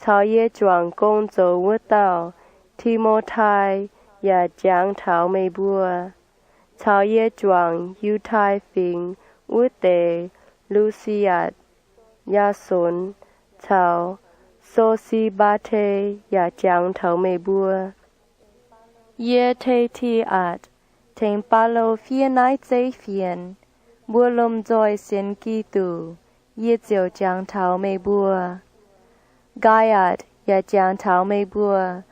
Caux yie juangc gong zoux wuov dauh, Ti^mo^tai, yaac jangx taux meih mbuo. Caux yie juangc Yiutai Fingx wuov deix, Lu^si^atc, Yaa^son, caux So^si^mbaa^te yaac jangx taux meih mbuo. Yie, Te^ti^atc, tengx Baulo fiev naaiv zeiv fienx. Mbuo lomh nzoih sienx Giduc, yie ziouc jangx taux meih mbuo. Nqaai^atc yaac jangx taux meih mbuo.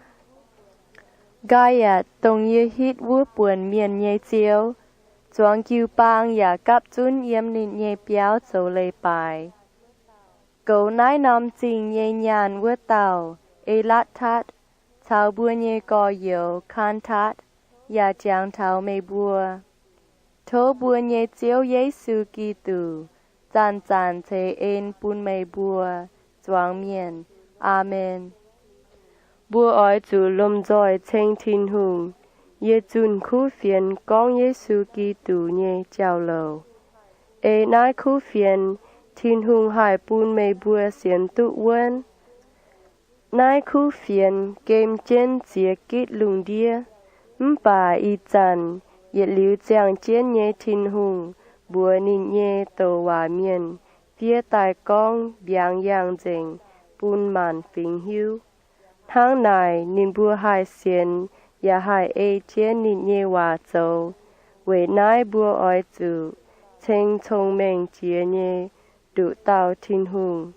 Nqaai^atc, dongh yie hitv wuov buonc mienh nyei ziouv, zuangx jiu-baang yaac gapv zunv yiem ninh nyei biauv zoux leiz-baaix. Goux naaiv norm zingh nyei nyaanh wuov dauh, E^latv^tatv, caux mbuo nyei gorx-youz, Kaan^tatv, yaac jangx taux meih mbuo. Tov mbuo nyei Ziouv Yesu Giduc zanc-zanc ceix en bun meih mbuo zuangx mienh. Aamen. Mbuo oix zuqc lomh nzoih ceng Tin-Hungh. Yie zunh kuv fienx gorngv Yesu Giduc nyei jauv-louc. Ei naaiv kuv fienx Tin-Hungh haih bun meih mbuo sienx duqv wuonv. Naaiv kuv fienx gem jienv ziex gitv lungh ndiev, mv baac ih zanc yietc liuz ziangh jienv nyei Tin-Hungh mbuox ninh nyei douc waac mienh fiev daaih gorngv mbiaangx yangh nzengc bun maanc fingx hiuv. Hnangv naaic ninh mbuo haih sienx yaac haih ei jienv ninh nyei waac zoux. Weic naaiv mbuo oix zuqc ceng cong-mengh jiex nyei nduqc dauh Tin-Hungh,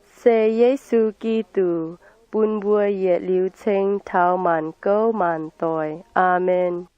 se Yesu Giduc, bun mbuo yietc liuz ceng taux maanc gouv maanc doic. Aamen.